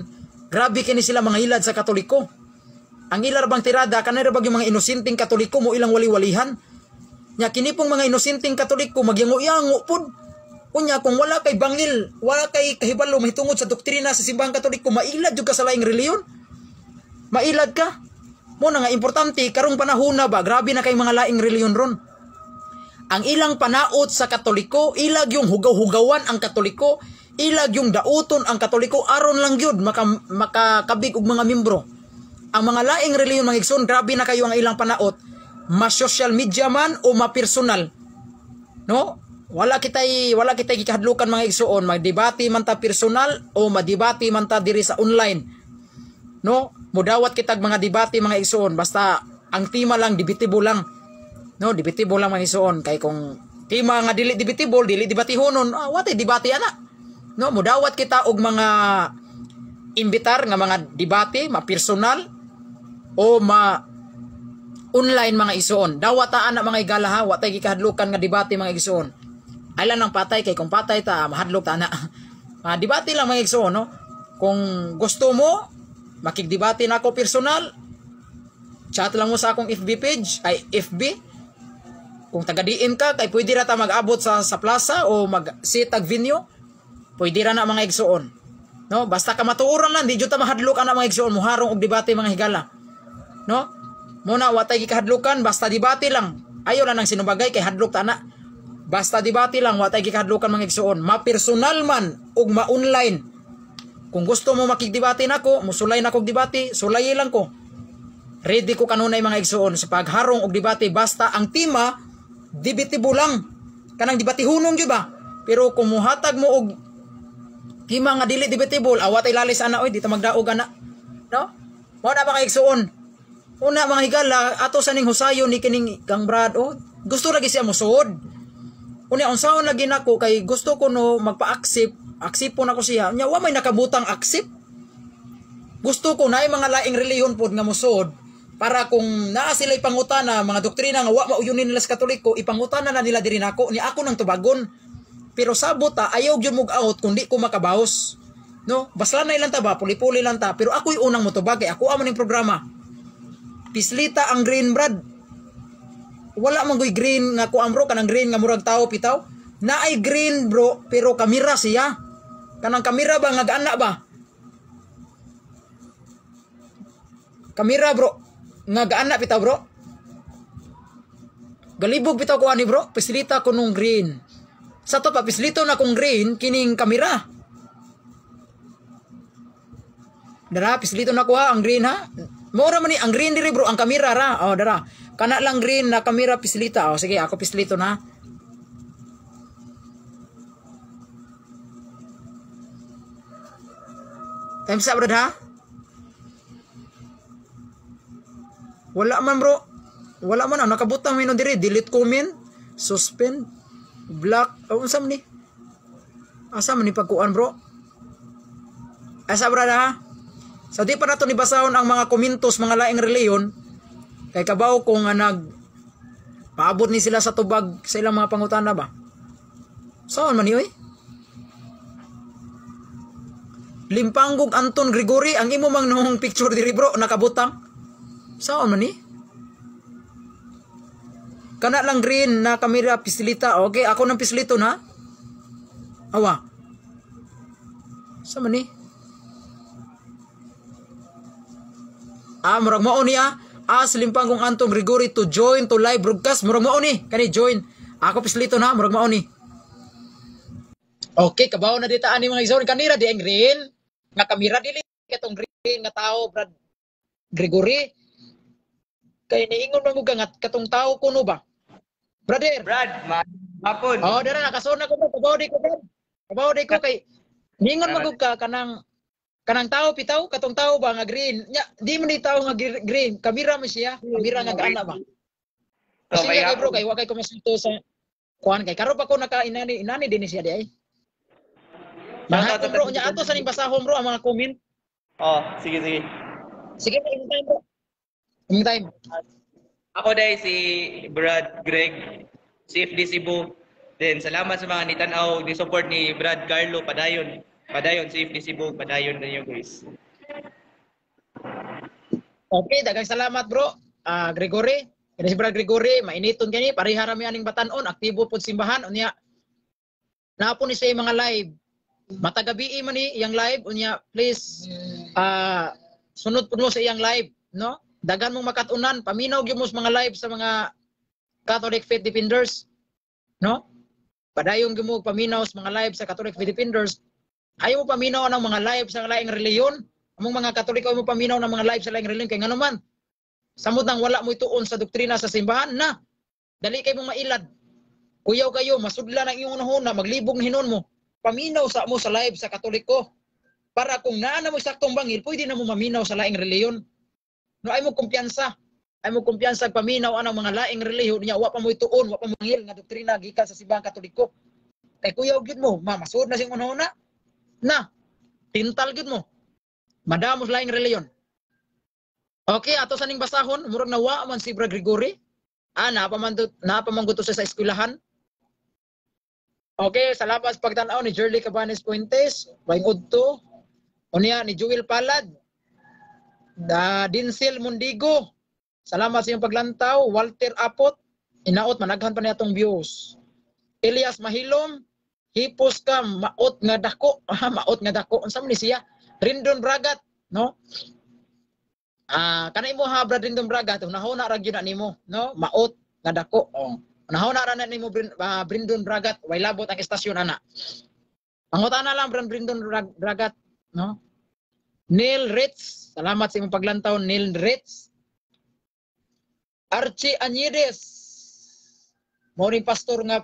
Speaker 1: grabe kini sila mga ilad sa Katoliko. Ang ilar bang tirada kanira bag yung mga inosenteng Katoliko mo ilang wali-walihan. Nya kini pong mga inosenteng Katoliko magyango-yango pud. Unya kung wala kay bangil, wala kay kahibalo mahitungod sa doktrina sa simbahang Katoliko, mailad jud ka sa laing relihiyon. Mailad ka. Mo na nga importante karong panahon na ba, grabe na kay mga laing relihiyon ron. Ang ilang panaot sa Katoliko, ilag yung hugaw-hugawan ang Katoliko, ilag yung dauton ang Katoliko, aron lang gyud makakabig og mga membro. Ang mga laing relihiyon mga igsoon, grabe na kayo ang ilang panaot, ma social media man o ma personal. No? Wala kitay gikahadlukan mga igsoon, magdebate man ta personal o madebate man ta diri sa online. No? Mudawat kitag mga debate mga igsoon, basta ang tema lang debatable lang. No, debatable lang mga igsoon, kay kung tema nga dili debatable, dili debatihonon, watay debate ana. No, mudawat kita og mga imbitar nga mga debate, ma personal o ma online mga igsoon. Dawat ta ana mga igala ha, watay gikahadlukan nga debate mga igsoon. Ay lang nang patay kay kung patay ta mahadlok ta ana. Debate lang mga igsoon, no. Kung gusto mo makigdebate na ako personal, chat lang mo sa akong FB page, ay FB. Kung taga-DM ka, kay pwede ra ta mag-abot sa plaza o mag-sitag venue. Pwede ra na mga igsoon. No, basta ka matuoran lang, di jud ta mahadlok ana mga igsoon, muharong og debate mga higala. No? Muna watay gikahadlukan, basta debate lang. Ayo lang nang sinubagay kay hadlok ta na. Basta debate lang, watay gikahadlukan mga igsoon, ma-personal man ug ma-online. Kung gusto mo makigdebate nako, musulay nako og debate, sulayi lang ko. Ready ko kanunay mga igsoon sa pagharong og debate, basta ang tema debatable lang. Kanang debatehunong gyud ba? Pero kung muhatag mo og tema nga dili debatable, awat ay lalis ana oy, di ta magdaog ana. No? Mao na ba kay igsoon? Una mga higala, ato sa ning husayon ni kining kang Brad, oh, gusto lagi siya mosuod. Unya unsaon lagi nako kay gusto ko no magpa-accept, aksipon ako siya. Unya wa may nakabutang accept. Gusto ko naay mga laing relihiyon pod nga mosuod para kung naa sila'y pangutana mga doktrina nga wa mauyunin nila sa Katoliko, ipangutana na nila diri nako ni ako nang tubagon. Pero sabot ta ayaw gyud mog out kung di ko makabahos. No, basla na ilang ta ba, puli-puli lang ta, pero ako'y unang motubag kay ako amo ning programa. Pislita ang green brad. Wala man goy green nga kuan bro, kanang green nga murag tao pitaw. Naay green bro, pero kamera siya. Kanang kamera ba nga gaana ba? Kamera bro, nga gaana pitaw bro. Galibog bitaw ko ani bro, pislita ko nung green. Sa to pa pislito na kong green kining kamera. Dara pislito na ko ha ang green ha. Mora man ni ang green diri bro, ang kamera ra. Oh dara. Kana lang green na kamera pislita. Oh sige, ako pislito na. Times up brad ha. Wala man bro. Wala man ang nakabutang mi no diri, delete comment, suspend, block. Oh, unsa man ni? Asa man ni pagkuan bro? Asa brad ha? Sa di pa nato ni basahon ang mga komentos mga laing reliyon kay kabaw ko nga nag paabot ni sila sa tubag sa ilang mga pangutana ba. Saan man ni oy? Limpangog Anton Gregory ang imo mang noong picture diri bro nakabutang. Saan man ni? Kana lang green na kamera pislita. Okay, ako nang pisliton ha. Awa. Sa man ni? Ah, murag mao ni ah. Ah, Limpangong Anton Gregory to join to live broadcast. Murag mao ni. Kani join. Ako pisliton ha, murag mao ni. Okay, kabaw na dita ani mga igsoon kanira di ang green nga kamera, dili katong green nga tao, Brad Gregory. Kay niingon man ka nga katong tao kuno ba? Brother.
Speaker 2: Brad, hapon.
Speaker 1: Oh, dara nakasona ko bro, kabaw di ko, Brad. Kabaw di ko kay niingon man ka kanang kanang tao pitaw, katong tao ba nga green. Nya, di man ni tao nga green, kamera man siya, kamera nga gaana ba.
Speaker 2: So,
Speaker 1: Kasi kay bro kay wa kay kumasulto sa kuan kay karon pa ko naka inani inani din ni siya di ay. Mahapon bro, nya ato sa ning basahon bro ang mga comment.
Speaker 2: Oh, sige sige.
Speaker 1: Sige, imong time bro. Imong time.
Speaker 2: Ako dahil si Brad Greg, CFD Cebu. Then salamat sa mga nitanaw ni support ni Brad Carlo padayon. Padayon CFD Cebu, padayon ninyo guys.
Speaker 1: Okay, daghang salamat bro. Ah, Gregory. Kani si Brad Gregory, mainiton kani, pareha ra mi aning batan-on, aktibo pod simbahan unya. Naa po ni sa mga live. Matagabi man ni iyang live unya, please sunod pud mo sa iyang live, no? Daghan mong makatunan, paminaw gyud mo sa mga live sa mga Catholic Faith Defenders, no? Padayon gyud mo paminaw sa mga live sa Catholic Faith Defenders. Ayaw mo paminaw ng mga live sa laing reliyon. Among mga Katoliko, ayaw mo paminaw ng mga live sa laing reliyon kay ngano man samot nang wala mo ituon sa doktrina sa simbahan na dali kay mong mailad. Kuyaw kayo, masudla ng iyong unahuna, maglibog na hinon mo. Paminaw sa mo sa live sa Katoliko. Para kung naa na mo saktong bangil, pwede na mo maminaw sa laing reliyon. No, ay mo kumpiyansa. Ay mo kumpiyansa paminaw anang mga laing reliyon niya, wa pa mo ituon, wa pa mo bangil nga doktrina gikan sa simbahang Katoliko. Kay kuyaw gyud mo, ma masud na siyang unahuna. Na tintal gyud mo. Madamo sa laing reliyon. Okay, ato sa ning basahon, murag nawa man si Bra Gregory. Ah, naa pa man guto siya sa eskwelahan. Okay, salamat sa pagtan-aw ni Jerly Cabanes Puentes, Waing Udto. Unya ni Jewel Palad. Da Dinsel Mundigo. Salamat sa iyong paglantaw. Walter Apot. Inaot managhan pa niya atong views. Elias Mahilom, hipos ka maot nga dako. Ah, maot nga dako. Unsa man ni siya? Rindon Bragat, no? Ah, kanay mo ha, Brad Rindon Bragat, hunahuna ra gyud na nimo, no? Maot nga dako. Oh. Hunahuna ra na nimo Brindon Bragat, way labot ang estasyon ana. Pangutana lang Brad Brindon Bragat, no? Neil Ritz, salamat sa imong paglantaw Neil Ritz. Archie Anyides, mao ning pastor nga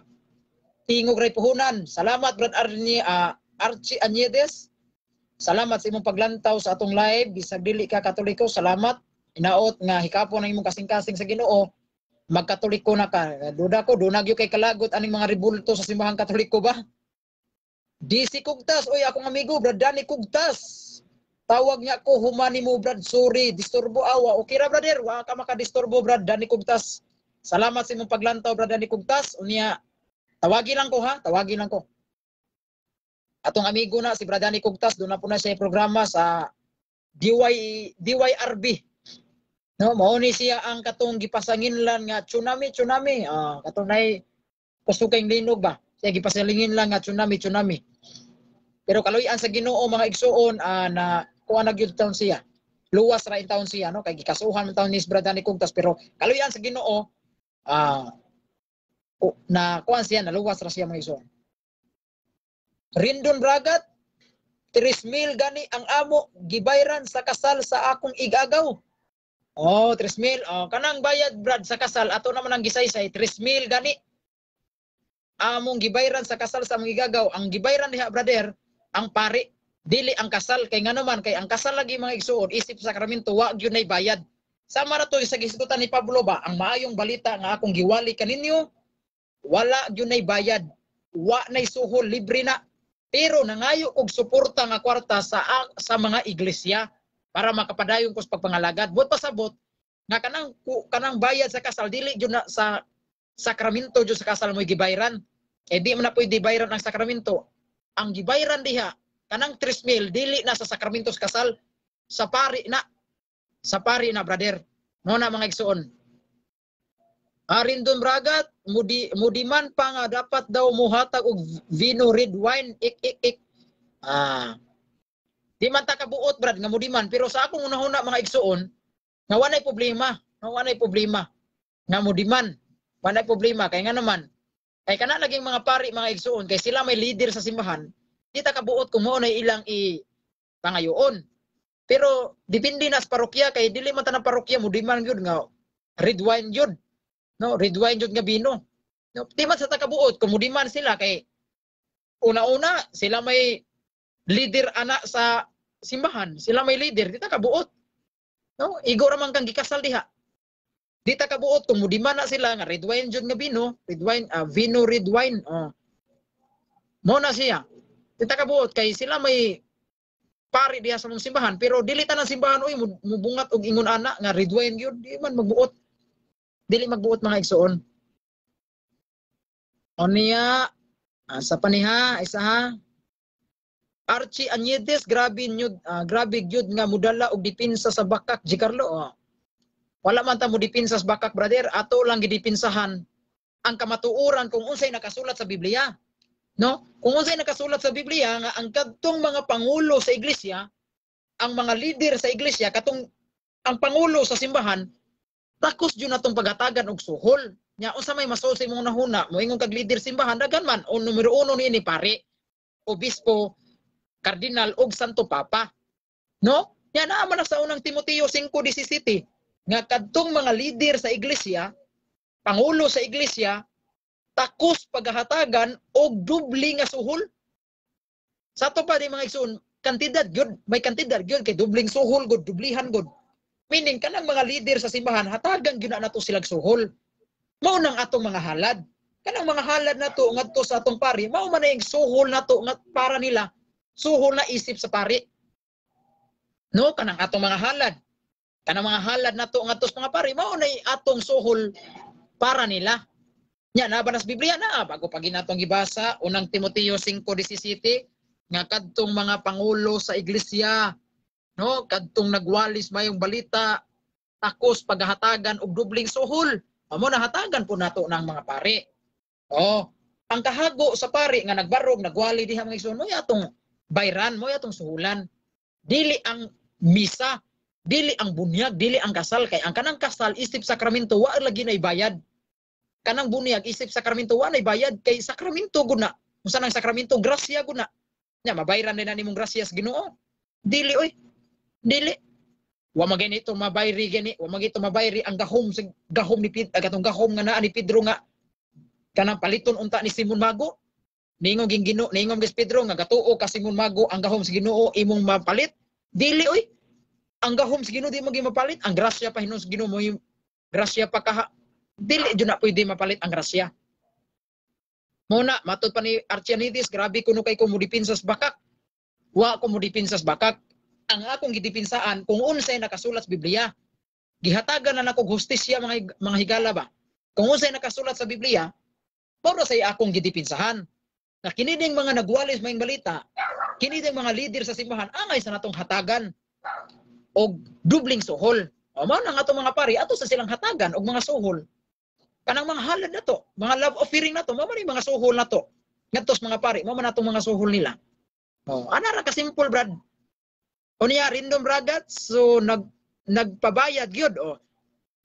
Speaker 1: tingog ray puhunan. Salamat Brad Arnie, Archie Anyides. Salamat sa imong paglantaw sa atong live bisag dili ka Katoliko. Salamat. Inaot nga hikapon ang imong kasing-kasing sa Ginoo. Magkatoliko na ka. Duda ko duna gyud kay kalagot aning mga rebulto sa simbahang Katoliko ba? DC Kugtas, oy akong amigo Brad Danny Kugtas. Tawag niya ko humani mo Brad, sorry, disturbo awa. Okay ra brother, wa ka makadisturbo Brad Danny Kugtas. Salamat sa imong paglantaw Brad Danny Kugtas. Unya tawagi lang ko ha, tawagi lang ko. Atong amigo na si Brad Danny Kugtas, doon na po na siya programa sa DYRB. No, mao ni siya ang katong gipasanginlan nga tsunami, tsunami. Ah, katong nay kusog linog ba? Siya gipasalingin lang nga tsunami, tsunami. Pero kaluy-an sa Ginoo mga igsuon na kuha na gyud taon siya. Luwas ra in taon siya no kay gikasuhan man taon ni Brad Danny Kugtas pero kaluy-an sa Ginoo na kuan siya, naluwas ra siya mga igsuon. Rindon Bragat, 3,000 gani ang amo gibayran sa kasal sa akong igagaw. Oh, 3,000. Oh, kanang bayad Brad sa kasal ato naman ang gisaysay 3,000 gani. Among gibayran sa kasal sa among igagaw. Ang gibayran diha brother, ang pari, dili ang kasal kay ngano man kay ang kasal lagi mga igsuon isip sakramento wa gyud nay bayad. Sama ra to sa gisgutan ni Pablo ba, ang maayong balita nga akong giwali kaninyo wala gyud nay bayad, wa nay suhol, libre na. Pero nangayo og suporta nga kwarta sa mga iglesia para makapadayon ko sa pagpangalagad. Buot pasabot nga kanang kanang bayad sa kasal dili gyud na sa sakramento gyud sa kasal mo gibayran. Eh di man na pwede bayran ang sakramento. Ang gibayran diha kanang 3,000 dili na sa sakramento sa kasal, sa pari na. Sa pari na brother. Mo na mga igsuon. Arindon Bragat, mudi mudiman pa nga dapat daw muhatag og vino red wine, ik ik ik. Ah. Di man ta kabuot, Brad, nga mudiman, pero sa akong unahuna, mga igsuon, nga walay problema, nga walay problema nga mudiman. Walay problema kay nga naman kay kana laging mga pari, mga igsuon, kay sila may leader sa simbahan, di ta kabuot kung mao na ilang i pangayoon. Pero depende na sa parokya kay dili man tanang parokya mudiman gyud nga red wine gyud. No, red wine gyud nga bino. No, di man sa takabuot kung mudiman sila kay una-una sila may leader ana sa simbahan, sila may leader, di ta kabuot. No, igo ra man kang gikasal diha. Di ta kabuot kung mudiman na sila nga red wine jud nga bino, red wine, vino red wine. Oh. Mo na siya. Di ta kabuot kay sila may pari diha sa mong simbahan, pero dili tanan simbahan oy mubungat og ingon ana nga red wine gyud, di man magbuot. Dili magbuot, mga igsuon. O niya, sa paniha, isa ha. Archie Añedes, grabe nyud, grabe gyud nga mudala og dipinsa sa bakak, Gicarlo. Oh. Wala man ta mo dipinsa sa bakak, brother, ato lang gidipinsahan ang kamatuoran kung unsay nakasulat sa Biblia. No? Kung unsay nakasulat sa Biblia nga ang kadtong mga pangulo sa iglesia, ang mga leader sa iglesia, katong ang pangulo sa simbahan, takos jud natong paghatagan og suhol. Nya unsa may masuol sa imong nahuna, moingon kag leader simbahan, daghan man o numero uno niini pare, obispo, kardinal og Santo Papa. No? Nya naa man na sa Unang Timoteo 5:17 nga kadtong mga leader sa iglesia, pangulo sa iglesia, takos paghahatagan og dubli nga suhol. Sa ato pa di, mga igsoon, kantidad gyud, may kantidad gyud kay dubling suhol gud, dublihan gud. Meaning kanang mga leader sa simbahan, hatagan gyud na nato silang suhol. Mao nang atong mga halad. Kanang mga halad nato ngadto sa atong pari, mao man na yung suhol nato nga para nila, suhol na isip sa pari. No, kanang atong mga halad. Kanang mga halad nato ngadto sa mga pari, mao na atong suhol para nila. Nya na ba nas Biblia na bago pa ginatong gibasa Unang Timoteo 5:17 nga kadtong mga pangulo sa iglesia, no, kadtong nagwalis mayong balita, takos paghahatagan og dubling suhol. Amo na hatagan po nato ng mga pari. Oh, ang kahago sa pari nga nagbarog, nagwali diha, mga igsoon, mo atong bayran, mo atong suhulan. Dili ang misa, dili ang bunyag, dili ang kasal, kay ang kanang kasal isip sakramento wa lagi na bayad. Kanang bunyag isip sakramento wa na bayad kay sakramento gud na. Unsa nang sakramento, grasya gud na. Nya mabayran din na nimong grasya sa Ginoo. Dili oy. Dili. Wa man ito mabayri gani, wa man ito mabayri ang gahom sa gahom ni Pedro, katong gahom nga naa ni Pedro nga kanang paliton unta ni Simon Mago. Ningon ging Ginoo, ningon gis Pedro nga gatuo ka Simon Mago, ang gahom sa Ginoo imong mapalit. Dili oy. Ang gahom sa Ginoo di mo mapalit, ang grasya pa hinuon sa Ginoo mo, grasya pa kaha. Dili jud na pwede mapalit ang grasya. Muna, matod pa ni Archianidis, grabe kuno kay ko mudipinsas bakak. Wa ko mudipinsas bakak. Ang akong gidipinsaan kung unsay nakasulat sa Biblia. Gihatagan na nako hustisya, mga higala ba. Kung unsay nakasulat sa Biblia, mao say akong gidipinsahan. Na kini ding mga nagwalis maayong balita, kini ding mga leader sa simbahan angay sa natong hatagan og dubling suhol. O mao na nga atong mga pari ato sa silang hatagan og mga suhol. Kanang mga halad nato, mga love offering nato, mao man mga suhol nato. Ngadto sa mga pari, mao man atong mga suhol nila. Oh, ana ra ka simple, Brad. O niya rindom ragat, so nagpabayad gyud, oh.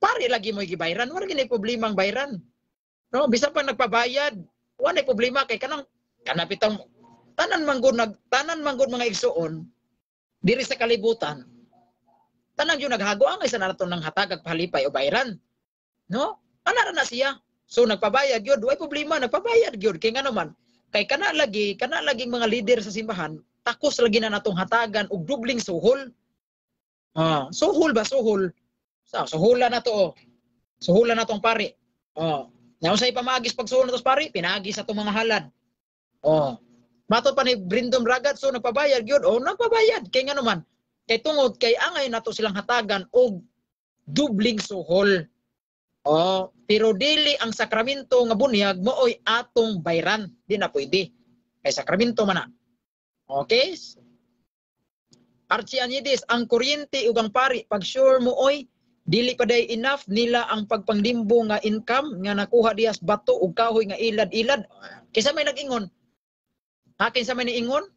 Speaker 1: Pari lagi mo gibayran, wala gini problemang bayran. No, bisan pa nagpabayad, wala problema kay kanang kanapitang tanan manggod nag tanan manggod, mga igsuon, diri sa kalibutan. Tanan gyud naghago ang isa na nato ng hatag ag pahalipay o bayran. No? Ana ra na siya. So nagpabayad gyud, way problema, nagpabayad gyud kay ngano man kay kana lagi, kana laging mga leader sa simbahan, takos lagi na natong hatagan og dubling suhol. Ah, suhol ba, suhol? Sa suhulan na to oh. Suhulan na tong pari. Oh. Nya unsay pamaagis pagsuhol na to sa pari? Pinaagi sa atong mga halad. Oh. Matod pa ni Brindom Ragat, so nagpabayad gyud. Oh, nagpabayad kay ngano man kay tungod kay angay nato silang hatagan og dubling suhol. Oh, pero dili ang sakramento nga bunyag mooy atong bayran. Di na pwede. Kay sakramento man na. Okay? Archie Anidis, ang kuryente ug ang pari, pag sure mo oy, Dili pa day enough nila ang pagpanglimbong nga income nga nakuha diha sa bato ug kahoy nga ilad-ilad. Kinsa may nag-ingon? Ha, kinsa may niingon?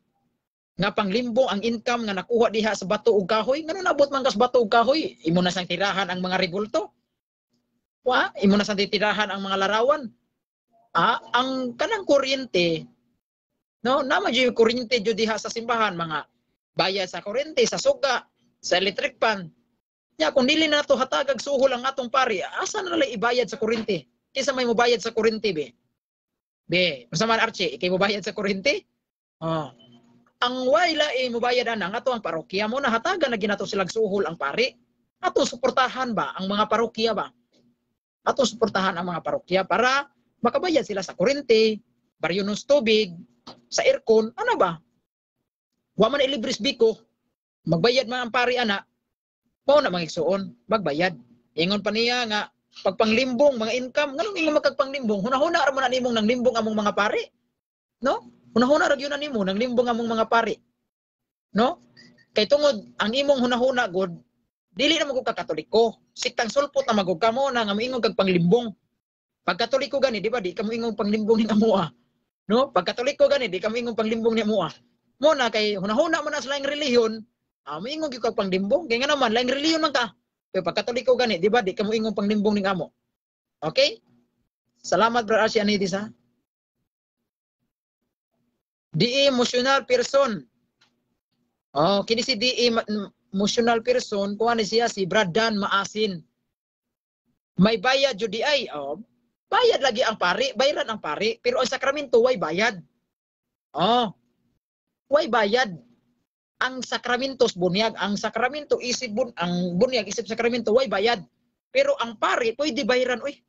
Speaker 1: Nga panglimbong ang income nga nakuha diha sa bato ug kahoy? Ngano nabot man kas bato ug kahoy? Imo na sang tirahan ang mga rebulto. Wa, imo na sang tirahan ang mga larawan. Ah, ang kanang kuryente, no, naman jud kuryente jud diha sa simbahan, mga bayad sa kuryente, sa suga, sa electric fan. Ya, kung dili na to hatagag suhol ang atong pari, asa na lang ibayad sa kuryente? Kinsa may mobayad sa kuryente be? Be, unsa man, Archie, ikay mobayad sa kuryente? Oh. Ang way lahi mobayad ana nga ato ang parokya mo na hatagan na ginato silang suhol ang pari. Ato suportahan ba ang mga parokya ba? Ato suportahan ang mga parokya para makabayad sila sa kuryente, baryo ng tubig, sa aircon, ano ba? Wa man ilibris biko, magbayad man ang pari ana, mao na mga igsuon, magbayad. Ingon pa niya nga pagpanglimbong mga income, nganong ingon magkagpanglimbong? Hunahuna ra man na nimong nang limbong among mga pari. No? Hunahuna ra gyud na nimo nang limbong among mga pari. No? Kay tungod ang imong hunahuna gud, dili na magud ka Katoliko. Siktang sulpot na magud ka mo na nga moingon kag panglimbong. Pag Katoliko gani, di ba, di ka moingon panglimbong ning amoa. No? Pag Katoliko gani, di ka moingon panglimbong ni amoa. Mo na kay hunahuna mo na sa laing relihiyon, moingon gyud kag panglimbong. Kay nga naman laing relihiyon man ka. Pero pag Katoliko gani, di ba, di ka moingon panglimbong ning amo. Okay? Salamat, Brother Archie Anidis, ha. Di emotional person. Oh, kini si di emotional person, kuha ni siya si Brad Dan Maasin. May bayad jud di ay. Oh, bayad lagi ang pari, bayaran ang pari, pero ang sakramento way bayad. Oh. Way bayad. Ang sakramentos bunyag, ang sakramento isip bun, ang bunyag isip sakramento way bayad. Pero ang pari pwede bayaran oy.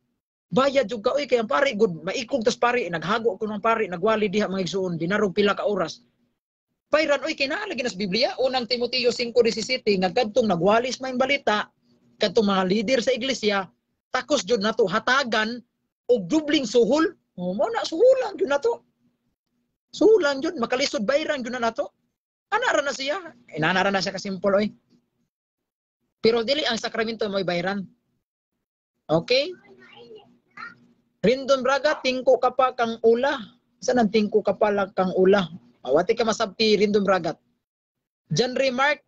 Speaker 1: Bayad jud ka oy kay ang pari good, maikog tas pari, naghago ko ng pari, nagwali diha mga igsuon, dinarog pila ka oras. Bayran oy kay naa lagi nas Biblia, Unang Timoteo 5:17 nga kadtong nagwalis may balita, kadtong mga leader sa iglesia, takos jud nato hatagan og dubling suhol. Oh, mo na suhulan jud nato. Suhulan jud makalisod bayran jud na nato. Ana ra na siya. Inana ra na siya kasimple oy. Pero dili ang sakramento mo'y bayran. Okay? Rindon Braga, tingko ka pa kang ula. Saan ang tingko ka pa lang kang ula? Wati ka masabti, Rindon Bragat. John Remark,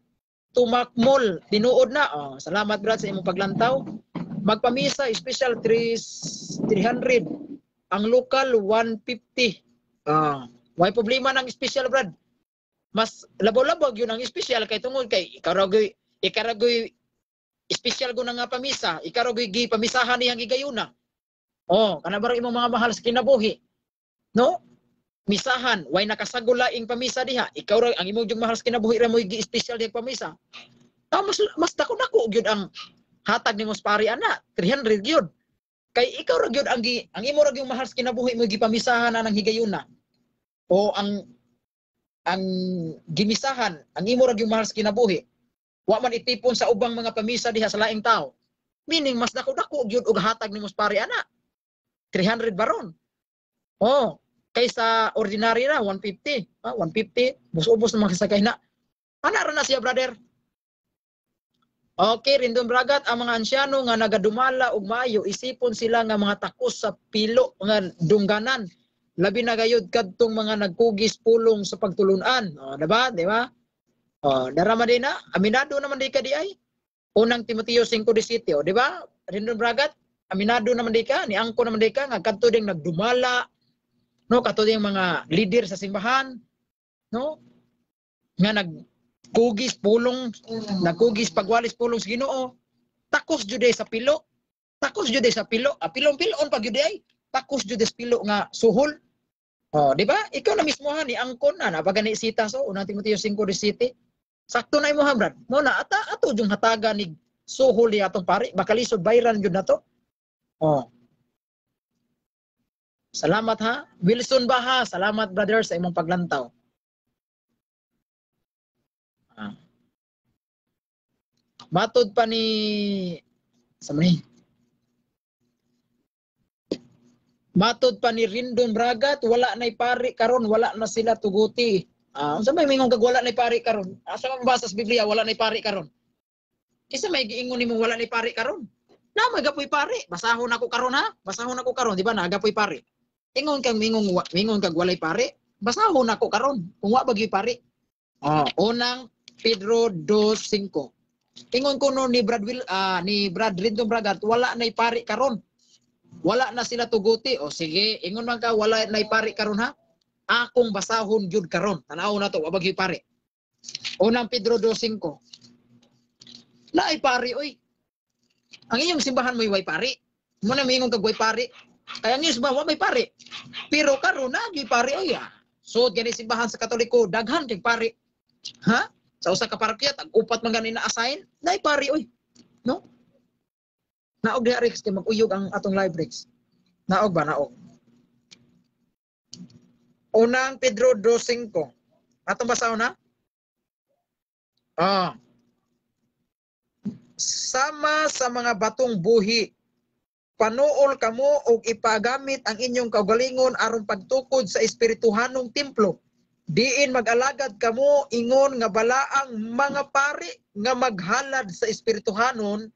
Speaker 1: Tumakmol, tinuod na. Oh, salamat Brad sa imong paglantaw. Magpamisa, special 3, 300. Ang local, 150. Ah, way problema ng special, Brad. Mas labaw-labag yun ang special kay tungod kay ikaw ragoy special ko na nga pamisa, ikaw ragoy gi pamisahan niyang gigayuna. Oh, kana ba imong mga mahal sa kinabuhi? No? Misahan, way nakasagol laing pamisa diha. Ikaw ra ang imong jung mahal sa kinabuhi ra mo gi special diha pamisa. Ah, mas dako nako gyud ang hatag nimo sa pari ana, 300 gyud. Kay ikaw ra gyud ang imo ra gyud mahal sa kinabuhi mo gipamisahan na ng higayuna. O ang gimisahan, ang imo ra gyud mahal sa kinabuhi. Wa man itipon sa ubang mga pamisa diha sa laing tao. Meaning mas dako-dako gyud og hatag nimo sa pari ana. 300 baron. Oh, kaysa ordinary na 150. Ah, 150, ubos-ubos na mga sakay na. Ana ra na siya, brother. Okay, Rindon Bragat, ang mga ansyano nga nagadumala og maayo, isipon sila nga mga takos sa pilo, nga dungganan. Labi na gayud kadtong mga nagkugis pulong sa pagtulunan. O, diba? Diba? O, darama din na, aminado naman di ka di ay. Unang Timoteo 5:17, o, di ba? Rindon Bragat, aminado naman di ka, ni angko naman di ka, nga kadto ding nagdumala, no, kadto ding mga leader sa simbahan, no, nga nagkugis pulong, nagkugis pagwalis pulong sa Ginoo, takos jud sa pilo, takos jud sa pilo, ah, pilong-pilon pag jud ay, takos jud sa pilo nga suhol. Oh, di ba? Ikaw na mismo ha, ni angkon na, napagani sita so, Unang Timoteo 5:17. Sakto na imo ha, Brad. Mo na, ata, ato yung hataga ni suhol ni atong pari, baka lisod bayran jud na to. Oh. Salamat ha. Wilson Baha, salamat brother sa imong paglantaw. Ah. Matod pa ni sa ni Matod pa ni Rindon Bragat, wala na'y pari karon, wala na sila tuguti. Ah, unsa may mingon kag wala na'y pari karon? Asa man mabasa sa Biblia wala na'y pari karon? Kisa may giingon nimo wala ni pari karon. Na magapoy pari, basahon ako karon ha. Basahon ako karon, di ba? Nagapoy pari. Ingon kang mingon mingon kag walay pari, basahon ako karon. Kung wa ba gyud pari. Oh, unang Pedro 2:5. Ingon ko no ni Brad Will, ni Brad Rindon Bragat, wala nay pari karon. Wala na sila tuguti. O sige, ingon man ka wala nay pari karon ha. Akong basahon gyud karon. Tan-aw na to, wa ba gyud pari. Unang Pedro 2:5. Naay pari oy. Ang inyong simbahan mo'y way pari. Mo na moingon kag way pari. Kaya ang inyong simbahan wa may pari. Pero karon na gyud pari oy. Ah. So gani simbahan sa Katoliko daghan kay pari. Ha? Sa usa ka parokya tag upat man gani na-assign, naay pari oy. No? Naog diha Rex kay mag-uyog ang atong live Rex. Naog ba naog? Unang Pedro 2:5. Atong basahon na? Ah. Sama sa mga batong buhi, panuol kamo og ipagamit ang inyong kaugalingon aron pagtukod sa espirituhanong templo. Diin mag-alagad kamo ingon nga balaang mga pari nga maghalad sa espirituhanon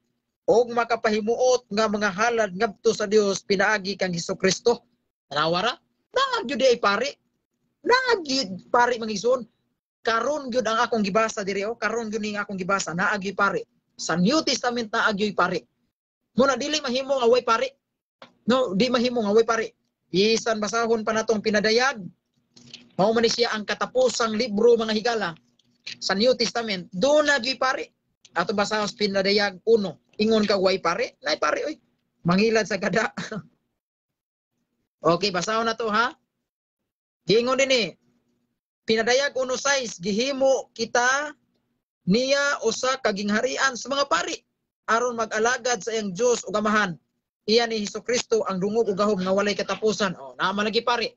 Speaker 1: og makapahimuot nga mga halad ngadto sa Dios pinaagi kang Hesukristo. Tanawa ra? Naa gyud ay pari. Naa gyud pari mga igsoon. Karon gyud ang akong gibasa diri oh, karon gyud ning akong gibasa, naa gyud pari. Sa New Testament naa gyud pari. Muna dili mahimo nga way pari. No, di mahimo nga way pari. Bisan basahon pa natong pinadayag. Mao man ni siya ang katapusang libro mga higala sa New Testament. Do na gyud pari. Ato basahon sa pinadayag 1. Ingon ka way pari, nay pari oy. Mangilad sa gada. Okay, basahon na to ha. Giingon dinhi. Pinadayag 1:6, gihimo kita niya usa ka gingharian sa mga pari aron mag-alagad sa iyang Dios ug Amahan. Iya ni Hesukristo ang dungog ug gahom nga walay katapusan. Oh, naa man lagi pari.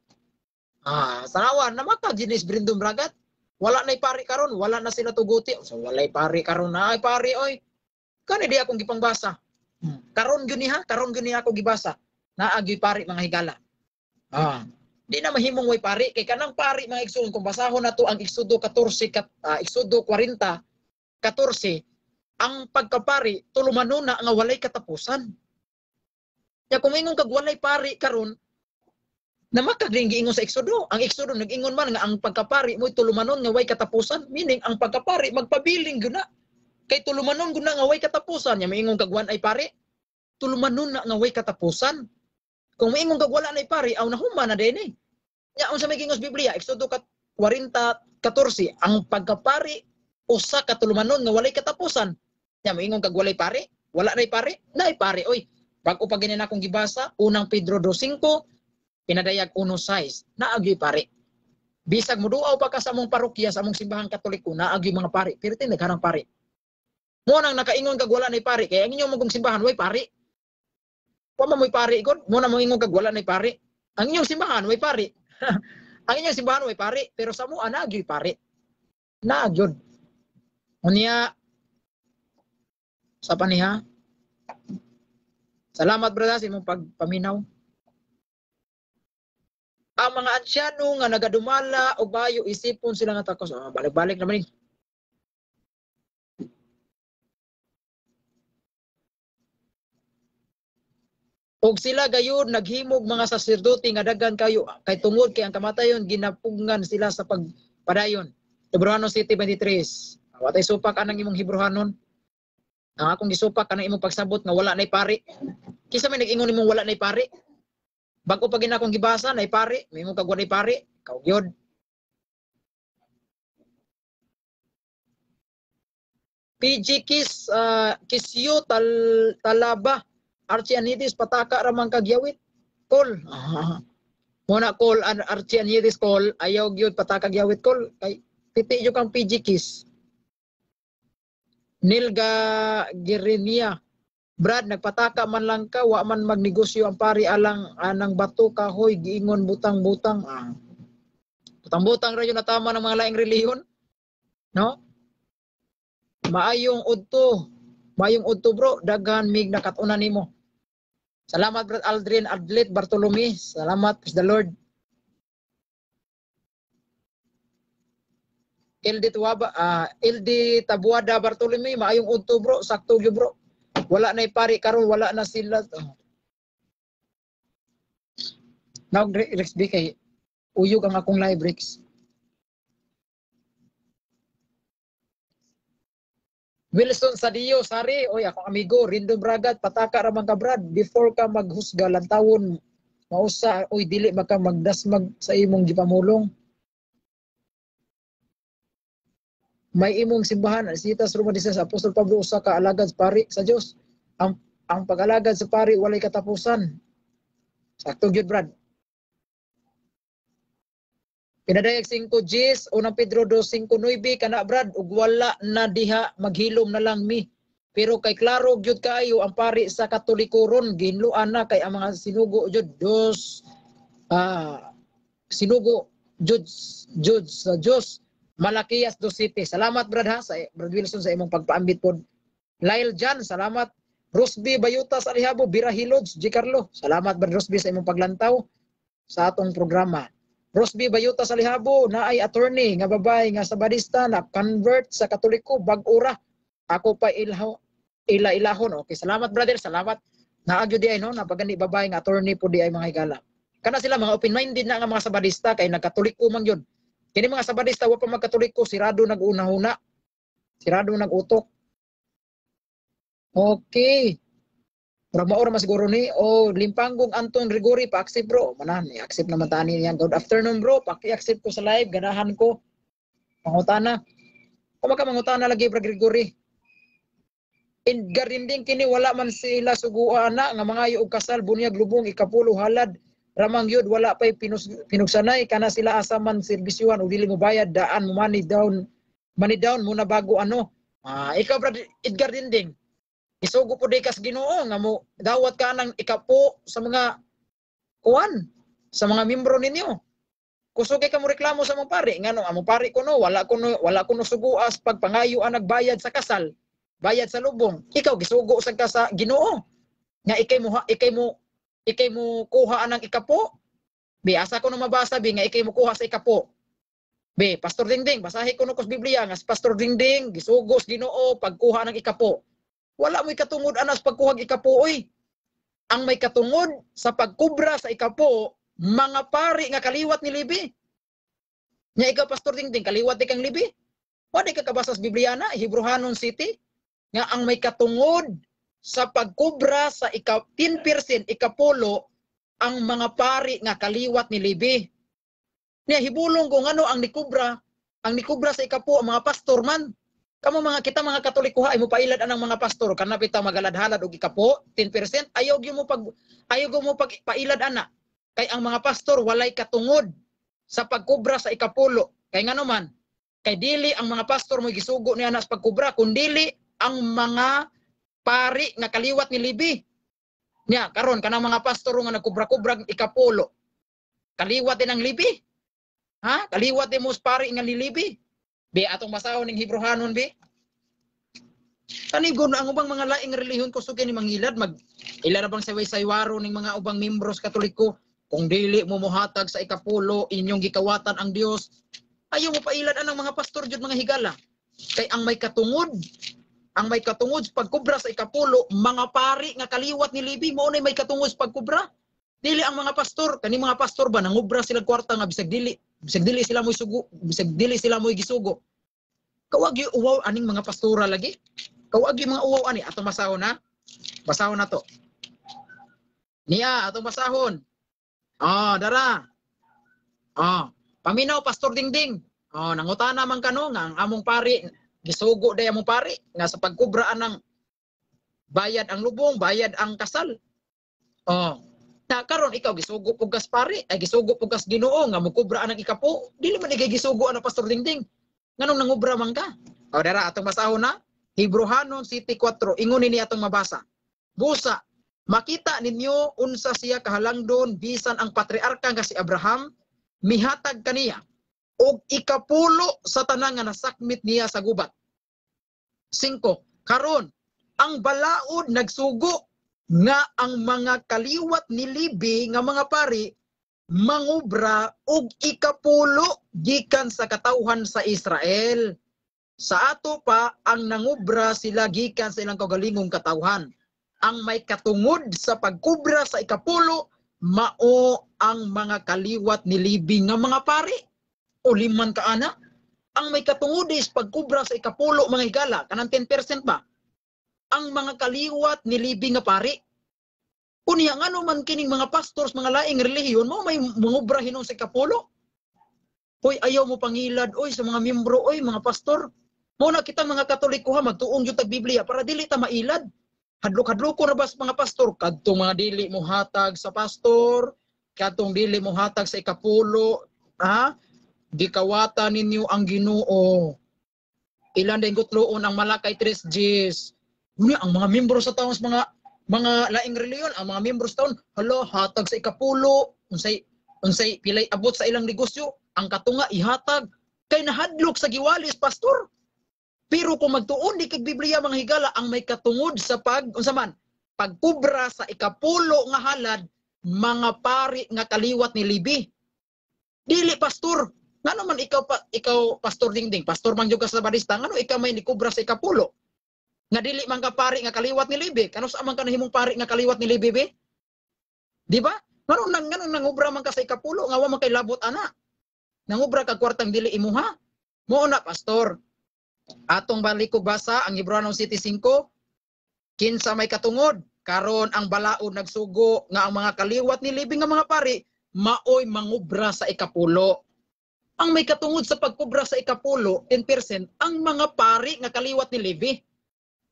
Speaker 1: Ah, sanawan na maka Ginis Brindum Bragat. Wala nay pari karon, wala na sila tuguti. So walay pari karon, naay pari oy. Kani di akong gipangbasa. Karon gyud ni ha, karon gyud ni ako gibasa. Naa gyud pari mga higala. Ah, di na mahimong way pari kay kanang pari mga igsoon kung basahon nato ang Exodo 14 Exodo 40:14, ang pagkapari tulumanon na nga walay katapusan. Ya kung ingon kag walay pari karon, namakag rin giingon sa Exodo. Ang Exodo nag-ingon man nga ang pagkapari mo'y tulumanon nga way katapusan, meaning ang pagkapari magpabiling gyud na. Kay tulumanon gyud na nga way katapusan. Ya maingon kag wan ay pari, tulumanon na nga way katapusan. Kung maingon kag wala nay pari, aw nahuma na din eh. Nya unsa may giingon sa Biblia, Exodo 40:14, ang pagkapari usa ka tulumanon nga walay katapusan. Nya maingon kag walay pari, wala nay pari, nay pari oy. Bag-o pa gini na akong gibasa, unang Pedro 2:5, pinadayag 1:6, naa gyud pari. Bisag moduaw pa ka sa among parokya, sa among simbahang Katoliko, naa gyud mga pari, pero tinaghanang pari. Mo nang nakaingon kag wala nay pari, kay ang inyong magong simbahan way pari. Wa man mo'y pari gud, mo na moingon kag wala nay pari. Ang inyong simbahan way pari. Ang inyong simbahan way pari, pero sa mo ana gyud pari. Naa gyud. Unya sa paniha. Salamat brother sa imong pagpaminaw. Ang mga ansyano nga nagadumala og bayo isipon sila nga takos. Oh, balik-balik naman ni. Og sila gayud naghimog mga saserdote nga daghan kayo kay tungod kay ang kamatayon ginapugngan sila sa pagpadayon. Hebrohanon 7:23. Watay supak anang imong Hebrohanon. Ang akong gisupak kanang imong pagsabot nga wala nay pari. Kinsa may nag-ingon nimong wala nay pari? Bag-o pa gina akong gibasa nay pari, mahimo kag walay pari, kaw gyud. PG Kiss, Kisyo Talaba, Archie Anitis pataka ra man kag yawit. Call. Muna call Archie Anitis call, ayaw gyud pataka gyawit call kay piti jud kang PG Kiss. Nilga Gerenia, Brad, nagpataka man lang ka, wa man magnegosyo ang pari alang anang bato kahoy giingon butang-butang. Ah. Butang-butang ra yun natama ng mga laing relihiyon. No? Maayong udto. Maayong udto bro, daghan mig nakat-unan nimo. Salamat Brad Aldrin Adlit Bartolome. Salamat, praise the Lord. LD Tuwaba, LD Tabuada Bartolome, maayong udto bro, sakto gyud bro. Wala na pari karon, wala na sila. Oh. Naog Rex B kay uyog ang akong live, Rex. Wilson Sadio, sari, oy akong amigo, Rindo Bragat, pataka ra man ka Brad, before ka maghusga lantawon mausa, oy dili maka magdasmag sa imong gipamulong. May imong simbahan, Sitas Roma Disas, Apostol Pablo usa ka alagad pari sa Dios. Ang pag-alagad sa pari walay katapusan. Sakto gyud Brad. Pinadayag 5 Gs, unang Pedro 2:5-9 kana Brad, ug wala na diha maghilom na lang mi. Pero kay klaro gyud kaayo ang pari sa Katoliko ron gihinloan na kay ang mga sinugo jud dos sinugo jud jud sa Dios. Malakias 2:7. Salamat Brad ha, sa Brad Wilson sa imong pagpaambit pod. Lyle Jan, salamat. Rosby Bayutas Alihabo, Bira Hilods, G. Carlo. Salamat Brad Rosby sa imong paglantaw sa atong programa. Rosby Bayutas Alihabo, naay attorney nga babay nga sabadista na convert sa Katoliko bag-ora. Ako pa ila-ilahon. Okay, salamat brother, salamat. Naagyo di ay no, napagani babay nga attorney po di ay mga higala. Kana sila mga open-minded na nga mga sabadista kay nagkatoliko man gyud. Kini mga sabadista wa pa magkatoliko, sirado nag-unahuna. Sirado nag-utok. Okay. Murag mao ra man siguro ni o Limpanggong Anton Rigori, pa-accept bro. Manahan, i-accept naman tani niya. Good afternoon bro, paki-accept ko sa live, ganahan ko. Mangutana. Kuma ka mangutana lagi bro Gregory. Edgar Rinding kini wala man sila suguan na nga mangayo og kasal, bunyag, lubong, ikapulo, halad. Ramang yud wala pay pinugsanay kana sila asa man serbisyuhan og dili mo bayad daan mo money down muna bago ano. Ikaw bro Edgar Rinding. Isugo po di kas Ginoo nga mo dawat ka nang ikapo sa mga kuan, sa mga membro ninyo. Kusog kay ka mo reklamo sa mong pari ngano among pari kuno wala kuno suguas pagpangayo ang nagbayad sa kasal, bayad sa lubong. Ikaw gisugo sad ka sa Ginoo nga ikay mo kuha anang ikapo. Bi asa ko no mabasa bi nga ikay mo kuha sa ikapo. Bi Pastor Dingding, basahi ko no kus Biblia nga si Pastor Dingding gisugo sa Ginoo pagkuha ng ikapo. Wala mo'y katungod anas pagkuhag ikapo oy. Ang may katungod sa pagkubra sa ikapo, mga pari nga kaliwat ni Levi. Nya ikaw Pastor Dingding, kaliwat di kang Levi. Wa di ka kabasa sa Biblia na, Hebrohanon City, nga ang may katungod sa pagkubra sa 10% ikapulo ang mga pari nga kaliwat ni Levi. Nya hibulong ko ngano ang nikubra sa ikapo ang mga pastor man. Kamo mga kita mga Katoliko ha, ay mo pailad anang mga pastor kana bitaw magaladhalad og ikapo 10%, ayaw gyud mo pag pailad ana. Kay ang mga pastor walay katungod sa pagkubra sa ikapulo. Kay ngano man, kay dili ang mga pastor mo gisugo niya na sa pagkubra, kundili ang mga pari nga kaliwat ni Levi. Nya karon kanang mga pastor nga nagkubra-kubra ikapulo, kaliwat din ang Levi. Ha? Kaliwat din mo sa pari nga ni Levi. Bi atong basahon ning Hebrohanon bi. Kanigo na ang ubang mga laing relihiyon kusog ni mangilad mag ila ra bang sayway-saywaro ning mga ubang membros Katoliko kung dili mo mohatag sa ikapulo inyong gikawatan ang Dios. Ayaw mo pailad anang mga pastor jud mga higala. Kay ang may katungod sa pagkubra sa ikapulo mga pari nga kaliwat ni Levi mao nay may katungod sa pagkubra. Dili ang mga pastor, kani mga pastor ba nangubra sila kwarta nga bisag dili sila mo'y sugo, bisag dili sila mo'y gisugo. Kawag yung uwaw aning mga pastora lagi. Kawag yung mga uwaw ani atong basahon na. Basahon na to. Niya atong basahon. Ah, dara. Ah, paminaw Pastor Dingding. Ah, nangutana man kano nga ang among pari gisugo day among pari nga sa pagkubra anang bayad ang lubong, bayad ang kasal. Oh. Na karon ikaw gisugo pug kas pari, ay gisugo pug kas Ginoo nga mokubra anang ikapo, dili man ikay gisugo ana Pastor Dingding. Nganong nangubra man ka? O dara atong basahon na Hebrohanon City 4 ingon nini atong mabasa. Busa makita ninyo unsa siya kahalangdon bisan ang patriarka nga si Abraham mihatag kaniya og ikapulo sa tanan nga nasakmit niya sa gubat. 5. Karon ang balaod nagsugo nga ang mga kaliwat ni Levi nga mga pari mangubra og ikapulo gikan sa katawhan sa Israel. Sa ato pa ang nangubra sila gikan sa ilang kaugalingong katawhan. Ang may katungod sa pagkubra sa ikapulo mao ang mga kaliwat ni Levi nga mga pari. O liman ka ana. Ang may katungod is pagkubra sa ikapulo, mga higala, kanang 10% ba? Ang mga kaliwat ni Levi nga pari. Unya, ngano man kining mga pastors, mga laing relihiyon mo may mangubra hinon sa ikapulo? Hoy, ayaw mo pangilad oy sa mga miyembro oy, mga pastor. Mo na kita mga Katoliko ha, magtuong jud tag Biblia para dili ta mailad. Hadlok-hadloko na ba sa mga pastor? Kadtong mga dili mo hatag sa pastor, kadtong dili mo hatag sa ikapulo, ha? Gikawata ninyo ang Ginoo. Ilan din gutloon ang Malakay 3 Gs. Unya ang mga miyembro sa taon sa mga laing relihiyon, ang mga miyembro sa taon, hala, hatag sa ikapulo, unsay unsay pilay abot sa ilang negosyo, ang katunga ihatag kay nahadlok sa giwalis pastor. Pero kung magtuon di kag Biblia, mga higala, ang may katungod sa pag unsa man pagkubra sa ikapulo nga halad, mga pari nga kaliwat ni Levi. Dili pastor. Ngano man ikaw pa, ikaw Pastor Dingding, pastor man jud ka sa barista, ngano ikaw may nikubra sa ikapulo? Nga dili man ka pari nga kaliwat ni Levi, kano sa man ka nahimong pari nga kaliwat ni Levi be? Di ba? Ngano nangubra man ka sa ikapulo nga wa man kay labot ana? Nangubra ka kwartang dili imuha? Mao na, pastor. Atong balik ko basa ang Hebreano City 5, kinsa may katungod karon ang balaod nagsugo nga ang mga kaliwat ni Levi nga mga pari maoy mangubra sa ikapulo. Ang may katungod sa pagkubra sa ikapulo, 10%, ang mga pari nga kaliwat ni Levi.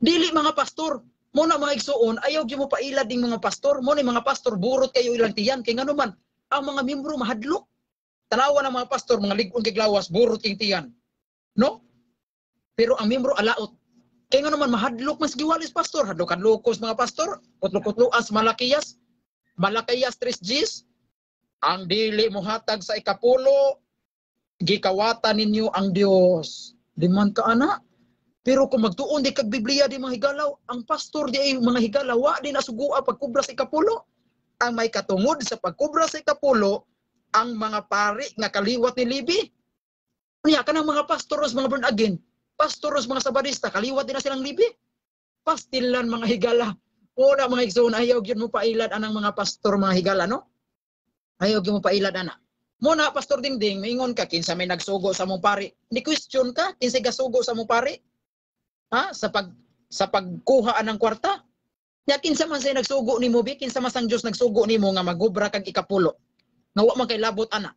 Speaker 1: Dili mga pastor. Mo na, mga igsuon, ayaw gyud mo pailad ding mga pastor. Mo na mga pastor, burot kayo ilang tiyan kay ngano man ang mga miyembro mahadlok. Tanawa ng mga pastor, mga lig-on kay lawas, burot kay tiyan. No? Pero ang miyembro alaot. Kay ngano man mahadlok mas giwalis pastor, hadlok-hadlokos mga pastor, kutlo-kutloas Malakiyas, Malakiyas 3 Gs, ang dili mohatag sa ikapulo, gikawata ninyo ang Dios. Di man ka ana. Pero kung magtuon di kag Biblia di, mga higalaw, ang pastor di ay, mga higalaw, wa di nasugua pagkubra sa ikapulo. Ang may katungod sa pagkubra sa ikapulo, ang mga pari nga kaliwat ni Levi. Unya kanang mga pastoros, mga born again, pastoros, mga Sabadista, kaliwat din na silang Levi. Pastilan, mga higala. Una, mga igsoon, ayaw gyud mo pailad anang mga pastor, mga higala, no? Ayaw gyud mo pailad ana. Muna, Pastor Dingding, maingon ka, kinsa may nagsugo sa mong pari. Ni question ka, kinsa gasugo sa mong pari? Ha? Sa pagkuha anang kwarta? Nya kinsa man say nagsugo nimo bi, kinsa man sang Dios nagsugo nimo nga magubra kag ikapulo? Nga wa man kay labot ana.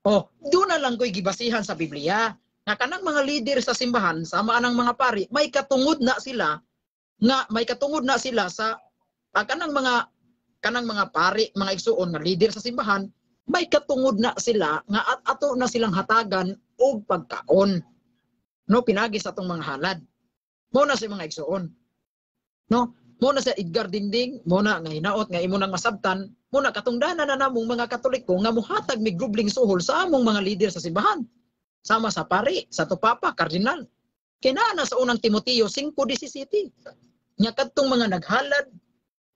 Speaker 1: Oh, doon na lang ko'y gibasihan sa Biblia. Nga kanang mga leader sa simbahan, sama anang mga pari, may katungod na sila nga may katungod na sila sa kanang mga pari, mga igsuon nga leader sa simbahan, may katungod na sila nga at ato na silang hatagan og pagkaon. No, pinagi sa atong mga halad. Mo na sa mga igsuon. No? Mo na sa Edgar Dingding, mo na nga hinaot nga imo nang masabtan, mo na katungdanan na namong mga Katoliko nga muhatag mig gubling suhol sa among mga leader sa simbahan. Sama sa pari, sa tupapa, kardinal. Kay naa na sa Unang Timoteo 5:17. Nya kadtong mga naghalad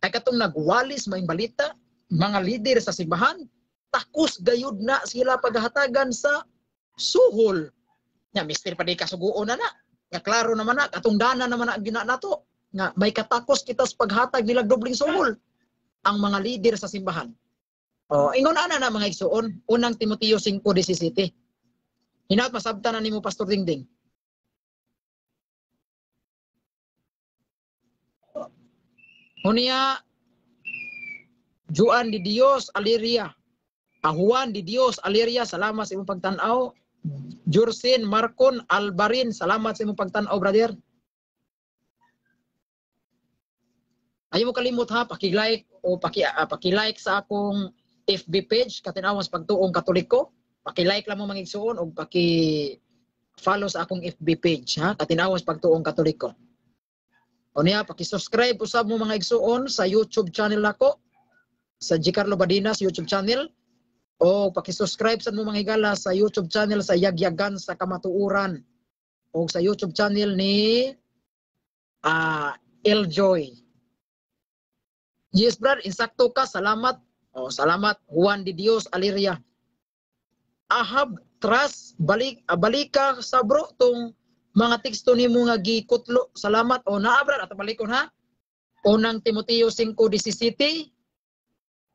Speaker 1: ay katong nagwalis maayong balita, mga leader sa simbahan, takos gayud na sila paghatagan sa suhol. Nya mister pa di kasuguon na na. Nga klaro naman na, katungdanan naman na gina nato nga may katakos kita sa paghatag nila dobling suhol ang mga leader sa simbahan. O, ingon ana na, mga igsuon, Unang Timoteo 5:17. Hinaot masabtan na nimo, Pastor Dingding. Unya, Juan di Dios Aliria. Juan di Dios Aliria, salamat sa imong pagtan-aw. Jursin Marcon Albarin, salamat sa imong pagtan-aw, brother. Ayaw mo kalimot ha, paki-like o paki-like sa akong FB page, Katinawan sa Pagtuong Katoliko. Paki-like lang mo, mga igsuon, og paki-follow sa akong FB page ha, Katinawan sa Pagtuong Katoliko. O niya, paki-subscribe usab mo, mga igsuon, sa YouTube channel nako, sa Gicarlo Badinas YouTube channel, o paki-subscribe sad mo, mga higala, sa YouTube channel sa Yagyagan sa Kamatuoran o sa YouTube channel ni Eljoy. Yes, brad, insakto ka. Salamat. Oh, salamat, Juan de Dios Aliria. Ahab Trust, balik balika sa bro tong mga teksto nimo nga gikutlo. Salamat. O naa brad, ato balikon ha. Unang Timoteo 5:17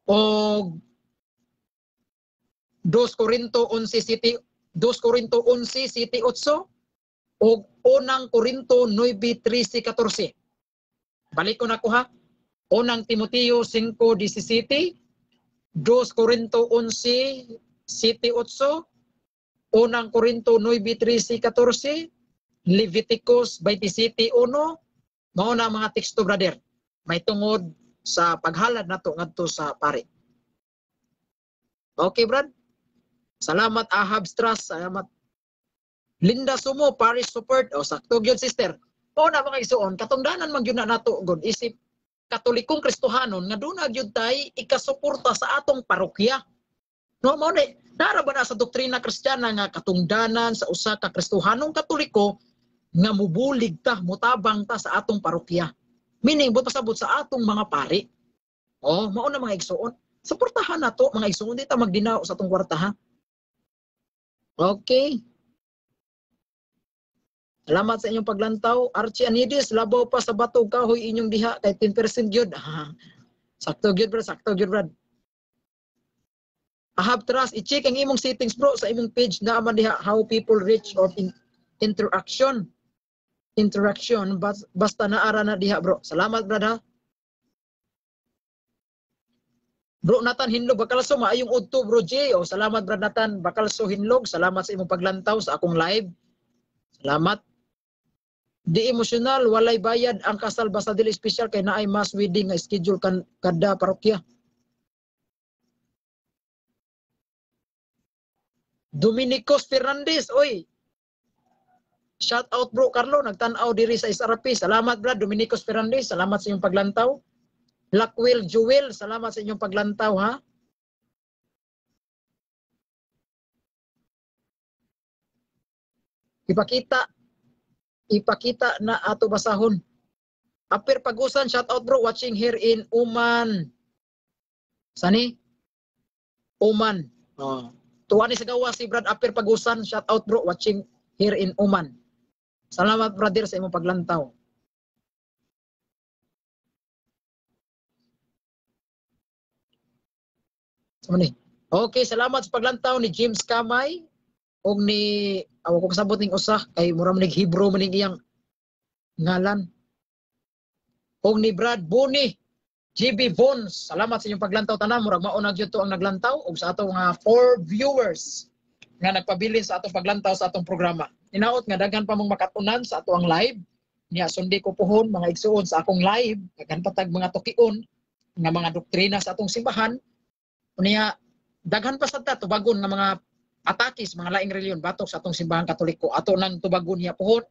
Speaker 1: o 2 Corinto 11:7, 2 Corinto 11:7-8 o Unang Corinto 9:13-14. Balik ko na ko ha. Unang Timoteo 5:17, 2 Corinto 11:7-8, Unang Corinto 9:13-14, Leviticus 27:1. Mao na mga teksto brother. May tungod sa paghalad nato ngadto sa pare. Okay brad. Salamat Ahab Strass, salamat. Linda Sumo, Paris support. O sakto gyud sister. Mao na mga igsuon, katungdanan man gyud na nato gud isip Katolikong Kristohanon nga duna gyud tay ikasuporta sa atong parokya. No, mao ni nara ba na sa doktrina Kristiyana nga katungdanan sa usa ka Kristohanong Katoliko nga mubulig ta, mutabang ta sa atong parokya. Meaning buot pasabot sa atong mga pari. Oh, mao na mga igsuon. Suportahan nato mga igsuon, di ta magdinaw sa atong kwarta ha. Okay. Salamat sa inyong paglantaw. Archie Anidis, labaw pa sa bato kahoy inyong diha kay 10% gyud. Sakto gyud bro, sakto gyud brad. Ahab Trust, i-check ang imong settings bro sa imong page na man diha how people reach or interaction. Interaction basta naara na diha bro. Salamat brad ha. Bro Nathan Hinlog Bakalso, maayong udto bro J. O salamat brad Nathan Bakalso Hinlog, salamat sa imong paglantaw sa akong live. Salamat. Di emosyonal, walay bayad ang kasal basta dili espesyal kay naay mass wedding nga schedule kan kada parokya. Dominicos Fernandez, oy. Shout out bro Carlo, nagtan-aw diri sa SRP. Salamat brad Dominicos Fernandez, salamat sa inyong paglantaw. Blackwell Jewel, salamat sa inyong paglantaw ha. Ipakita na ato basahon. Apir Pagusan, shout out bro, watching here in Oman. Sani? Oman. Oh. Tuwa ni sa gawa si Brad Apir Pagusan, shout out bro, watching here in Oman. Salamat brother sa imong paglantaw. Ni. Okay, salamat sa paglantaw ni James Kamay og ni awa ko kasabot ning usa kay mura man ning Hebrew man ning iyang ngalan. Og ni Brad Boni, GB Bones, salamat sa inyong paglantaw tanan, murag mao na gyud to ang naglantaw og sa atong 4 viewers nga nagpabilin sa atong paglantaw sa atong programa. Hinaot nga daghan pa mong makatunan sa ato ang live. Niya sundi ko puhon mga igsuon sa akong live, daghan pa tag mga tukion nga mga doktrina sa atong simbahan. Unya daghan pa sad ta tubagon nga mga atakis mga laing reliyon batok sa atong simbahang Katoliko. Ato nang tubagon niya puhon,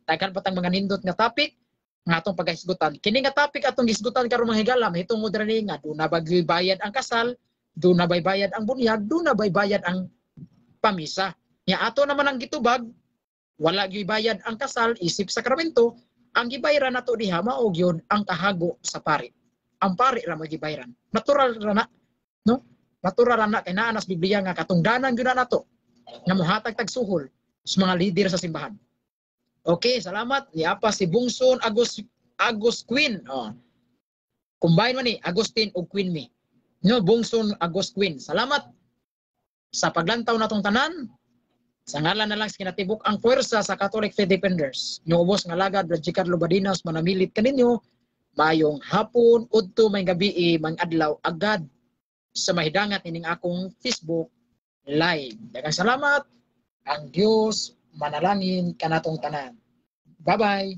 Speaker 1: daghan pa tang mga nindot nga topic nga atong pagahisgutan. Kini nga topic atong hisgutan karon mga higala, mahitungod ra ni nga duna ba bayad ang kasal, duna bay bayad ang bunyag, duna bay bayad ang pamisa. Nya ato naman ang gitubag, wala gyud bayad ang kasal isip sakramento, ang gibayran nato diha mao gyud ang kahago sa pari. Ang pari ra mo gibayran. Natural ra na, no? Natural ra na kay naa nas Biblia nga katungdanan gyud na nato nga mohatag tag suhol sa mga leader sa simbahan. Okay, salamat. Niapa si Bungson Agus Queen. Oh. Combine man ni Agustin ug Queen mi. No, Bungson Agus Queen. Salamat sa paglantaw natong tanan. Sa ngalan na lang sa kinatibuk ang puwersa sa Catholic Faith Defenders. Inyong ubos nga lagad, Brad Carlo Badinas, manamilit kaninyo. Mayong hapon, udto, may gabi, mang adlaw, agad sa mahidangat ining akong Facebook Live. Daghang salamat. Ang Dios manalangin kanatong tanan. Bye-bye.